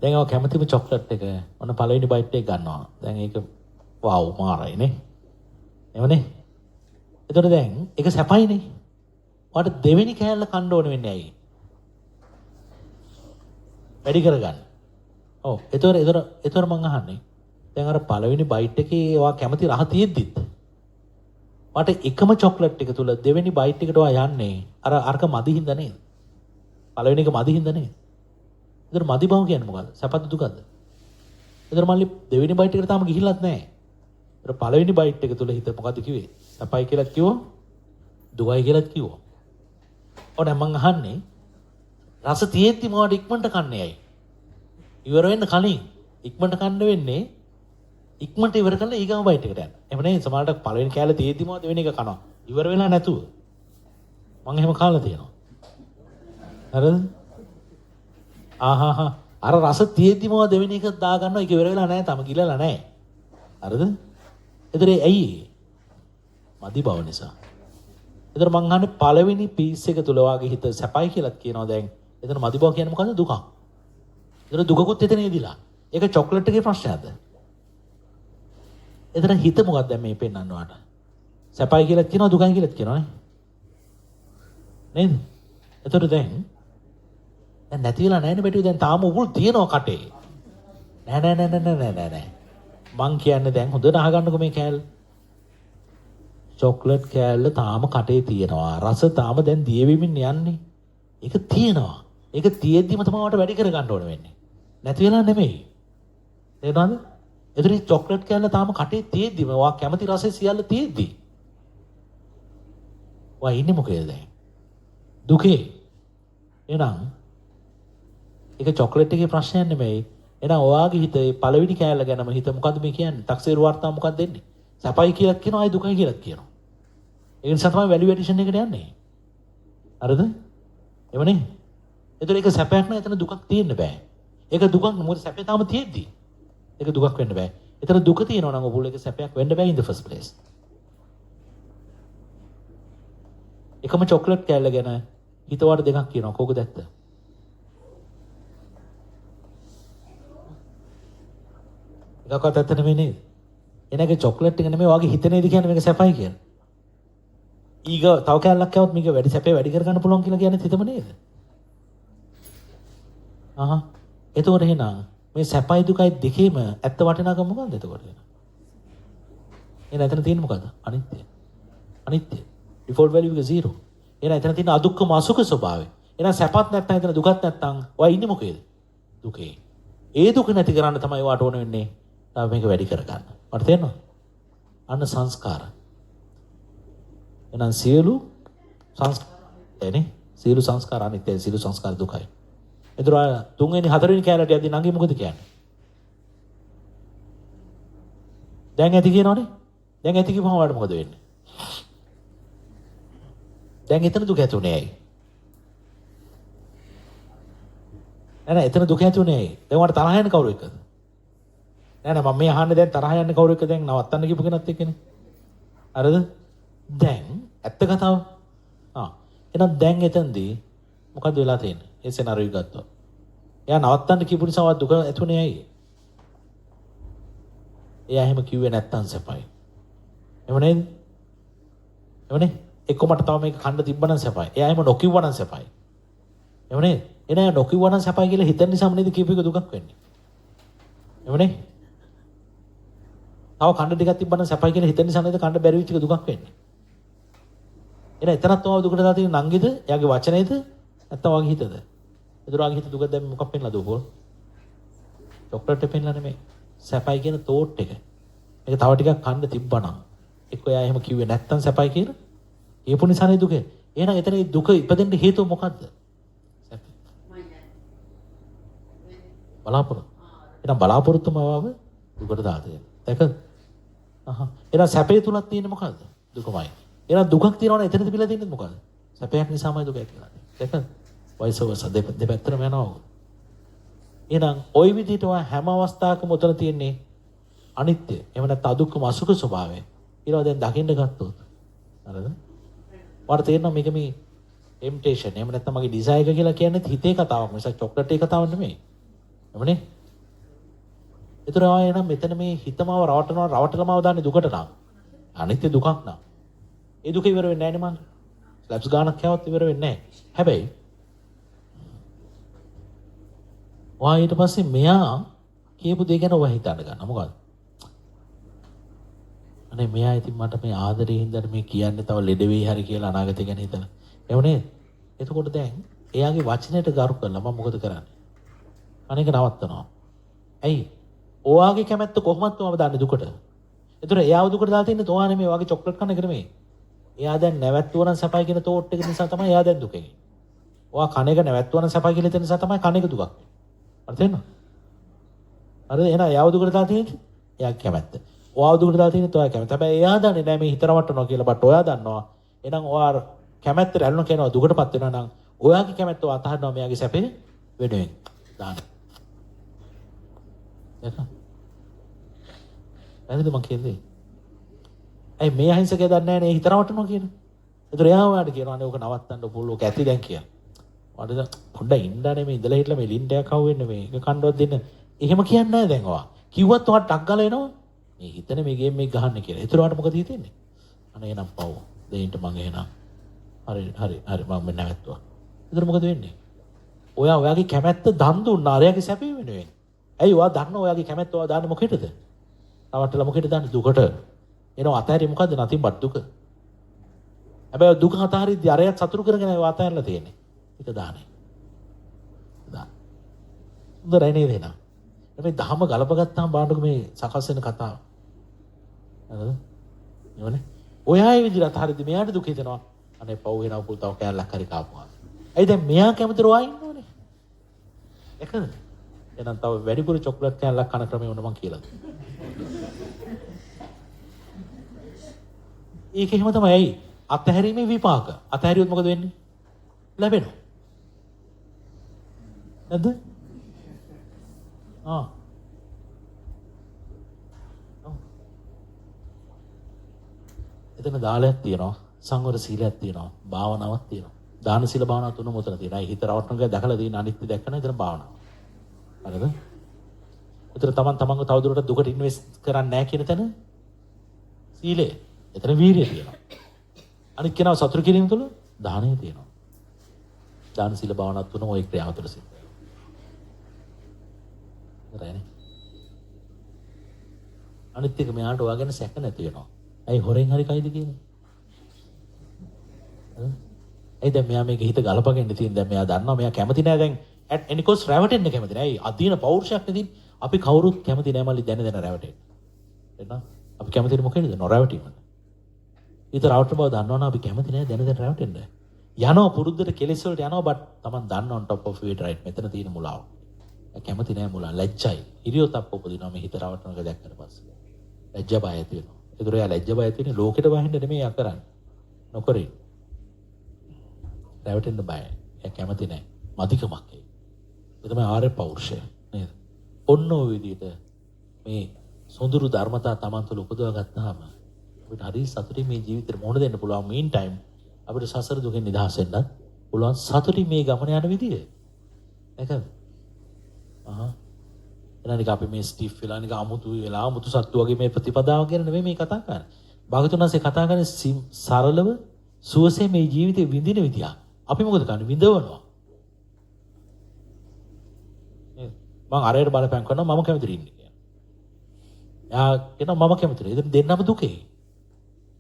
දැන් ඔයා කැමතිම චොක්ලට් එක ඔන්න පළවෙනි බයිට් එක ගන්නවා. දැන් ඒක වව් මාරයි නේ. එහෙමනේ. එතකොට දැන් ඒක සැපයිනේ. ඔයාට දෙවෙනි කෑල්ල කන්න ඕන වෙන්නේ ඇයි? වැඩි කරගන්න. ඔව්. එතකොට එතකොට එතකොට මං අහන්නේ දැන් අර පළවෙනි බයිට් එකේ ඔයා කැමති රහ තියෙද්දිත් ඔයාට එකම චොක්ලට් එක තුල දෙවෙනි බයිට් එකට ඔයා යන්නේ අර අරක මදි හින්දා නේද? පළවෙනි එක මදි හින්දා නේද? එතකොට මදි බව කියන්නේ මොකද්ද? සැපද දුකද? එතකොට මල්ලි දෙවෙනි බයිට් එකට තාම ගිහිල්ලත් නැහැ. එතකොට පළවෙනි බයිට් එක තුල හිත මොකද්ද කිව්වේ? සැපයි කියලාත් කිව්වා, දුකයි කියලාත් කිව්වා. ඔව් දැන් මං අහන්නේ රස තියෙද්දි මොකද ඉක්මනට කන්නේ ඇයි? ඉවර වෙන්න කලින් ඉක්මනට කන්න වෙන්නේ ඉක්මනට ඉවර කරලා ඊගාව බයිට් එකට යන්න. එහෙම නෙවෙයි සමහරවිට පළවෙනි කෑල්ල තියෙද්දි මොකද දෙවෙනි එක කනවා. ඉවර වෙලා නැතුව. මං එහෙම කාලා තියෙනවා. හරිද? ආහාහා අර රස තියෙද්දි මොකද දෙවෙනි එක දා ගන්නවා. ඒක ඉවර වෙලා නැහැ තාම ගිලලා නැහැ. හරිද? ඒතර ඇයි? මදි බව නිසා. ඒතර මං අහන්නේ පළවෙනි පීස් එක තුල වාගේ හිත සැපයි කියලාත් කියනවා දැන්. එතන මදි බව කියන්නේ මොකද්ද? දුකක්. ඒතර දුකකුත් එතන ඉදිලා. ඒක චොක්ලට් එකේ ප්‍රශ්නයක්ද? එතන හිත මොකක්ද දැන් මේ පෙන්වන්න ඔයාට? සැපයි කියලාත් කියනවා දුකයි කියලාත් කියනවා නේ. නේද? එතකොට දැන් දැන් නැති වෙලා නැහැ නේ බැටුවේ. දැන් තාම උගුල් තියෙනවා කටේ. නෑ නෑ නෑ නෑ නෑ නෑ නෑ. මං කියන්නේ දැන් හොඳට අහගන්නකෝ මේ කෑල්ල. චොක්ලට් කෑල්ල තාම කටේ තියෙනවා. රස තාම දැන් දිය වෙමින් යන්නේ. ඒක තියෙනවා. ඒක තියෙද්දිම තමයි ඔයාලට වැඩි කරගන්න ඕන වෙන්නේ. නැති වෙලා නෙමෙයි. තේරෙනවද? ඒතර මේ චොක්ලට් කෑල්ල තාම කටේ තියෙද්දිම ඔයා කැමති රසය සියල්ල තියෙද්දි ඔයා ඉන්නේ මොකේද දැන්? දුකේ. එහෙනම් ඒක චොක්ලට් එකේ ප්‍රශ්නයක් නෙමෙයි. එහෙනම් ඔයාගේ හිතේ පළවෙනි කෑල්ල ගැනම හිත මොකද්ද මේ කියන්නේ? තක්සේරු වාර්තාව මොකක්ද දෙන්නේ? සැපයි කියලාත් කියනවා, ආයි දුකයි කියලාත් කියනවා. ඒ නිසා තමයි වැලියු ඇඩිෂන් එකට යන්නේ. හරිද? එවනේ. ඒතර ඒක සැපයක් නෑ, එතන දුකක් තියෙන්න බෑ. ඒක දුකක් මොකද සැපේ තාම තියෙද්දි. ඒක දුකක් වෙන්න බෑ. එතන දුක තියෙනවා නම් ඔබුල ඒක සැපයක් වෙන්න බෑ in the first place. එකම චොක්ලට් කෑල්ල ගැන හිත වාට දෙකක් කියනවා. කෝකද ඇත්ත? එකක්වත් ඇත්ත නෙමෙයි නේද? එන එක චොක්ලට් එක නෙමෙයි ඔයාගේ හිත නේද කියන්නේ මේක සැපයි කියලා. ඊග තව කෑල්ලක් කෑවොත් මේක වැඩි සැපේ වැඩි කරගන්න පුළුවන් කියලා කියන්නේ හිතම නේද? අහහ. එතකොට එහෙනම් මේ සැපයි දුකයි දෙකේම ඇත්ත වටිනාකම මොකද්ද එතකොට? එහෙනම් එතන තියෙන්නේ මොකද්ද? අනිත්‍ය. අනිත්‍ය. ඩිෆෝල්ට් වැලියු එක 0. එහෙනම් එතන තියෙන අදුක්කම අසුඛ ස්වභාවය. එහෙනම් සැපත් නැත්නම් එතන දුකත් නැත්නම් ඔයා ඉන්නේ මොකේද? දුකේ. ඒ දුක නැති කරන්න තමයි ඔයාට ඕන වෙන්නේ. තව මේක වැඩි කරගන්න. මට තේරෙනවද? අන්න සංස්කාර. එහෙනම් සියලු සංස්කාර නේ. සියලු සංස්කාර අනිත්‍යයි, සියලු සංස්කාර දුකයි. එතකොට තුන්වෙනි හතරවෙනි කැලට යද්දී නංගි මොකද කියන්නේ? දැන් ඇති කියනවනේ. දැන් ඇති කිව්වම ඔයාලට මොකද වෙන්නේ? දැන් එතන දුක ඇති උනේ ඇයි? නෑ නෑ එතන දුක ඇති උනේ ඇයි? දැන් ඔයාලට තරහ යන්නේ කවුරු එක්කද? නෑ නෑ මම මේ අහන්නේ දැන් තරහ යන්නේ කවුරු එක්කද? දැන් නවත්තන්න කියපු කෙනත් එක්කනේ. හරිද? දැන් ඇත්ත කතාව. ආ එහෙනම් දැන් එතනදී මොකද්ද වෙලා තියෙන්නේ? ඒ සෙනාරියෝ ගත්තොත්. එයා නවත්තන්න කියපු නිසා ඔයා දුක ඇති උනේ ඇයි? එයා එහෙම කිව්වේ නැත්තම් සැපයි. එහෙම නේද? එහෙම නේ? එක්ක මට තව මේක කන්න තිබ්බනම් සැපයි. එයා එහෙම නොකිව්වා නම් සැපයි. එහෙම නේද? එහෙනම් එයා නොකිව්වා නම් සැපයි කියලා හිතන නිසාම නේද කියපු එක දුකක් වෙන්නේ. එහෙම නේ? තව කන්න ටිකක් තිබ්බනම් සැපයි කියලා හිතන නිසා නේද කන්න බැරි වෙච්ච එක දුකක් වෙන්නේ. එහෙනම් එතනත් ඔයාව දුකට දාලා තියෙන නංගිද? එයාගේ වචනේද? නැත්තම් ඔයාගේ හිතද? එතකොට ඔයාගේ හිත දුක දැන් මොකක් පෙන්නලාද උපෝල්? චොක්ලට් එක පෙන්නලා නෙමෙයි. සැපයි කියන තෝට් එක. මේක තව ටිකක් කන්න තිබ්බනම් එක්ක එයා එහෙම කිව්වේ නැත්තම් සැපයි කියලා කියපු නිසානේ දුක. එහෙනම් එතන ඒ දුක ඉපදෙන්න හේතුව මොකද්ද? සැප. බලාපොරොත්තු. එහෙනම් බලාපොරොත්තුම ආවම දුකට දාලා තියෙනවා. දැකද? අහහ. එහෙනම් සැපේ තුලක් තියෙන්නේ මොකද්ද? දුකමයි. එහෙනම් දුකක් තියෙනවනේ එතන තිබිලා තියෙන්නේ මොකද්ද? සැපයක් නිසාමයි දුක ඇති වෙලා තියෙන්නේ. දැකද? වයිස් වර්සා දෙපැත්තටම යනවා. එහෙනම් ওই විදිහට ඔයා හැම අවස්ථාවකම උතන තියෙන්නේ අනිත්‍ය. එහෙම නැත්නම් අදුක්කම අසුඛ ස්වභාවය. ඊළඟ දැන් දකින්න ගත්තොත් හරිද? ඔයාලට තේරෙනවා මේක මේ ටෙම්ප්ටේෂන්. එහෙම නැත්නම් මගේ ඩිසයර් එක කියලා කියන්නේ හිතේ කතාවක් මිසක් චොක්ලට් එකේ කතාවක් නෙමෙයි. එහෙමනේ? ඒතර ඔයා එහෙනම් මෙතන මේ හිතමව රවටනවා රවටලමව දාන්නේ දුකට නම්. අනිත්‍ය දුකක් නම්. ඒ දුක ඉවර වෙන්නේ නැහැ නේ මං. ස්ලැබ්ස් ගානක් කෑවත් ඉවර වෙන්නේ නැහැ. හැබැයි ඔයා ඊට පස්සේ මෙයා කියපු දේ ගැන ඔයා හිතන්න ගන්නවා. මොකද්ද? අනේ මෙයා ඉතින් මට මේ ආදරේ හින්දා මේ කියන්නේ තව ලෙඩ වෙයි හරි කියලා අනාගතය ගැන හිතලා. එහෙම නේද? එතකොට දැන් එයාගේ වචනයට ගරු කරලා මම මොකද කරන්නේ? අනේක නවත්තනවා. ඇයි? ඔයාගේ කැමැත්ත කොහොමද ඔයාව දාන්නේ දුකට? ඒතර එයාව දුකට දාලා තින්නේ ඔයා නෙමෙයි, ඔයාගේ චොක්ලට් කන එක නෙමෙයි. එයා දැන් නැවැත්තුවා නම් සැපයි කියන තෝට් එක නිසා තමයි එයා දැන් දුකේ. ඔයා කන එක නැවැත්තුවා නම් සැපයි කියලා හිතන නිසා තමයි කන එක දුකක් වෙන්නේ. හරි තේරෙනවද? හරිද? එහෙනම් එයාව දුකට දාලා තියෙන්නේ එයාගේ කැමැත්ත. ඔයාව දුකට දාලා තියෙන්නේ ඔයාගේ කැමැත්ත. හැබැයි එයා දන්නේ නෑ මේ හිත රවට්ටනවා කියලා. බට් ඔයා දන්නවා. එහෙනම් ඔයා කැමැත්තට ඇලුනා කියනවා දුකටපත් වෙනවා නම් ඔයාගේ කැමැත්ත ඔයා අතහරිනවා මෙයාගේ සැපේ වෙනුවෙන්. දාන්න. දැක්කා? හරිද මං කියන්නේ? ඇයි මේ අහිංසකයා දන්නේ නෑනේ හිත රවට්ටනවා කියන. ඒතර එයා ඔයාට කියනවා අනේ ඕක නවත්තන්න පුළුවන් ඕක ඇති දැන් කියලා. ඔයාට පොඩ්ඩක් ඉන්නනේ මේ ඉඳලා හිටලා මේ ලින්ඩයක් අහුවෙන්නේ මේ එක කණ්ඩවත් දෙන්න. එහෙම කියන්නේ නෑ දැන් ඔයා. කිව්වත් ඔයා ටක් ගාලා එනවා. මේ හිතනේ මේ ගේම් එක ගහන්න කියලා. ඒතර ඔයාට මොකද හිතෙන්නේ? අනේ එහෙනම් පව්. දෙයින්ට මං එහෙනම් හරි හරි හරි මං මේ නැවැත්තුවා. ඒතර මොකද වෙන්නේ? ඔයා ඔයාගේ කැමැත්ත දන් දුන්නා අරයාගේ සැපේ වෙනුවෙන්. ඇයි ඔයා දන්න ඔයාගේ කැමැත්ත ඔයා දාන්නේ මොකේද? රවට්ටලා මොකේද දාන්නේ? දුකට. එනවා අතහැරියේ මොකද්ද? nothing but දුක. හැබැයි දුක අතහරිද්දි අරයත් සතුරු කරගෙන ඔයා අතහැරලා තියෙන්නේ. ඒක දාන්නේ. දාන්න. හොඳයි නේද එහෙනම්? මේ දහම ගලපගත්තාම බලන්නකො මේ සකස් වෙන කතාව. හරිද? එවනේ. ඔයා ඒ විදිහට අතහරිද්දි මෙයාට දුක හිතෙනවා. අනේ පව් වෙනවා පුල් තව කෑල්ලක් හරි කාපුවා. ඇයි දැන් මෙයා කැමති රොවා ඉන්න ඕනේ? දැකද? එහෙනම් තව වැඩිපුර චොක්ලට් කෑල්ලක් කන ක්‍රමය උන මං කියලා දෙන්න. ඒක එහෙම තමයි. ඇයි? අතහැරීමේ විපාක. අතහැරියොත් මොකද වෙන්නේ? ලැබෙනවා. නැද්ද? ආ. එතන දාලයක් තියෙනවා, සංවර සීලයක් තියෙනවා, භාවනාවක් තියෙනවා. දාන සීල භාවනාව තුනම උතන තියෙනවා. ඒ හිත රවට්ටන එක දැකලා තියෙන අනිත්‍ය දැක්කම එතන භාවනාව. හරිද? උතන තමන් තමන්ව තවදුරටත් දුකට ඉන්වෙස්ට් කරන්නේ නැහැ කියන තැන සීලය. එතන වීරිය තියෙනවා. අනිත් කෙනාව සතුට කිරීම තුළ දානය තියෙනවා. දාන සීල භාවනා තුනම ওই ක්‍රියාව තුළ සිද්ධ වෙනවා. ඉවරයිනේ. අනිත් එක මෙයාට ඔයා ගැන සැක නැති වෙනවා. ඇයි හොරෙන් හරි කයිද කියන්නේ? ඇයි දැන් මෙයා මේක හිත ගලපගෙන තියෙන දැන් මෙයා දන්නවා මෙයා කැමති නෑ දැන් at any cost රැවටෙන්න කැමති නෑ. ඇයි අදීන පෞරුෂයක් නේ තියෙන්නේ. අපි කවුරුත් කැමති නෑ මල්ලි දැන දැන රැවටෙන්න. එන්න අපි කැමතිනේ මොකේද? නොරැවටීමට. හිත රවටන බව දන්නවනම් අපි කැමති නෑ දැන දැන රැවටෙන්න. යනවා පුරුද්දට කෙලෙස් වලට යනවා බට් තමන් දන්න on top of it right මෙතන තියෙන මුලාව. කැමති නෑ මුලා ලැජ්ජයි. හිරියොතප්ප උපදිනවා මේ හිත රවටන එක දැක්කට පස්සේ. ලැජ්ජා බය ඇති වෙනවා. ඒතර එයා ලැජ්ජා බය ඇති වෙන්නේ ලෝකෙට බහින්න නෙමෙයි එයා කරන්නේ. නොකරින්. රැවටෙන්න බයයි. එයා කැමති නෑ. මදිකමක් ඒ. ඒ තමයි ආර්ය පෞරුෂය නේද? ඔන්න ඔය විදිහට මේ සොඳුරු ධර්මතා තමන් තුළ උපදවා ගත්තාම අපිට හරි සතුටින් මේ ජීවිතේට මුහුණ දෙන්න පුළුවන්. මීන් ටයිම් අපිට සසර දුකෙන් නිදහස් වෙන්නත් පුළුවන් සතුටින් මේ ගමන යන විදිය. ඒකද? අහහ. එහෙනම් නිකන් අපි මේ ස්ටිෆ් වෙලා නිකන් අමුතු වෙලා අමුතු සත්තු වගේ මේ ප්‍රතිපදාව ගැන නෙමෙයි මේ කතා කරන්නේ. භාගතුන් වහන්සේ කතා කරන්නේ සරලව සුවසේ මේ ජීවිතේ විඳින විදිය. අපි මොකද කරන්නේ? විඳවනවා. නේද? මං අරයට බලපෑම් කරනවා මම කැමතිද ඉන්නේ කියලා. එයා කියනවා මම කැමතිද. ඉතින් දෙන්නම දුකේ.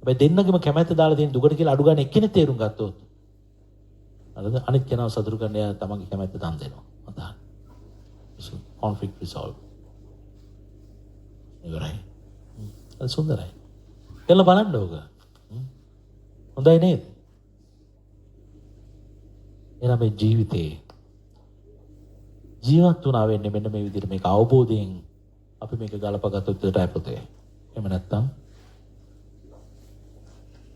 හැබැයි දෙන්නගේම කැමැත්ත දාලා තියෙන දුකට කියලා අඩු ගන්න එක්කෙනෙක් තේරුම් ගත්තොත් හරිද? අනිත් කෙනාව සතුටු කරන්න එයා තමන්ගේ කැමැත්ත දන් දෙනවා. අදහන්. So conflict resolve. ඉවරයි. அது සුන්දරයි. කරලා බලන්න ඕක. හොඳයි නේද? එහෙනම් මේ ජීවිතේ ජීවත් වුණා වෙන්නේ මෙන්න මේ විදිහට මේක අවබෝධයෙන් අපි මේක ගලපගත්තොත් විතරයි පොතේ. එහෙම නැත්නම්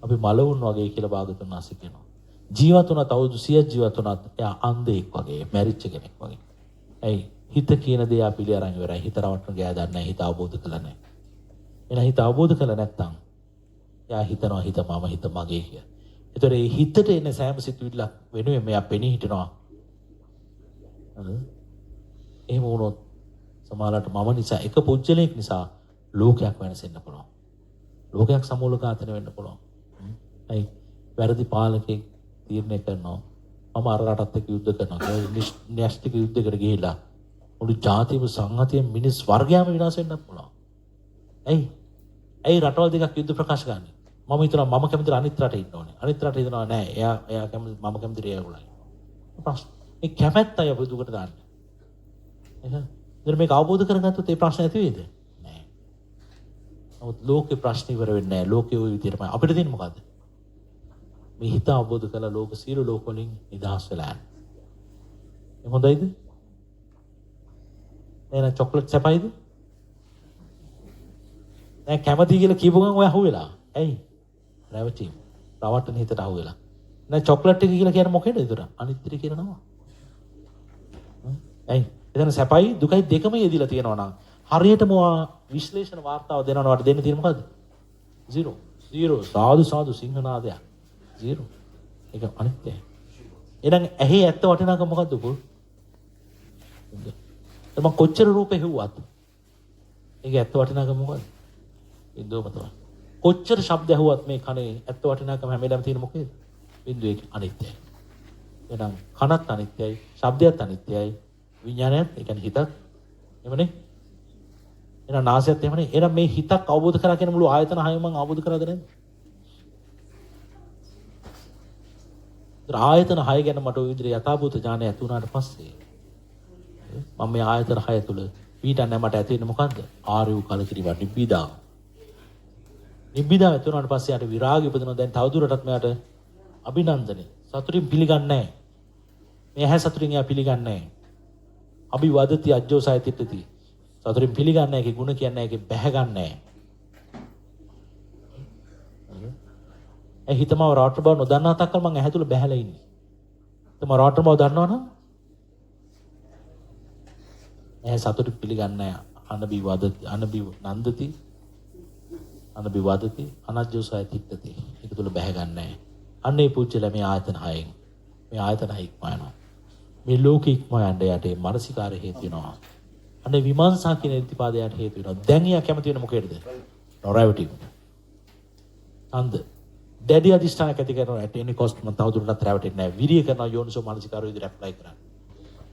අපි මලවුන් වගේ කියලා භාගතුන් වහන්සේ කියනවා. ජීවත් වුණත් අවුරුදු 100ක් ජීවත් වුණත් එයා අන්ධයෙක් වගේ, මැරිච්ච කෙනෙක් වගේ. ඇයි? හිත කියන දේ ආ පිළි අරන් ඉවරයි. හිත රවට්ටන ගෑ දන්නේ නැහැ. හිත අවබෝධ කළා නැහැ. එහෙනම් හිත අවබෝධ කළා නැත්නම් එයා හිතනවා හිත මම හිත මගේ කියලා. ඒතර ඒ හිතට එන සෑම සිතුවිල්ලක් වෙනුවෙන් මෙයා පෙනී හිටිනවා. හරිද? එහෙම වුණොත් සමහරවිට මම නිසා එක පුජ්‍යලයක් නිසා ලෝකයක් වෙනසෙන්න පුළුවන්. ලෝකයක් සමූල ඝාතන වෙන්න පුළුවන්. ඇයි? වැරදි පාලකෙක් තීරණය කරනවා මම අර රටත් එක්ක යුද්ධ කරනවා කියලා න්‍යෂ්ටික යුද්ධයකට ගිහිලා මුළු ජාතියම සංහතියම මිනිස් වර්ගයම විනාශ වෙන්නත් පුළුවන්. ඇයි? ඇයි රටවල් දෙකක් යුද්ධ ප්‍රකාශ කරන්නේ? මම හිතනවා මම කැමතිද අනිත් රටේ ඉන්න ඕනේ. අනිත් රටේ හිතනවා නෑ එයා එයා කැමති මම කැමතිද එයා ඉන්න. ප්‍රශ්න. මේ කැමැත්තයි අපි දුකට දාන්නේ. එහෙනම් ඉතින් මේක අවබෝධ කරගත්තොත් ඒ ප්‍රශ්න ඇති වෙයිද? නෑ. නමුත් ලෝකේ ප්‍රශ්න ඉවර වෙන්නේ නෑ. ලෝකේ ඔය විදිහටමයි. අපිට තියෙන්නේ මොකද්ද? මේ හිත අවබෝධ කරලා ලෝක සියලු ලෝක වලින් නිදහස් වෙලා යන්න. ඒ හොඳයිද? එහෙනම් චොක්ලට් සැපයිද? නෑ කැමති කියලා කියපු ගමන් ඔය අහුවෙලා. ඇයි? රැවටීම. රවට්ටන හිතට අහුවෙලා. නෑ චොක්ලට් එක කියලා කියන්නේ මොකේද ඒතර? අනිත්‍ය කියලා නම. ඇයි? එතන සැපයි දුකයි දෙකම යෙදිලා තියෙනවා නම් හරියටම ඔයා විශ්ලේෂණ වාර්තාව දෙනවා නම් ඔයාට දෙන්න තියෙන මොකද්ද? 0 0 සාදු සාදු සිංහනාදයක්. 0. ඒක අනිත්‍යයි. එහෙනම් ඇහි ඇත්ත වටිනාකම මොකද්ද උපුල්? මම කොච්චර රූපේ හෙව්වත් ඒක ඇත්ත වටිනාකම මොකද්ද? බින්දුවම තමයි. කොච්චර ශබ්ද ඇහුවත් මේ කනේ ඇත්ත වටිනාකම හැම වෙලාවෙම තියෙන මොකේද? බින්දුව ඒක අනිත්‍යයි. එහෙනම් කනත් අනිත්‍යයි, ශබ්දයත් අනිත්‍යයි, විඥානයත් ඒ කියන්නේ හිතත් එහෙමනේ. එහෙනම් නාසයත් එහෙමනේ. එහෙනම් මේ හිතක් අවබෝධ කරා කියන මුළු ආයතන හයම මං අවබෝධ කරාද නැද්ද? ඒතර ආයතන හය ගැන මට ඔය විදිහට යථාභූත ඥානය ඇති වුණාට පස්සේ මම මේ ආයතන හය තුල පිටන්නේ මට ඇති වෙන්නේ මොකද්ද? ආර්ය වූ කලකිරීම නිබ්බිදාව. නිබ්බිදාව ඇති වුණාට පස්සේ යාට විරාගය උපදිනවා. දැන් තවදුරටත් මෙයාට අභිනන්දනේ. සතුටින් පිළිගන්නේ නැහැ. මේ ඇහැ සතුටින් එයා පිළිගන්නේ නැහැ. අභිවදති අජ්ජෝසාය තිට්ඨති. සතුටින් පිළිගන්නේ නැහැ. ඒකේ ගුණ කියන්නේ නැහැ. ඒකේ බැහැ ගන්න නැහැ. ඒ හිතමව රාට්‍ර බව නොදන්නා තාක්කල් මං ඇහැ තුල බැහැලා ඉන්නේ. හිතමව රාට්‍ර බව දන්නවනම් ඇහැ සතුටින් පිළිගන්නේ නැහැ. අනබිවදති අනබි නන්දති අනබිවදති අනජ්ජෝසාය තිට්ඨති. ඒක තුල බැහැ ගන්න නැහැ. අන්න ඒ පුජ්‍යල මේ ආයතන හයෙන් මේ ආයතන හය ඉක්මවා යනවා. මේ ලෝකෙ ඉක්මවා යන්න යට ඒ මානසිකාරය හේතු වෙනවා. අනේ විමර්ශා කියන ඉතිපාදයට හේතු වෙනවා. දැන් එයා කැමති වෙන මොකේද? නොරැවටීමට. ඡන්ද. දැඩි අධිෂ්ඨානයක් ඇති කරනවා at any cost මම තවදුරටත් රැවටෙන්නේ නැහැ. විරිය කරනවා යෝනිසෝ මනසිකාරය විදිහට ඇප්ලයි කරන්න.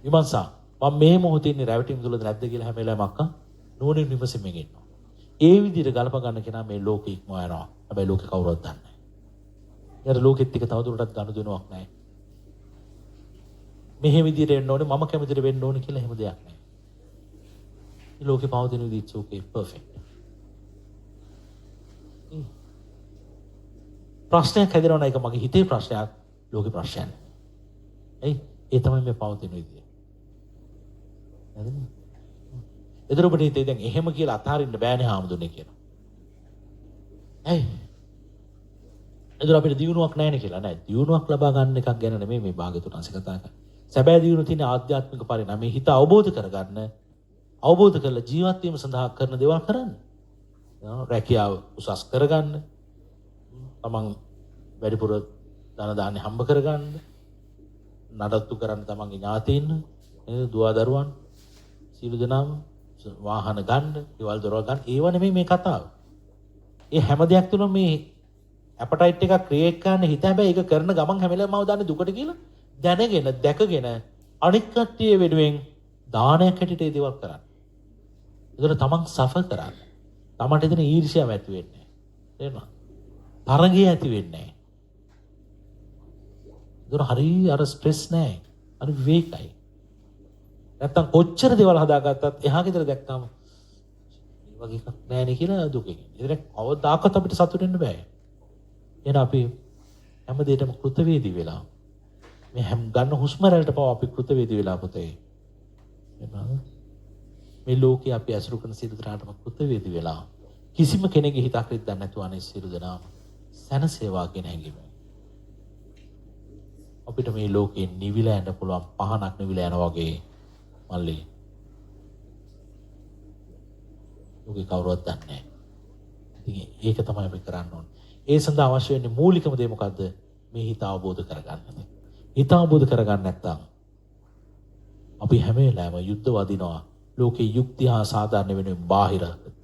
විමර්ශා මම මේ මොහොතේ ඉන්නේ රැවටීම තුලද නැද්ද කියලා හැම වෙලාවෙම අක්කා නුවණින් විමසීමෙන් ඉන්නවා. ඒ විදිහට ගලප ගන්න කෙනා මේ ලෝකෙ ඉක්මවා යනවා. හැබැයි ලෝකෙ කවුරුවත් දන්නේ නැහැ. ඊට ලෝකෙත් එක්ක තවදුරටත් ගනුදෙනුවක් නැහැ. මෙහෙ විදිහට එන්න ඕනේ මම කැමතිට වෙන්න ඕනේ කියලා එහෙම දෙයක් නැහැ. මේ ලෝකේ පවතින විදිහ it's okay, perfect. ප්‍රශ්නයක් හැදෙනවා නම් ඒක මගේ හිතේ ප්‍රශ්නයක්, ලෝකේ ප්‍රශ්නයක් නෙමෙයි. ඇයි? ඒ තමයි මේ පවතින විදිය. හරිද? එතකොට ඔබට හිතේ දැන් එහෙම කියලා අතහරින්න බෑනේ හාමුදුරනේ කියලා. ඇයි? එතකොට අපිට දියුණුවක් නැහැනේ කියලා. නෑ, දියුණුවක් ලබා ගන්න එකක් ගැන නෙමෙයි මේ භාග්‍යවතුන් වහන්සේ කතා කරන්නේ. සැබෑ දියුණුව තියෙන ආධ්‍යාත්මික පරිණාමය, හිත අවබෝධ කරගන්න, අවබෝධ කරලා ජීවත් වීම සඳහා කරන දේවල් කරන්න. රැකියාව උසස් කරගන්න, තමන් වැඩිපුර ධන දාන්නේ හම්බ කරගන්න, නඩත්තු කරන්න තමන්ගේ ඥාතීන්, නේද, දුව දරුවන් සියලු දෙනාම වාහන ගන්න, ගෙවල් දොරවල් ගන්න, ඒව නෙමෙයි මේ කතාව. ඒ හැම දෙයක් තුළම මේ ඇපටයිට් එකක් ක්‍රියේට් කරන්න හිත, හැබැයි ඒක කරන ගමන් හැම වෙලාවෙම මම දන්නේ දුකට කියලා දැනගෙන දැකගෙන අනිත් කට්ටිය වෙනුවෙන් දානයක් හැටියට ඒ දේවල් කරන්න. ඒතර තමන් සෆර් කරන්න. තමන්ට එතන ඊර්ෂ්‍යාව ඇති වෙන්නේ නැහැ. තේරුණාද? තරගය ඇති වෙන්නේ නැහැ. ඒතර හරි අර ස්ට්‍රෙස් නැහැ. හරි විවේකයි. නැත්තම් කොච්චර දේවල් හදාගත්තත් එහා ගෙදර දැක්කම මේ වගේ එකක් නෑනේ කියලා දුකෙන්. ඒතර කවදාකවත් අපිට සතුට වෙන්න බෑ. එහෙනම් අපි හැම දෙයකටම කෘතවේදී වෙලා මේ හැම ගන්න හුස්ම රැල්ලට පවා අපි කෘතවේදී වෙලා පුතේ. එහෙනම් මේ ලෝකේ අපි ඇසුරු කරන සියලු දෙනාටම කෘතවේදී වෙලා කිසිම කෙනෙකුගේ හිතක් රිද්දන්නේ නැතුව අනේ සියලු දෙනාම සැනසේවා කියන හැඟීම. අපිට මේ ලෝකේ නිවිලා යන්න පුළුවන් පහනක් නිවිලා යනවා වගේ මල්ලි. ලෝකේ කවුරුවත් දන්නේ නැහැ. ඉතින් ඒක තමයි අපි කරන්න ඕනේ. ඒ සඳහා අවශ්‍ය වෙන්නේ මූලිකම දේ මොකද්ද? මේ හිත අවබෝධ කරගන්න. හිත අවබෝධ කරගන්න නැත්නම් අපි හැම වෙලාවෙම යුද්ධ වදිනවා. ලෝකේ යුක්තිය හා සාධාරණ වෙනුවෙන් බාහිර එක්ක.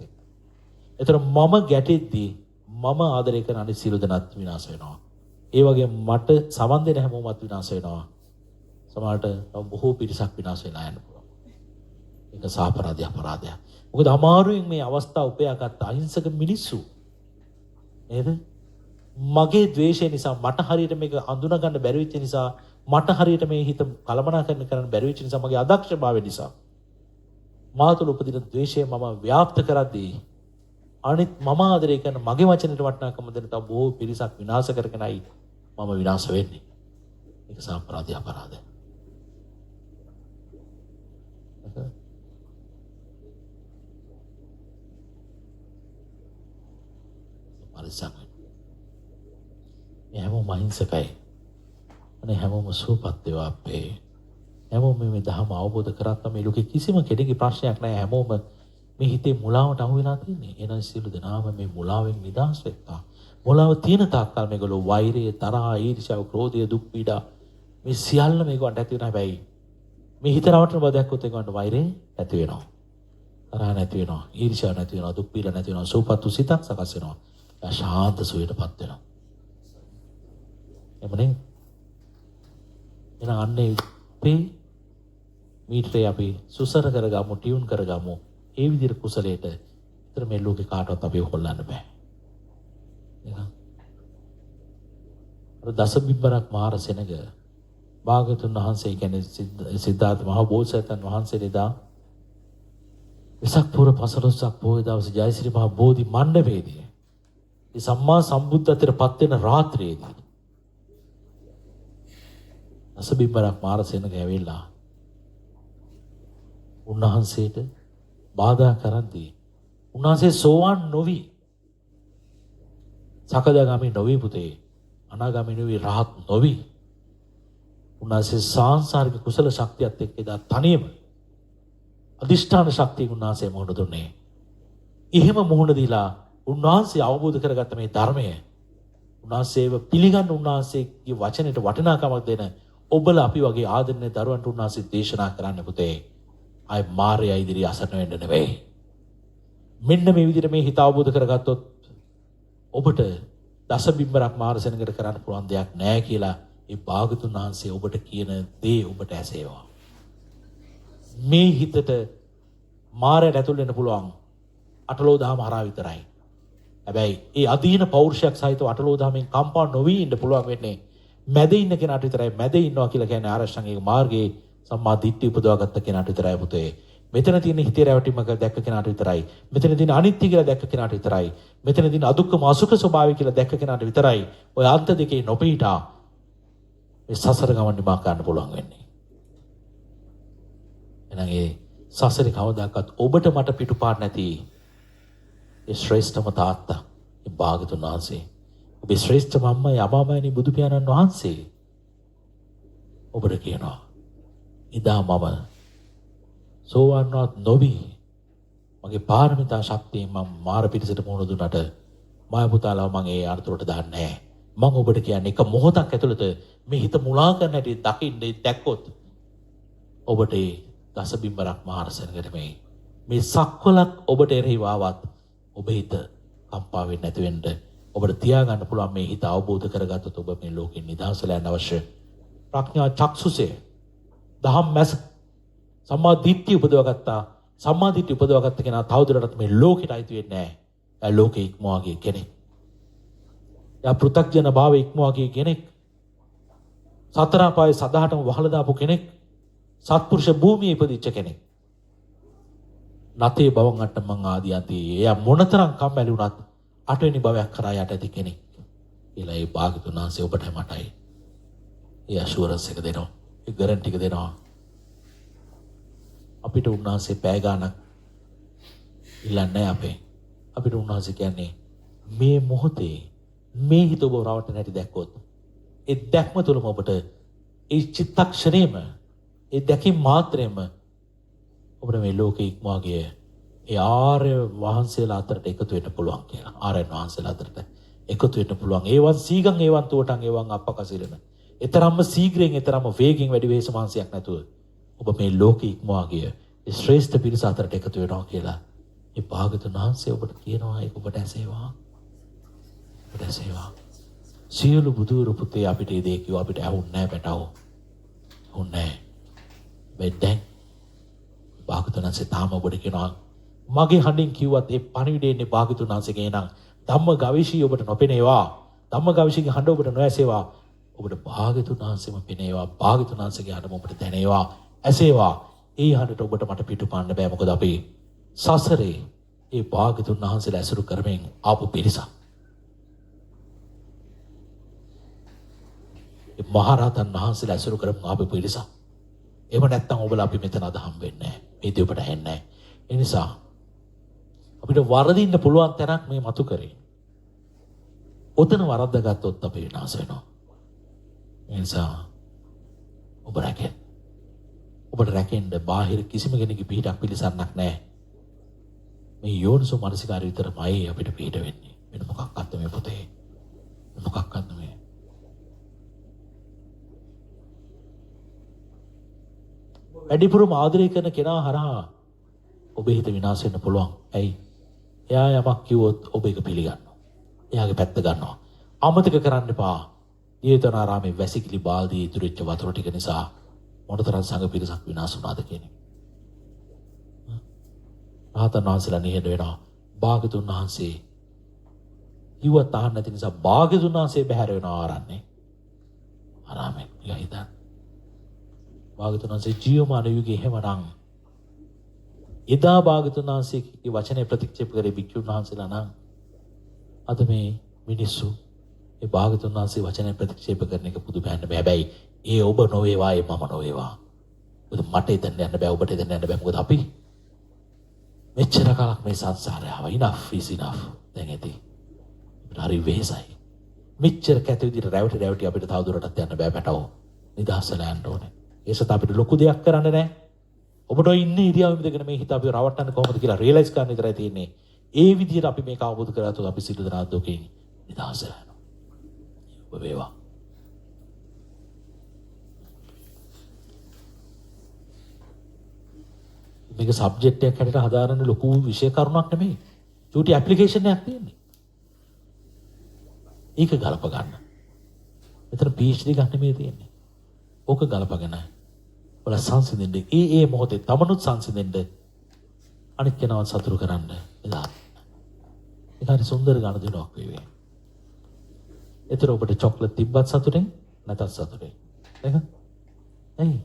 ඒතර මම ගැටෙද්දී මම ආදරය කරන අනිත් සියලු දෙනාත් විනාශ වෙනවා. ඒ වගේම මට සමන් දෙන හැමෝමත් විනාශ වෙනවා. සමහරට තව බොහෝ පිරිසක් විනාශ වෙලා යන්න පුළුවන්. ඒක සාපරාධය අපරාධයක්. මොකද අමාරුවෙන් මේ අවස්ථාව උපයාගත්ත අහිංසක මිනිස්සු නේද? මගේ ද්වේෂය නිසා මට හරියට මේක අඳුන ගන්න බැරි වෙච්ච නිසා, මට හරියට මේ හිත කලමනාකරණය කරන්න බැරි වෙච්ච නිසා, මගේ අදක්ෂභාවය නිසා මා තුළ උපදින ද්වේෂය මම ව්‍යාප්ත කරද්දී අනිත් මම ආදරය කරන මගේ වචනෙට වටිනාකම දෙන තව බොහෝ පිරිසක් විනාශ කරගෙනයි මම විනාශ වෙන්නේ. ඒක සාපරාධය අපරාධය. පරිස්සම් වෙන්න. මේ හැමෝම අහිංසකයි. අනේ හැමෝම සුවපත් වේවා අපේ. හැමෝම මේ ධර්ම අවබෝධ කරගත්තා මේ ලෝකේ කිසිම කෙනෙකුගේ ප්‍රශ්නයක් නැහැ. හැමෝම මේ හිතේ මුලාවට අහු වෙලා තින්නේ. එහෙනම් සියලු දෙනාම මේ මුලාවෙන් නිදහස් වෙත්තා. මුලාව තියෙන තාක්කල් මේගොල්ලෝ වෛරය, තරහ, ඊර්ෂ්‍යාව, ක්‍රෝධය, දුක් පීඩා මේ සියල්ල මේගොල්ලන්ට ඇති වෙනවා. හැබැයි මේ හිත රවටන බව දැක්කොත් ඒගොල්ලන්ට වෛරය ඇති වෙනවා. තරහ නැති වෙනවා, ඊර්ෂ්‍යාව නැති වෙනවා, දුක් පීඩා නැති වෙනවා, සුවපත් වූ සිතක් සකස් වෙනවා. එයා ශාන්ත සුවයටපත් වෙනවා. එමනේ එහෙනම් අන්නේ අපේ මීටරේ අපි සුසර කරගමු, ටියුන් කරගමු. ඒ විදිහට කුසලයට විතර මේ ලෝකේ කාටවත් අපිව හොල්ලන්න බෑ. එහෙනම් අර දසබිම්බරක් මාර සෙනග භාගතුන් වහන්සේ කියන්නේ සිද්ධාර්ථ මහ බෝසත්ණන් වහන්සේ එදා වෙසක් පුර පසළොස්වක පොහොය දවසේ ජයසිරි මහ බෝධි මණ්ඩපයේදී ඒ සම්මා සම්බුද්ධත්වයට පත් වෙන රාත්‍රියේදී දසබිම්බරක් මාර සෙනග ඇවිල්ලා උන්වහන්සේට බාධා කරද්දී උන්වහන්සේ සෝවාන් නොවි, සකදාගාමී නොවි පුතේ, අනාගාමී නොවි, රහත් නොවි උන්වහන්සේ සාංසාරික කුසල ශක්තියත් එක්ක එදා තනියම අදිෂ්ඨාන ශක්තියෙන් උන්වහන්සේ මුහුණ දුන්නේ. එහෙම මුහුණ දීලා උන්වහන්සේ අවබෝධ කරගත්ත මේ ධර්මය උන්වහන්සේව පිළිගන්න, උන්වහන්සේගේ වචනයට වටිනාකමක් දෙන ඔබලා අපි වගේ ආදරණීය දරුවන්ට උන්වහන්සේ දේශනා කරන්න පුතේ. ආයි මාරයා ඉදිරියේ අසරණ වෙන්න නෙවෙයි. මෙන්න මේ විදිහට මේ හිත අවබෝධ කරගත්තොත් ඔබට දස බිම්බරක් මාරසෙනකට කරන්න පුළුවන් දෙයක් නෑ කියලා ඒ භාගතුන් වහන්සේ ඔබට කියන දේ ඔබට ඇසේවා. මේ හිතට මාරයට ඇතුල් වෙන්න පුළුවන් අටලෝ දහම හරහා විතරයි. හැබැයි ඒ අදීන පෞරුෂයක් සහිතව අටලෝ දහමෙන් කම්පා නොවී ඉන්න පුළුවන් වෙන්නේ මැද ඉන්න කෙනාට විතරයි. මැද ඉන්නවා කියලා කියන්නේ ආරෂ්ඨාංගික මාර්ගයේ සම්මා දිට්ඨිය උපදවාගත්ත කෙනාට විතරයි පුතේ. මෙතන තියෙන හිතේ රැවටීම දැක්ක කෙනාට විතරයි. මෙතන තියෙන අනිත්‍ය කියලා දැක්ක කෙනාට විතරයි. මෙතන තියෙන අදුක්කම අසුඛ ස්වභාවය කියලා දැක්ක කෙනාට විතරයි ඔය අන්ත දෙකේ නොපිහිටා මේ සසර ගමන් නිමා කරන්න පුළුවන් වෙන්නේ. එහෙනම් ඒ සසරේ කවදාකවත් ඔබට මට පිටුපාර නැති ඒ ශ්‍රේෂ්ඨම තාත්තා, ඒ භාගතුන් වහන්සේ, ඔබේ ශ්‍රේෂ්ඨම අම්මා යමාමයනි බුදු පියාණන් වහන්සේ ඔබට කියනවා, එදා මම සෝවාන්වත් නොවි මගේ පාරමිතා ශක්තියෙන් මම මාර පිරිසට මුහුණ දුන්නට මාය පුතාලව මං ඒ අනතුරට දාන්නේ නැහැ. මං ඔබට කියන්නේ එක මොහොතක් ඇතුළත මේ හිත මුලා කරන හැටි දකින්න දැක්කොත් ඔබට ඒ දසබිම්බරක් මාරසෙනකට මේ සක්වලක් ඔබට එරෙහිව ආවත් ඔබ හිත කම්පා වෙන්නේ නැති වෙන්න ඔබට තියාගන්න පුළුවන්. මේ හිත අවබෝධ කරගත්තොත් ඔබ මේ ලෝකෙන් නිදහස් වෙලා යන්න අවශ්‍ය ප්‍රඥා චක්සුසේ දහම් මැස සම්මා දිට්ඨිය උපදවාගත්තා. සම්මා දිට්ඨිය උපදවාගත්ත කෙනා තවදුරටත් මේ ලෝකෙට අයිති වෙන්නේ නැහැ. එයා ලෝකෙ ඉක්මවා ගිය කෙනෙක්. එයා පෘථග්ජන භාවය ඉක්මවා ගිය කෙනෙක්. සතර අපායේ සදහටම වහලා දාපු කෙනෙක්. සත්පුරුෂ භූමියේ ඉපදිච්ච කෙනෙක්. නතේ භවං අට්ඨමං ආදී අන්ති. එයා මොනතරම් කම්මැලි වුණත් අටවෙනි භවයක් කරා යට ඇති කෙනෙක් කියලා ඒ භාග්‍යතුන් වහන්සේ ඔබට මටයි ඒ ඇෂුරන්ස් එක දෙනවා. ඒ ගැරන්ටි එක දෙනවා. අපිට උන්වහන්සේ පැය ගාණක් ඉල්ලන්නේ නැහැ අපේ. අපිට උන්වහන්සේ කියන්නේ මේ මොහොතේ මේ හිත ඔබ රවට්ටන හැටි දැක්කොත් ඒ දැක්ම තුළම ඔබට ඒ චිත්තක්ෂණයම ඒ දැකීම මාත්‍රෙම ඔබට මේ ලෝකෙ ඉක්මවා ගිය ඒ ආර්ය වහන්සේලා අතරට එකතු වෙන්න පුළුවන් කියලා. ආර්යයන් වහන්සේලා අතරට එකතු වෙන්න පුළුවන්. ඒවන් සීගං ඒවන් තෝටං ඒවන් අප්පකසිරණ. එතරම්ම සීඝ්‍රයෙන් එතරම්ම වේගෙන් වැඩි වෙහෙස මහන්සියක් නැතුව ඔබ මේ ලෝකෙ ඉක්මවා ගිය ඒ ශ්‍රේෂ්ඨ පිරිස අතරට එකතු වෙනවා කියලා ඒ භාගතුන් වහන්සේ ඔබට කියනවා. ඒක ඔබට ඇසේවා. ඔබට ඇසේවා. සියලු බුදුවරු පුතේ අපිට මේ දේ කිව්වා. අපිට ඇහුන්නේ නැහැ පැටවෝ. ඇහුන්නේ නැහැ. මේ දැන් භාගතුන් වහන්සේ තාම ඔබට කියනවා මගේ හඬින් කිව්වත් ඒ පණිවිඩය එන්නේ භාගතුන් වහන්සේගෙන් නම් ධම්ම ගවේෂී ඔබට නොපෙනේවා. ධම්ම ගවේෂීගේ හඬ ඔබට නොඇසේවා. ඔබට භාගතුන් වහන්සේම පෙනේවා. භාගතුන් වහන්සේගේ හඬම ඔබට දැනේවා, ඇසේවා. ඒ හඬට ඔබට මට පිටුපාන්න බෑ. මොකද අපි සසරේ ඒ භාගතුන් වහන්සේලා ඇසුරු කරමින් ආපු පිරිසක්. ඒ මහරහතන් වහන්සේලා ඇසුරු කරමින් ආපු පිරිසක්. එහෙම නැත්නම් ඔබලා අපි මෙතන අද හම්බ වෙන්නේ නැහැ. මේ දේ ඔබට ඇහෙන්නේ නැහැ. ඒ නිසා අපිට වරදින්න පුළුවන් තැනක් මේ මතු කරේ. ඔතන වරද්දාගත්තොත් අපි විනාශ වෙනවා. ඒ නිසා ඔබ රැකෙන්න. ඔබට රැකෙන්න බාහිර කිසිම කෙනෙකුගේ පිහිටක් පිළිසරණක් නැහැ. මේ යෝනිසෝ මනසිකාරය විතරමයි අපිට පිහිට වෙන්නේ. වෙන මොකක්වත් නෙමෙයි පොතේ. මොකක්වත් නෙමෙයි. වැඩිපුරම ආදරය කරන කෙනා හරහා ඔබේ හිත විනාශ වෙන්න පුළුවන්. ඇයි? එයා යමක් කිව්වොත් ඔබ ඒක පිළිගන්නවා. එයාගේ පැත්ත ගන්නවා. අමතක කරන්න එපා. ජේතවනාරාමේ වැසිකිලි බාල්දියේ ඉතුරු වෙච්ච වතුර ටික නිසා මොනතරම් සංඝ පිරිසක් විනාශ වුණාද කියන එක. රහතන් වහන්සේලා නිහඬ වෙනවා. භාගතුන් වහන්සේ කිව්වත් අහන්න නැති නිසා භාගතුන් වහන්සේ බැහැර වෙනවා ආරන්නේ. ආරාමෙන් නිකන් හිතන්න. භාගතුන් වහන්සේ ජීවමාන යුගයේ එහෙමනම් එදා භාගතුන් වහන්සේගේ වචනය ප්‍රතික්ෂේප කරේ භික්ෂුන් වහන්සේලා නම් අද මේ මිනිස්සු ඒ භාගතුන් වහන්සේ වචනය ප්‍රතික්ෂේප කරන එක පුදුමයක් නෙමෙයි. හැබැයි ඒ ඔබ නොවේවා, ඒ මම නොවේවා. මොකද මට එතන යන්න බෑ, ඔබට එතන යන්න බෑ. මොකද අපි මෙච්චර කාලක් මේ සංසාරේ ආවා. Enough is enough. දැන් ඇති. අපිට හරි වෙහෙසයි. මෙච්චර කැත විදිහට රැවටි රැවටි අපිට තව දුරටත් යන්න බෑ පැටවෝ. නිදහස් වෙලා යන්න ඕනේ. ඒ සත අපිට ලොකු දෙයක් කරන්න නෑ. ඔබට ඔය ඉන්න ඉරියව්වෙ ඉඳගෙන මේ හිත අපි රවට්ටන්න කොහොමද කියලා රියලයිස් කරන්න විතරයි තියෙන්නේ. ඒ විදිහට අපි මේක අවබෝධ කරගත්තොත් අපි සියලු දෙනා දුකින් නිදහස් වෙලා යනවා. ඔබ වේවා. මේක සබ්ජෙක්ට් එකක් හැටියට හදාරන්න ලොකු විෂය කරුණක් නෙමෙයි. චූටි ඇප්ලිකේෂන් එකක් තියෙන්නේ. ඒක ගලප ගන්න. මෙතන PhD ගන්න නෙමෙයි තියෙන්නේ. ඕක ගලපගෙන ඔයාලා සංසිඳෙන්න. ඒ ඒ මොහොතේ තමනුත් සංසිඳෙන්න, අනිත් කෙනාවත් සතුටු කරන්න එදා. ඒක හරි සුන්දර ගනුදෙනුවක් වේවි. ඒතර ඔබට චොක්ලට් තිබ්බත් සතුටෙන්, නැතත් සතුටෙන්. නේද? ඇයි?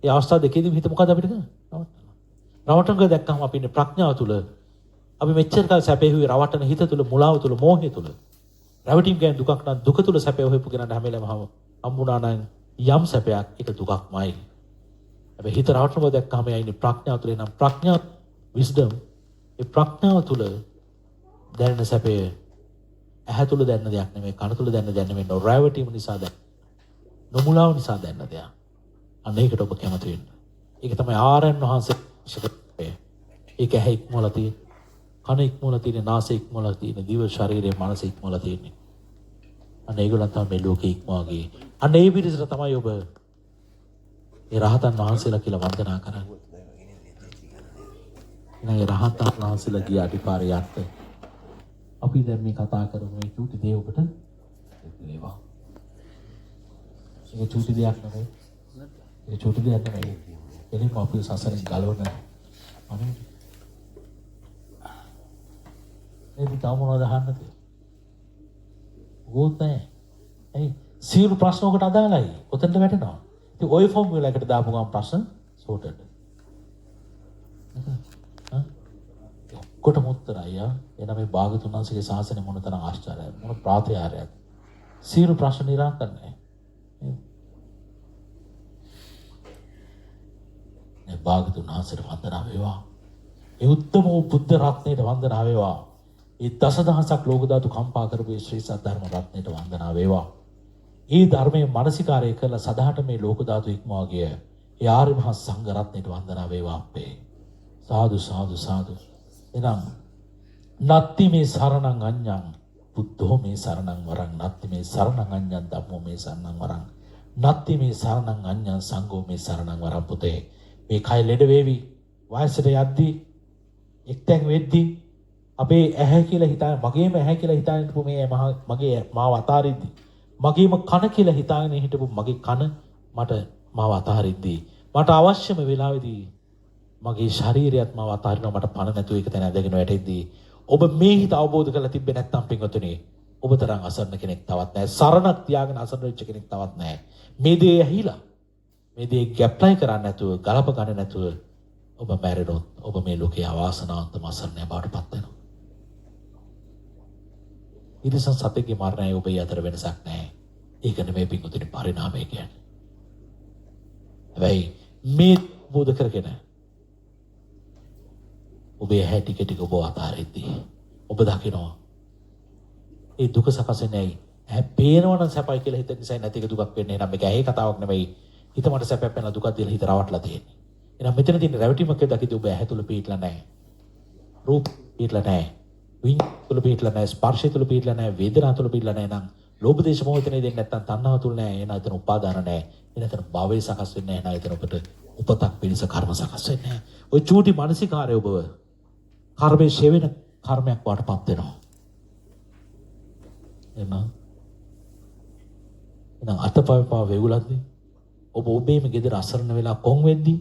ඒ අවස්ථා දෙකේදීම හිත මොකද අපිට කරන්නේ? රවට්ටනවා. රවට්ටන දැක්කම අපි ඉන්නේ ප්‍රඥාව තුල. අපි මෙච්චර කල් සැපේ හුවේ රවට්ටන හිත තුල, මුලාව තුල, මෝහය තුල. රැවටීම් කියන්නේ දුකක් නම් දුක තුල සැපේ හොයපු කෙනාට හැම වෙලාවෙම හම්බුණා නම් යම් සැපයක්, ඒක දුකක්මයි. හැබැයි හිත රවට්ටන බව දැක්කම එයා ඉන්නේ ප්‍රඥාව තුල. නම් ප්‍රඥා, විස්ඩම්, ඒ ප්‍රඥාව තුල දැනෙන සැපය ඇහැ තුල දැනෙන දෙයක් නෙමෙයි, කන තුල දැනෙන දෙයක් නෙමෙයි, නොරැවටීම නිසා දැනෙන, නොමුලාව නිසා දැනෙන දෙයක්. අන්න ඒකට ඔබ කැමති වෙන්න. ඒක තමයි ආරයන් වහන්සේ. ඒක ඇහැ ඉක්මවලා තියෙන්නේ, කන ඉක්මවලා තියෙන්නේ, නාසය ඉක්මවලා තියෙන්නේ, දිව, ශරීරය, මනස ඉක්මවලා තියෙන්නේ. අන්න ඒගොල්ලන් තමයි මේ ලෝකේ ඉක්මවා ගියේ. අන්න ඒ පිරිසට තමයි ඔබ ඒ රහතන් වහන්සේලා කියලා වන්දනා කරන්නේ. එහෙනම් ඒ රහතන් වහන්සේලා ගිය අඩිපාරේ යන්න අපි දැන් මේ කතා කරමු. මේ චූටි දේ ඔබට වේවා. ඒක චූටි දෙයක් නෙමෙයි. ඒක චූටි දෙයක් නෙමෙයි. එළින්ම අපි සසරෙන් ගලවන අනේ. මේ තව මොනවද අහන්න තියෙන්නේ? මොකුත් නැහැ. ඇයි? සියලු ප්‍රශ්න ඔකට අදාළයි. ඔතනට වැටෙනවා. ඉතින් ඔය ෆෝමියුලා එකට දාපු ගමන් ප්‍රශ්න සෝටඩ්. ඔක්කොටම උත්තරයි ආ. එහෙනම් මේ භාගතුන් වහන්සේගේ ශාසනය මොන තරම් ආශ්චර්යද, මොන ප්‍රාතිහාර්යද. සියලු ප්‍රශ්න නිරාකරණය. මේ භාගතුන් වහන්සේට වන්දනා වේවා. ඒ උත්තම වූ බුද්ධ රත්නයට වන්දනා වේවා. ඒ දසදහසක් ලෝක ධාතු කම්පා කරපු ඒ ශ්‍රී සද්ධර්ම රත්නයට වන්දනා වේවා. ඒ ධර්මයේ මානසිකාරය කරලා සදාට මේ ලෝක ධාතු ඉක්මවා ගිය ඒ ආර්ය මහා සංඝ රත්නයට වන්දනා වේවා අපේ. සාදු සාදු සාදු. එනම් නත්ති මේ සරණං අඤ්ඤං බුද්ධෝ මේ සරණං වරං, නත්ති මේ සරණං අඤ්ඤං ධම්මෝ මේ සරණං වරං, නත්ති මේ සරණං අඤ්ඤං සංඝෝ මේ සරණං වරං. පුතේ මේ කය ලෙඩ වේවි, වයසට යද්දි, එක්තැන් වෙද්දි අපේ ඇහැ කියලා හිතාගෙන, මගේම ඇහැ කියලා හිතාගෙන හිටපු මේ මගේ මාව අතාරිද්දි, මගේම කන කියලා හිතාගෙන හිටපු මගේ කන මට මාව අතාරිද්දි, මට අවශ්‍යම වෙලාවේදී මගේ ශරීරයත් මාව අතාරිනවා, මට පණ නැතුව ඒක තැන ඇදගෙන වැටෙද්දී ඔබ මේ හිත අවබෝධ කරලා තිබ්බේ නැත්නම් පින්වතුනි, ඔබ තරම් අසරණ කෙනෙක් තවත් නැහැ. සරණක් තියාගෙන අසරණ වෙච්ච කෙනෙක් තවත් නැහැ. මේ දේ ඇහිලා මේ දේ ඇප්ලයි කරන්නේ නැතුව, ගලප ගන්න නැතුව ඔබ මැරෙනොත් ඔබ මේ ලෝකයේ අවාසනාවන්තම අසරණයා බවට පත් වෙනවා. ඉරිසන් සතෙක්ගේ මරණයයි ඔබේ අතර වෙනසක් නැහැ. ඒක නෙමෙයි පින්වතුනි පරිණාමය කියන්නේ. හැබැයි මේ බෝධ කරගෙන ඔබේ ඇහැ ටික ටික ඔබ අතාරිද්දී ඔබ දකිනවා ඒ දුක සකස් වෙන්නේ ඇයි? ඇහැ පේනවා නම් සැපයි කියලා හිතන නිසා නැති එක දුකක් වෙන්නේ. එහෙනම් මේක ඇහි කතාවක් නෙමෙයි. හිත මට සැපයක් පෙන්නලා දුකක් දීලා හිත රවට්ටලා තියෙන්නේ. එහෙනම් මෙතන තියෙන රැවටීමක් දකිද්දී ඔබ ඇහැ තුල පිහිටලා නැහැ. රූප පිහිටලා නැහැ. විඤ්ඤාණ තුල පිහිටලා නැහැ. ස්පර්ශය තුල පිහිටලා නැහැ. වේදනා තුල පිහිටලා නැහැ. නම් ලෝභ දේශ මොහ එතන දෙන්නේ නැත්නම් තණ්හාව තුල නැහැ. එහෙනම් එතන උපාදාන නැහැ. එහෙනම් එතන භවය සකස් වෙන්නේ නැහැ. එහෙනම් එතන ඔබට උපතක් පිණිස කර්ම සකස් වෙන්නේ නැහැ. ඔය චූටි මානසිකාරය ඔබව කර්මයේ ෂේ වෙන කර්මයක් වඩපත් වෙනවා. එහෙනම් අතපය පව වෙවුලද්දී ඔබ ඔබේම ගෙදර අසරණ වෙලා කොන් වෙද්දී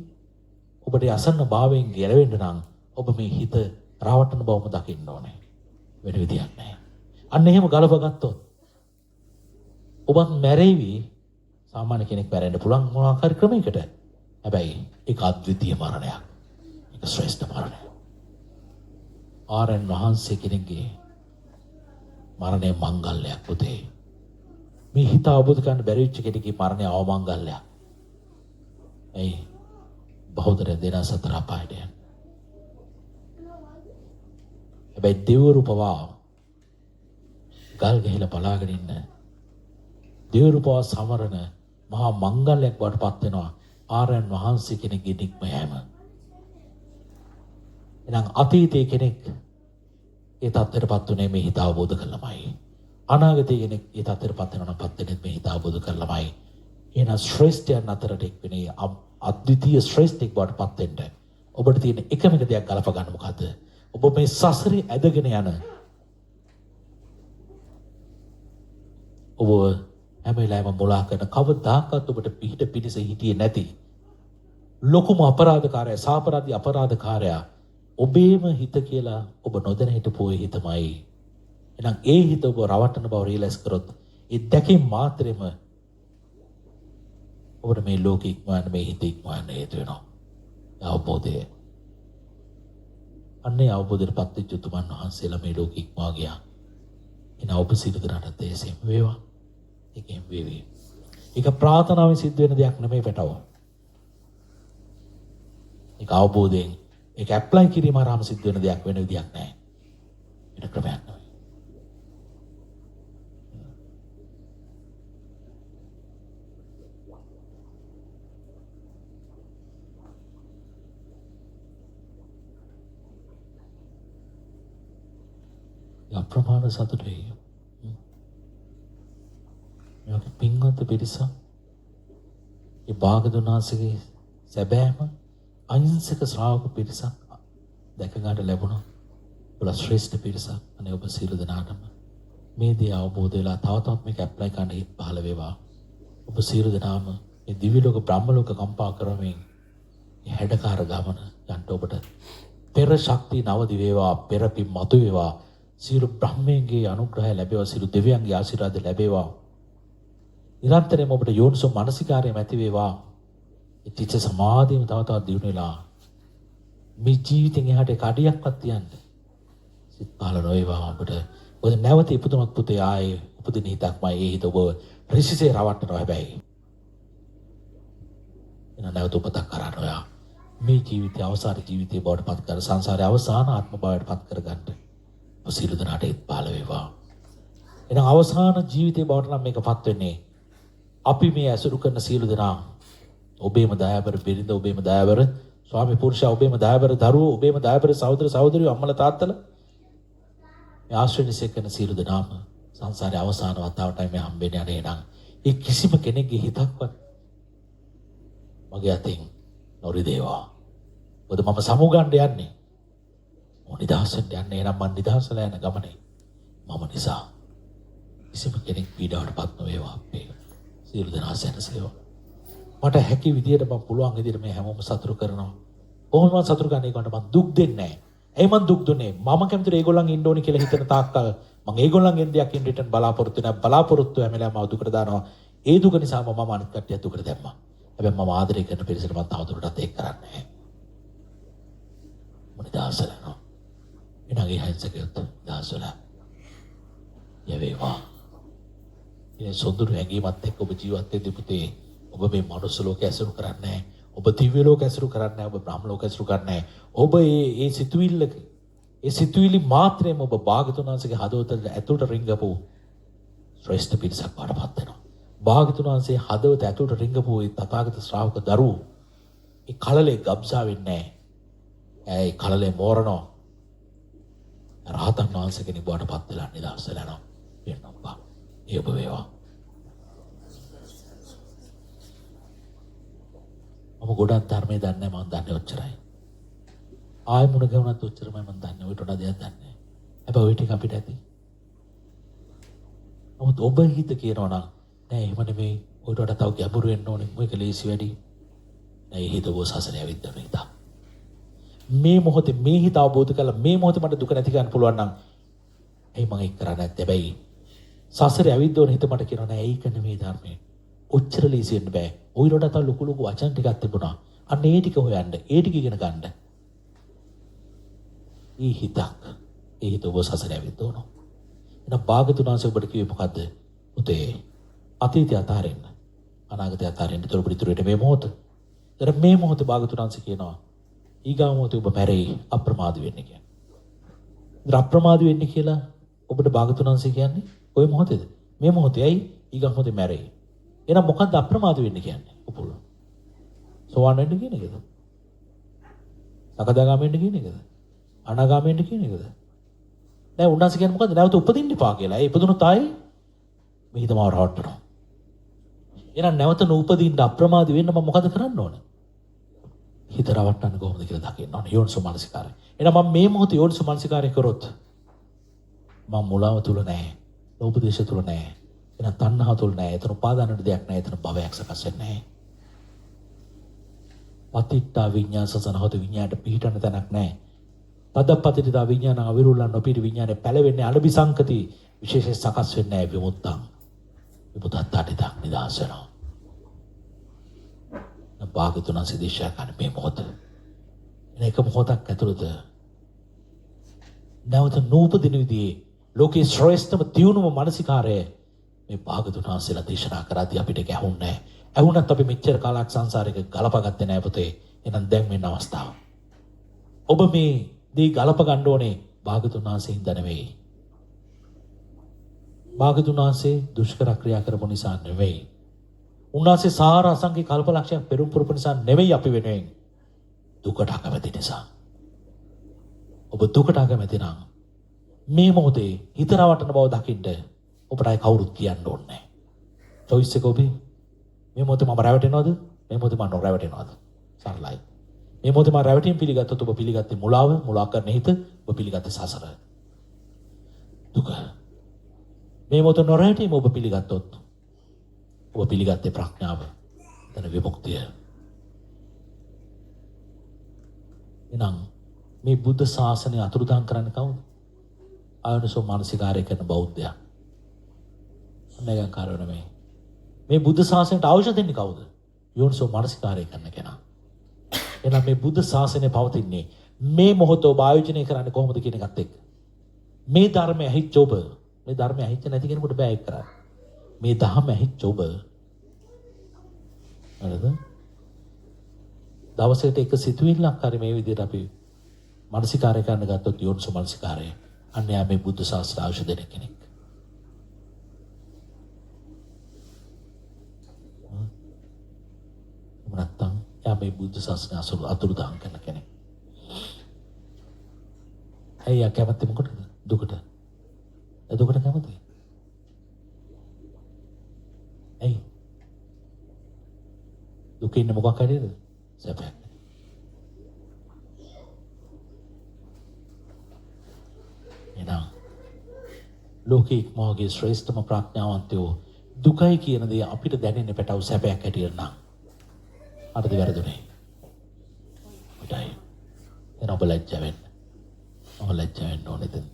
ඔබට අසරණ භාවයෙන් ගැලවෙන්න නම් ඔබ මේ හිත රවට්ටන බවම දකින්න ඕනේ. වෙන විදියක් නැහැ. අන්න එහෙම ගලප ගත්තොත් ඔබත් මැරෙවි. සාමාන්‍ය කෙනෙක් මැරෙන්න පුළුවන් මොනවා හරි ක්‍රමයකට. හැබැයි ඒක අද්විතීය මරණයක්. ඒක ශ්‍රේෂ්ඨ මරණයක්. ආරයන් වහන්සේ කෙනෙක්ගේ මරණය මංගල්‍යයක් පුතේ. මේ හිත අවබෝධ කරගන්න බැරි වෙච්ච කෙනෙක්ගේ මරණය අවමංගල්‍යයක්. ඇයි? බහුතරය දෙනා සතර අපායට යන. හැබැයි දෙවිවරු පවා ගල් ගහලා බලාගෙන ඉන්න දෙවිවරු පවා සමරන මහා මංගල්‍යයක් බවට පත් වෙනවා ආරයන් වහන්සේ කෙනෙක්ගේ නික්ම යෑම. එහෙනම් අතීතයේ කෙනෙක් ඒ තත්ත්වයට පත් වුණේ මේ හිත අවබෝධ කරලමයි. අනාගතයේ කෙනෙක් ඒ තත්ත්වයට පත් වෙනවා නම් පත් වෙන්නේ මේ හිත අවබෝධ කරලමයි. එහෙනම් ශ්‍රේෂ්ඨයන් අතරට එක් වෙන අද්විතීය ශ්‍රේෂ්ඨෙක් බවට පත් වෙන්න ඔබට තියෙන එකම එක දෙයක් ගලප ගන්න මොකද්ද? ඔබ මේ සසරේ ඇදගෙන යන ඔබ හැම වෙලාවෙම මුලා කරන කවදාකවත් ඔබට පිහිට පිණිස හිටියේ නැති ලොකුම අපරාධකාරයා, සාපරාධී අපරාධකාරයා ඔබේම හිත කියලා ඔබ නොදැන හිටපු ඒ හිතමයි. එහෙනම් ඒ හිත ඔබ රවට්ටන බව රියලයිස් කරොත් ඒ දැකීම මාත්‍රෙම ඔබට මේ ලෝකෙ ඉක්මවන්න, මේ හිත ඉක්මවන්න හේතු වෙනවා. අවබෝධය. අන්නේ අවබෝධයට පත් වෙච්ච උතුමන් වහන්සේලා මේ ලෝකෙ ඉක්මවා ගියා. එහෙනම් ඔබ සියලු දෙනාටත් එසේම වේවා. ඒකෙන් වේවි. ඒක ප්‍රාර්ථනාවෙන් සිද්ධ වෙන දෙයක් නෙමෙයි පැටව. ඒක අවබෝධයෙන්, ඒක ඇප්ලයි කිරීම හරහාම සිද්ධ වෙන දෙයක් වෙන විදියක් නෑ. වෙන ක්‍රමයක් නෙමෙයි. අප්‍රමාණ සතුටුයි. මේ වගේ පින්වත් පිරිසක් ඒ භාගතුන් වහන්සේගේ සැබෑම අහිංසක ශ්‍රාවක පිරිසක් දැක ගන්නට ලැබුණා. ඔබලා ශ්‍රේෂ්ඨ පිරිසක්. අනේ ඔබ සියලු දෙනාටම මේ දේ අවබෝධ වෙලා තව තවත් මේක ඇප්ලයි කරන්න හිත් පහළ වේවා. ඔබ සියලු දෙනාම මේ දිව්‍ය ලෝක බ්‍රහ්ම ලෝක කම්පා කරමින් මේ හැඩකාර ගමන යන්න ඔබට පෙර ශක්තිය නවදි වේවා, පෙර පින් මතු වේවා, සියලු බ්‍රහ්මයන්ගේ අනුග්‍රහය ලැබේවා, සියලු දෙවියන්ගේ ආශිර්වාද ලැබේවා. නිරන්තරයෙන්ම ඔබට යෝනිසෝ මනසිකාරයම ඇති වේවා. ඒ චිත්ත සමාධියම තව තවත් දියුණු වෙලා මේ ජීවිතෙන් එහාට එක අඩියක්වත් තියන්න සිත් පහළ නොවේවා ඔබට. මොකද නැවත ඉපදුනොත් පුතේ ආයේ උපදින හිතක්මයි. ඒ හිත ඔබ රිසිසේ රවට්ටනවා හැබැයි. එහෙනම් නැවත උපතක් කරා නොයා මේ ජීවිතය අවසාන ජීවිතය බවට පත් කර සංසාරයේ අවසාන ආත්ම භාවයට පත් කරගන්න ඔබ සියලු දෙනාට හිත් පහළ වේවා. එහෙනම් අවසාන ජීවිතය බවට නම් මේක පත් වෙන්නේ අපි මේ ඇසුරු කරන සියලු දෙනා ඔබේම දයාබර බිරිඳ, ඔබේම දයාබර ස්වාමි පුරුෂයා, ඔබේම දයාබර දරුවෝ, ඔබේම දයාබර සහෝදර සහෝදරියෝ, අම්මලා තාත්තලා, මේ ආශ්‍රය නිසය කරන සියලු දෙනාම සංසාරයේ අවසාන වතාවටයි මේ හම්බෙන්නේ. අනේ නම් ඒ කිසිම කෙනෙක්ගේ හිතක්වත් මගේ අතින් නොරිදේවා. මොකද මම සමුගන්න යන්නේ. මම නිදහස් වෙන්න යන්නේ. එහෙනම් මං නිදහස් වෙලා යන ගමනේ මම නිසා කිසිම කෙනෙක් පීඩාවට පත් නොවේවා. අපේ සියලු දෙනා සැනසේවා. මට හැකි විදියට මං පුළුවන් විදියට මේ හැමෝම සතුටු කරනවා. කොහොම මං සතුටු කරන්නේ? ඒගොල්ලන්ට මං දුක් දෙන්නේ නැහැ. ඇයි මං දුක් දුන්නේ? මම කැමතියි ඒගොල්ලන් ඉන්න ඕනි කියලා හිතන තාක්කල් මං ඒගොල්ලන්ගෙන් දෙයක් ඉන් රිටර්න් බලාපොරොත්තු වෙනවා. බලාපොරොත්තු හැම වෙලාවෙම මම දුකට දානවා. ඒ දුක නිසාම මම අනිත් කට්ටියත් දුකට දැම්මා. හැබැයි මම ආදරය කරන පිරිසට මං තවදුරටත් ඒක කරන්නේ නැහැ. මම නිදහස් වෙලා යනවා. එහෙනම් ඒ අහිංසකයොත් නිදහස් වෙලා යවේවා. මේ සොඳුරු හැඟීමත් එක්ක ඔබ ජීවත් වෙද්දී පුතේ ඔබ මේ මනුස්ස ලෝකය ඇසුරු කරන්නේ නැහැ. ඔබ දිව්‍ය ලෝක ඇසුරු කරන්නේ නැහැ. ඔබ බ්‍රහ්ම ලෝක ඇසුරු කරන්නේ නැහැ. ඔබ ඒ සිතුවිල්ලක ඒ සිතුවිලි මාත්‍රයෙන් ඔබ භාගතුන් වහන්සේගේ හදවතට ඇතුළට රිංගපු ශ්‍රේෂ්ඨ පිරිසක් බවට පත් වෙනවා. භාගතුන් වහන්සේ හදවත ඇතුළට රිංගපු ඒ තථාගත ශ්‍රාවක දරුවෝ ඒ කලලේ ගබ්සා වෙන්නේ නැහැ. ඒ කලලේ මෝරනවා. රහතන් වහන්සේ කෙනෙක් බවට පත් වෙලා නිදහස් වෙලා යනවා. වෙන්න ඔබ. ඒ ඔබ වේවා. මම ගොඩක් ධර්මයේ දන්නේ නැහැ, මම දන්නේ ඔච්චරයි. ආයෙ මුණ ගැහුණත් ඔච්චරමයි මම දන්නේ. ඔයිට වඩා දෙයක් දන්නේ නැහැ. හැබැයි ඔය ටික අපිට ඇති. නමුත් ඔබ හිත කියනවා නම් නෑ එහෙම නෙමෙයි, ඔයිට වඩා තව ගැඹුරු වෙන්න ඕනේ, ඔයක ලේසි වැඩි. නෑ, ඒ හිත ඔබ සසරේ ඇවිද්දන හිත. මේ මොහොතේ මේ හිත අවබෝධ කරලා මේ මොහොතේ මට දුක නැති කරන්න පුළුවන් නම් ඇයි මං ඒක කරන්නේ නැත්තේ? හැබැයි සසරේ ඇවිද්දවන හිත මට කියනවා නෑ ඒක නෙමෙයි ධර්මය. ඔච්චර ලේසි වෙන්න බෑ. ඔයිට වඩා තව ලොකු ලොකු වචන ටිකක් තිබුණා. අන්න ඒ ටික හොයන්න, ඒ ටික ඉගෙන ගන්න. ඒ හිතක්, ඒ හිත ඔබ සසරේ ඇවිද්දවනවා. එහෙනම් භාගතුන් වහන්සේ ඔබට කිව්වේ මොකද්ද? පුතේ අතීතය අතහරින්න, අනාගතය අතහරින්න. ඒතර ඔබ ඉතුරු වෙන්නේ මේ මොහොත. ඒතර මේ මොහොතේ භාගතුන් වහන්සේ කියනවා ඊගාව මොහොතේ ඔබ මැරෙයි, අප්‍රමාද වෙන්න කියලා. ඒතර අප්‍රමාද වෙන්න කියලා ඔබට භාගතුන් වහන්සේ කියන්නේ කොයි මොහොතේද? මේ මොහොතේ. ඇයි? ඊගාව මොහොතේ මැරෙයි. එහෙනම් මොකද්ද අප්‍රමාද වෙන්න කියන්නේ? උපුල. සෝවාන් වෙන්න කියන එකද? සකදාගාමී වෙන්න කියන එකද? අනාගාමී වෙන්න කියන එකද? නෑ, උන්වහන්සේ කියන්නේ මොකද්ද? නැවත උපදින්න එපා කියලා. ඒ ඉපදුනොත් ආයේ මේ හිත මාව රවට්ටනවා. එහෙනම් නැවත නූපදින්න අප්‍රමාද වෙන්න මම මොකද කරන්න ඕන? හිත රවට්ටන්න කොහොමද කියලා දකින්න ඕන. යෝනිසෝ මනසිකාරය. එහෙනම් මම මේ මොහොතේ යෝනිසෝ මනසිකාරය කරොත් මම මුලාව තුල නෑ, ලෝභ දේශ තුල නෑ. එහෙනම් තණ්හාව තුල නෑ. එතන උපාදානට දෙයක් නෑ. එතන භවයක් සකස් වෙන්නේ නෑ. පතිට්ඨා විඤ්ඤාණ සසනහත විඤ්ඤාණයට පිහිටන තැනක් නෑ. තදපතිරිතා විඤ්ඤාණ අවිරුල්ලන් නොපිහිටි විඤ්ඤාණය පැලවෙන්නේ අනබිසංකති විශේෂයෙන් සකස් වෙන්නේ නෑ විමුක්තං. විමුක්තත්තාටිතං නිදහස් වෙනවා. භාගතුන් වහන්සේ දේශනා කරන මේ මොහොත. එන එක මොහොතක් ඇතුළත නැවත නූපදින විදිහේ ලෝකේ ශ්‍රේෂ්ඨම තියුණුම මානසිකාරය මේ භාගතුන් වහන්සේලා දේශනා කරද්දී අපිට ඒක ඇහුන්නේ නැහැ. ඇහුණත් අපි මෙච්චර කාලයක් සංසාරේක ගලපගත්තේ නැහැ පුතේ. එහෙනම් දැන් වෙන අවස්ථාව. ඔබ මේ දේ ගලප ගන්න ඕනේ භාගතුන් වහන්සේ හින්දා නෙවෙයි. භාගතුන් වහන්සේ දුෂ්කර ක්‍රියා කරපු නිසා නෙවෙයි. උන්වහන්සේ සාර අසංඛ්‍ය කල්පලක්ෂයක් පෙරම් පුරපු නිසා නෙවෙයි අපි වෙනුවෙන්. දුකට අකමැති නිසා. ඔබ දුකට අකමැති නම් මේ මොහොතේ හිත රවටන බව දකින්න ඔබට අය කවුරුත් කියන්න ඕනේ නැහැ. චොයිස් එක ඔබේ. මේ මොහොතේ මම රැවටෙනවද? මේ මොහොතේ මම නොරැවටෙනවද? සරලයි. මේ මොහොතේ මම රැවටීම පිළිගත්තොත් ඔබ පිළිගත්තේ මුලාව, මුලා කරන හිත, ඔබ පිළිගත්තේ සසර. දුක. මේ මොහොත නොරැවටීම ඔබ පිළිගත්තොත් ඔබ පිළිගත්තේ ප්‍රඥාව, එතන විමුක්තිය. එහෙනම් මේ බුද්ධ ශාසනය අතුරුදහන් කරන්නේ කවුද? අයෝනිසෝ මානසිකාරය කරන බෞද්ධයා. අනේකංකාරය නෙමෙයි. මේ බුද්ධ ශාසනයට අවශ්‍ය දෙන්නේ කවුද? යෝනිසෝ මානසිකාරය කරන කෙනා. එහෙනම් මේ බුද්ධ ශාසනය පවතින්නේ මේ මොහොත ඔබ ආයෝජනය කරන්නේ කොහොමද කියන එකත් එක්ක. මේ ධර්මය ඇහිච්ච ඔබ, මේ ධර්මය ඇහිච්ච නැති කෙනෙකුට බෑ ඒක කරන්න. මේ ධර්ම ඇහිච්ච ඔබ, හරිද? දවසකට එක සිතුවිල්ලක් හරි මේ විදිහට අපි මානසිකාරය කරන්න ගත්තොත් යෝනිසෝ මානසිකාරය, අන්න එයා මේ බුද්ධ ශාස්ත්‍ර අවශ්‍ය දෙන කෙනෙක්. එහෙම නැත්නම් එයා මේ බුද්ධ ශාසනය අතුරුදහන් කරන කෙනෙක්. ඇයි එයා කැමති මොකටද? දුකට. එයා දුකට කැමති. ඇයි? දුකේ ඉන්න මොකක් හරියද? සැපයක්. එහෙනම් ලෝකේ ඉක්මවගේ ශ්‍රේෂ්ඨම ප්‍රඥාවන්තයෝ දුකයි කියන දේ අපිට දැනෙන්නේ පැටවු සැපයක් හැටියට නම් හරිද වැරදුනේ? අපිටයි. එහෙනම් ඔබ ලැජ්ජා වෙන්න. ඔබ ලැජ්ජා වෙන්න ඕනේ දැන්.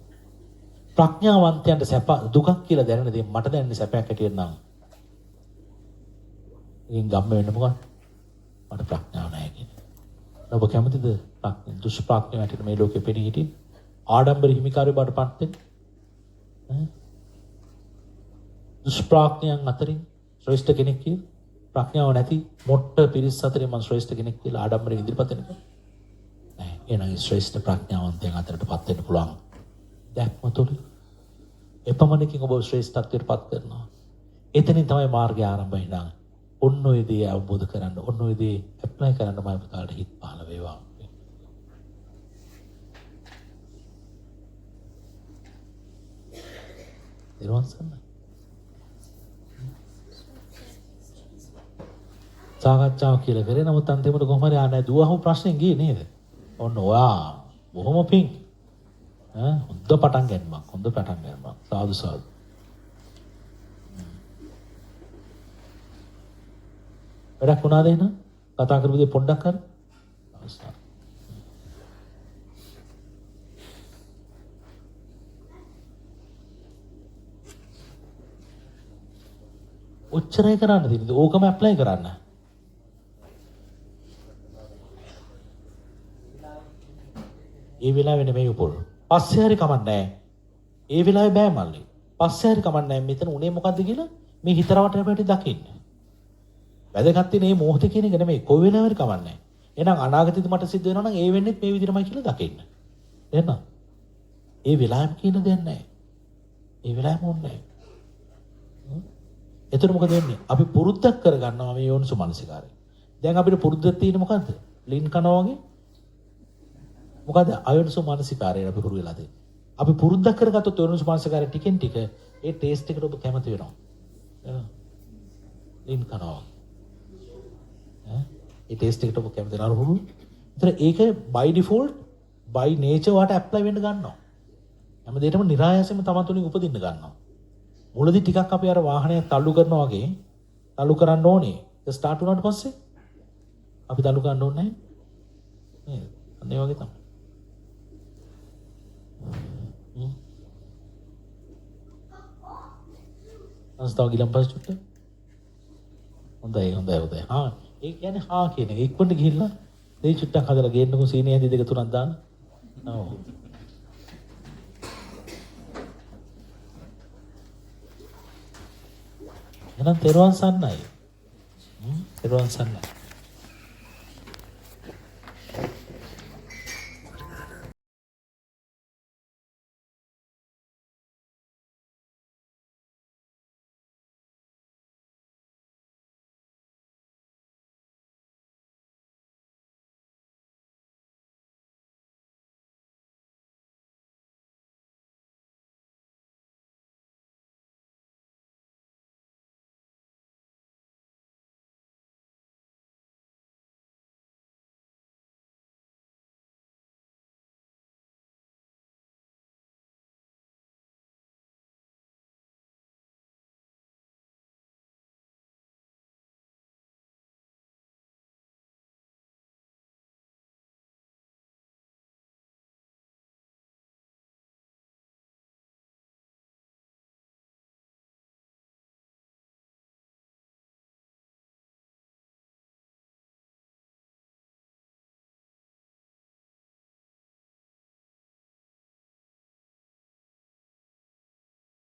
ප්‍රඥාවන්තයන්ට සැප දුකක් කියලා දැනෙන දේ මට දැනෙන්නේ සැපයක් හැටියට නම් ඉතින් ගම්ම වෙන්න මොකක්ද? මට ප්‍රඥාව නැහැ කියන. ඔබ කැමතිද දුෂ්ප්‍රඥාව හැටියට මේ ලෝකෙ පෙනී හිටින්න? ආඩම්බර හිමිකාරයෝ බවට පත් වෙන්න? ඈ? දුෂ්ප්‍රඥයන් අතරින් ශ්‍රේෂ්ඨ කෙනෙක් කියලා, ප්‍රඥාව නැති මොට්ට පිරිස් අතරින් මං ශ්‍රේෂ්ඨ කෙනෙක් කියලා ආඩම්බරෙන් ඉදිරිපත් වෙන්න බෑ. නෑ. එහෙනම් ඒ ශ්‍රේෂ්ඨ ප්‍රඥාවන්තයන් අතරට පත් වෙන්න පුළුවන්. දැක්ම තුළ එපමණකින් ඔබ ශ්‍රේෂ්ඨත්වයට පත් කරනවා. එතනින් තමයි මාර්ගය ආරම්භ වෙන්නේ. ඔන්න ඔය දේ අවබෝධ කරගන්න, ඔන්න ඔය දේ ඇප්ලයි කරන්න මම පුතාලට හිත පහළ වේවා. දරුවන් සරණයි. සාකච්ඡාව කියලා කරේ. නමුත් අන්තිමට කොහොම හරි ආ නෑ දුවහම ප්‍රශ්නෙන් ගියේ නේද? ඔන්න ඔයා බොහොම පිං. ඈ හොඳ පටන් ගැනීමක්. හොඳ පටන් ගැනීමක්. සාදු සාදු. වැඩක් වුණාද එහෙනම්? කතා කරපු දේ පොඩ්ඩක් හරි? අවසන්. ඔච්චරයි කරන්න තියෙන්නේ. ඕකම ඇප්ලයි කරන්න. ඒ වෙලාවේ නෙමෙයි උපුල්. පස්සේ හරි කමක් නැහැ. ඒ වෙලාවේ බෑ මල්ලි. පස්සේ හරි කමක් නැහැ. මෙතන උනේ මොකද්ද කියලා මේ හිත රවටන පැටි දකින්න. වැදගත් වෙන්නේ මේ මොහොතේ කියන එක නෙමෙයි. කොයි වෙලාවෙ හරි කමක් නැහැ. එහෙනම් අනාගතේදී මට සිද්ධ වෙනවා නම් ඒ වෙන්නේත් මේ විදිහටමයි කියලා දකින්න. එහෙනම් ඒ වෙලාවෙම කියන දෙයක් නැහැ. ඒ වෙලාවෙම ඕනේ නැහැ. එතකොට මොකද වෙන්නේ? අපි පුරුද්දක් කරගන්නවා මේ යෝනිසෝ මනසිකාරය. දැන් අපිට පුරුද්දක් තියෙන්නේ මොකද්ද? ලින් කනවා වගේ. මොකද්ද? අයෝනිසෝ මනසිකාරය අපි හුරු වෙලා තියෙන්නේ. අපි පුරුද්දක් කරගත්තොත් යෝනිසෝ මනසිකාරය ටිකෙන් ටික ඒ ටේස්ට් එකට ඔබ කැමති වෙනවා. ලින් කනවා වගේ. ඈ ඒ ටේස්ට් එකට ඔබ කැමති වෙනවා හුරු. ඒතර ඒක by default by nature වාට ඇප්ලයි වෙන්න ගන්නවා. හැම දෙයකටම નિરાයාසයෙන්ම තමන් තුළින් උපදින්න ගන්නවා. මුලදී ටිකක් අපි අර වාහනය තල්ලු කරනවා වගේ තල්ලු කරන්න ඕනේ. ඒක ස්ටාර්ට් වුණාට පස්සේ අපි තල්ලු කරන්න ඕනේ නැහැ. නේද? අන්න ඒ වගේ තමයි. අස් තව ගිලම්පස් චුට්ට. හොඳයි හොඳයි හොඳයි. හා ඒ කියන්නේ හා කියන එක. ඉක්මනට ගිහිල්ලා දෙයි චුට්ටක් හදලා ගේන්නකෝ සීනි හැඳි දෙක තුනක් දාන්න. ඔව්. එහෙනම් තෙරුවන් සරණයි. තෙරුවන් සරණයි.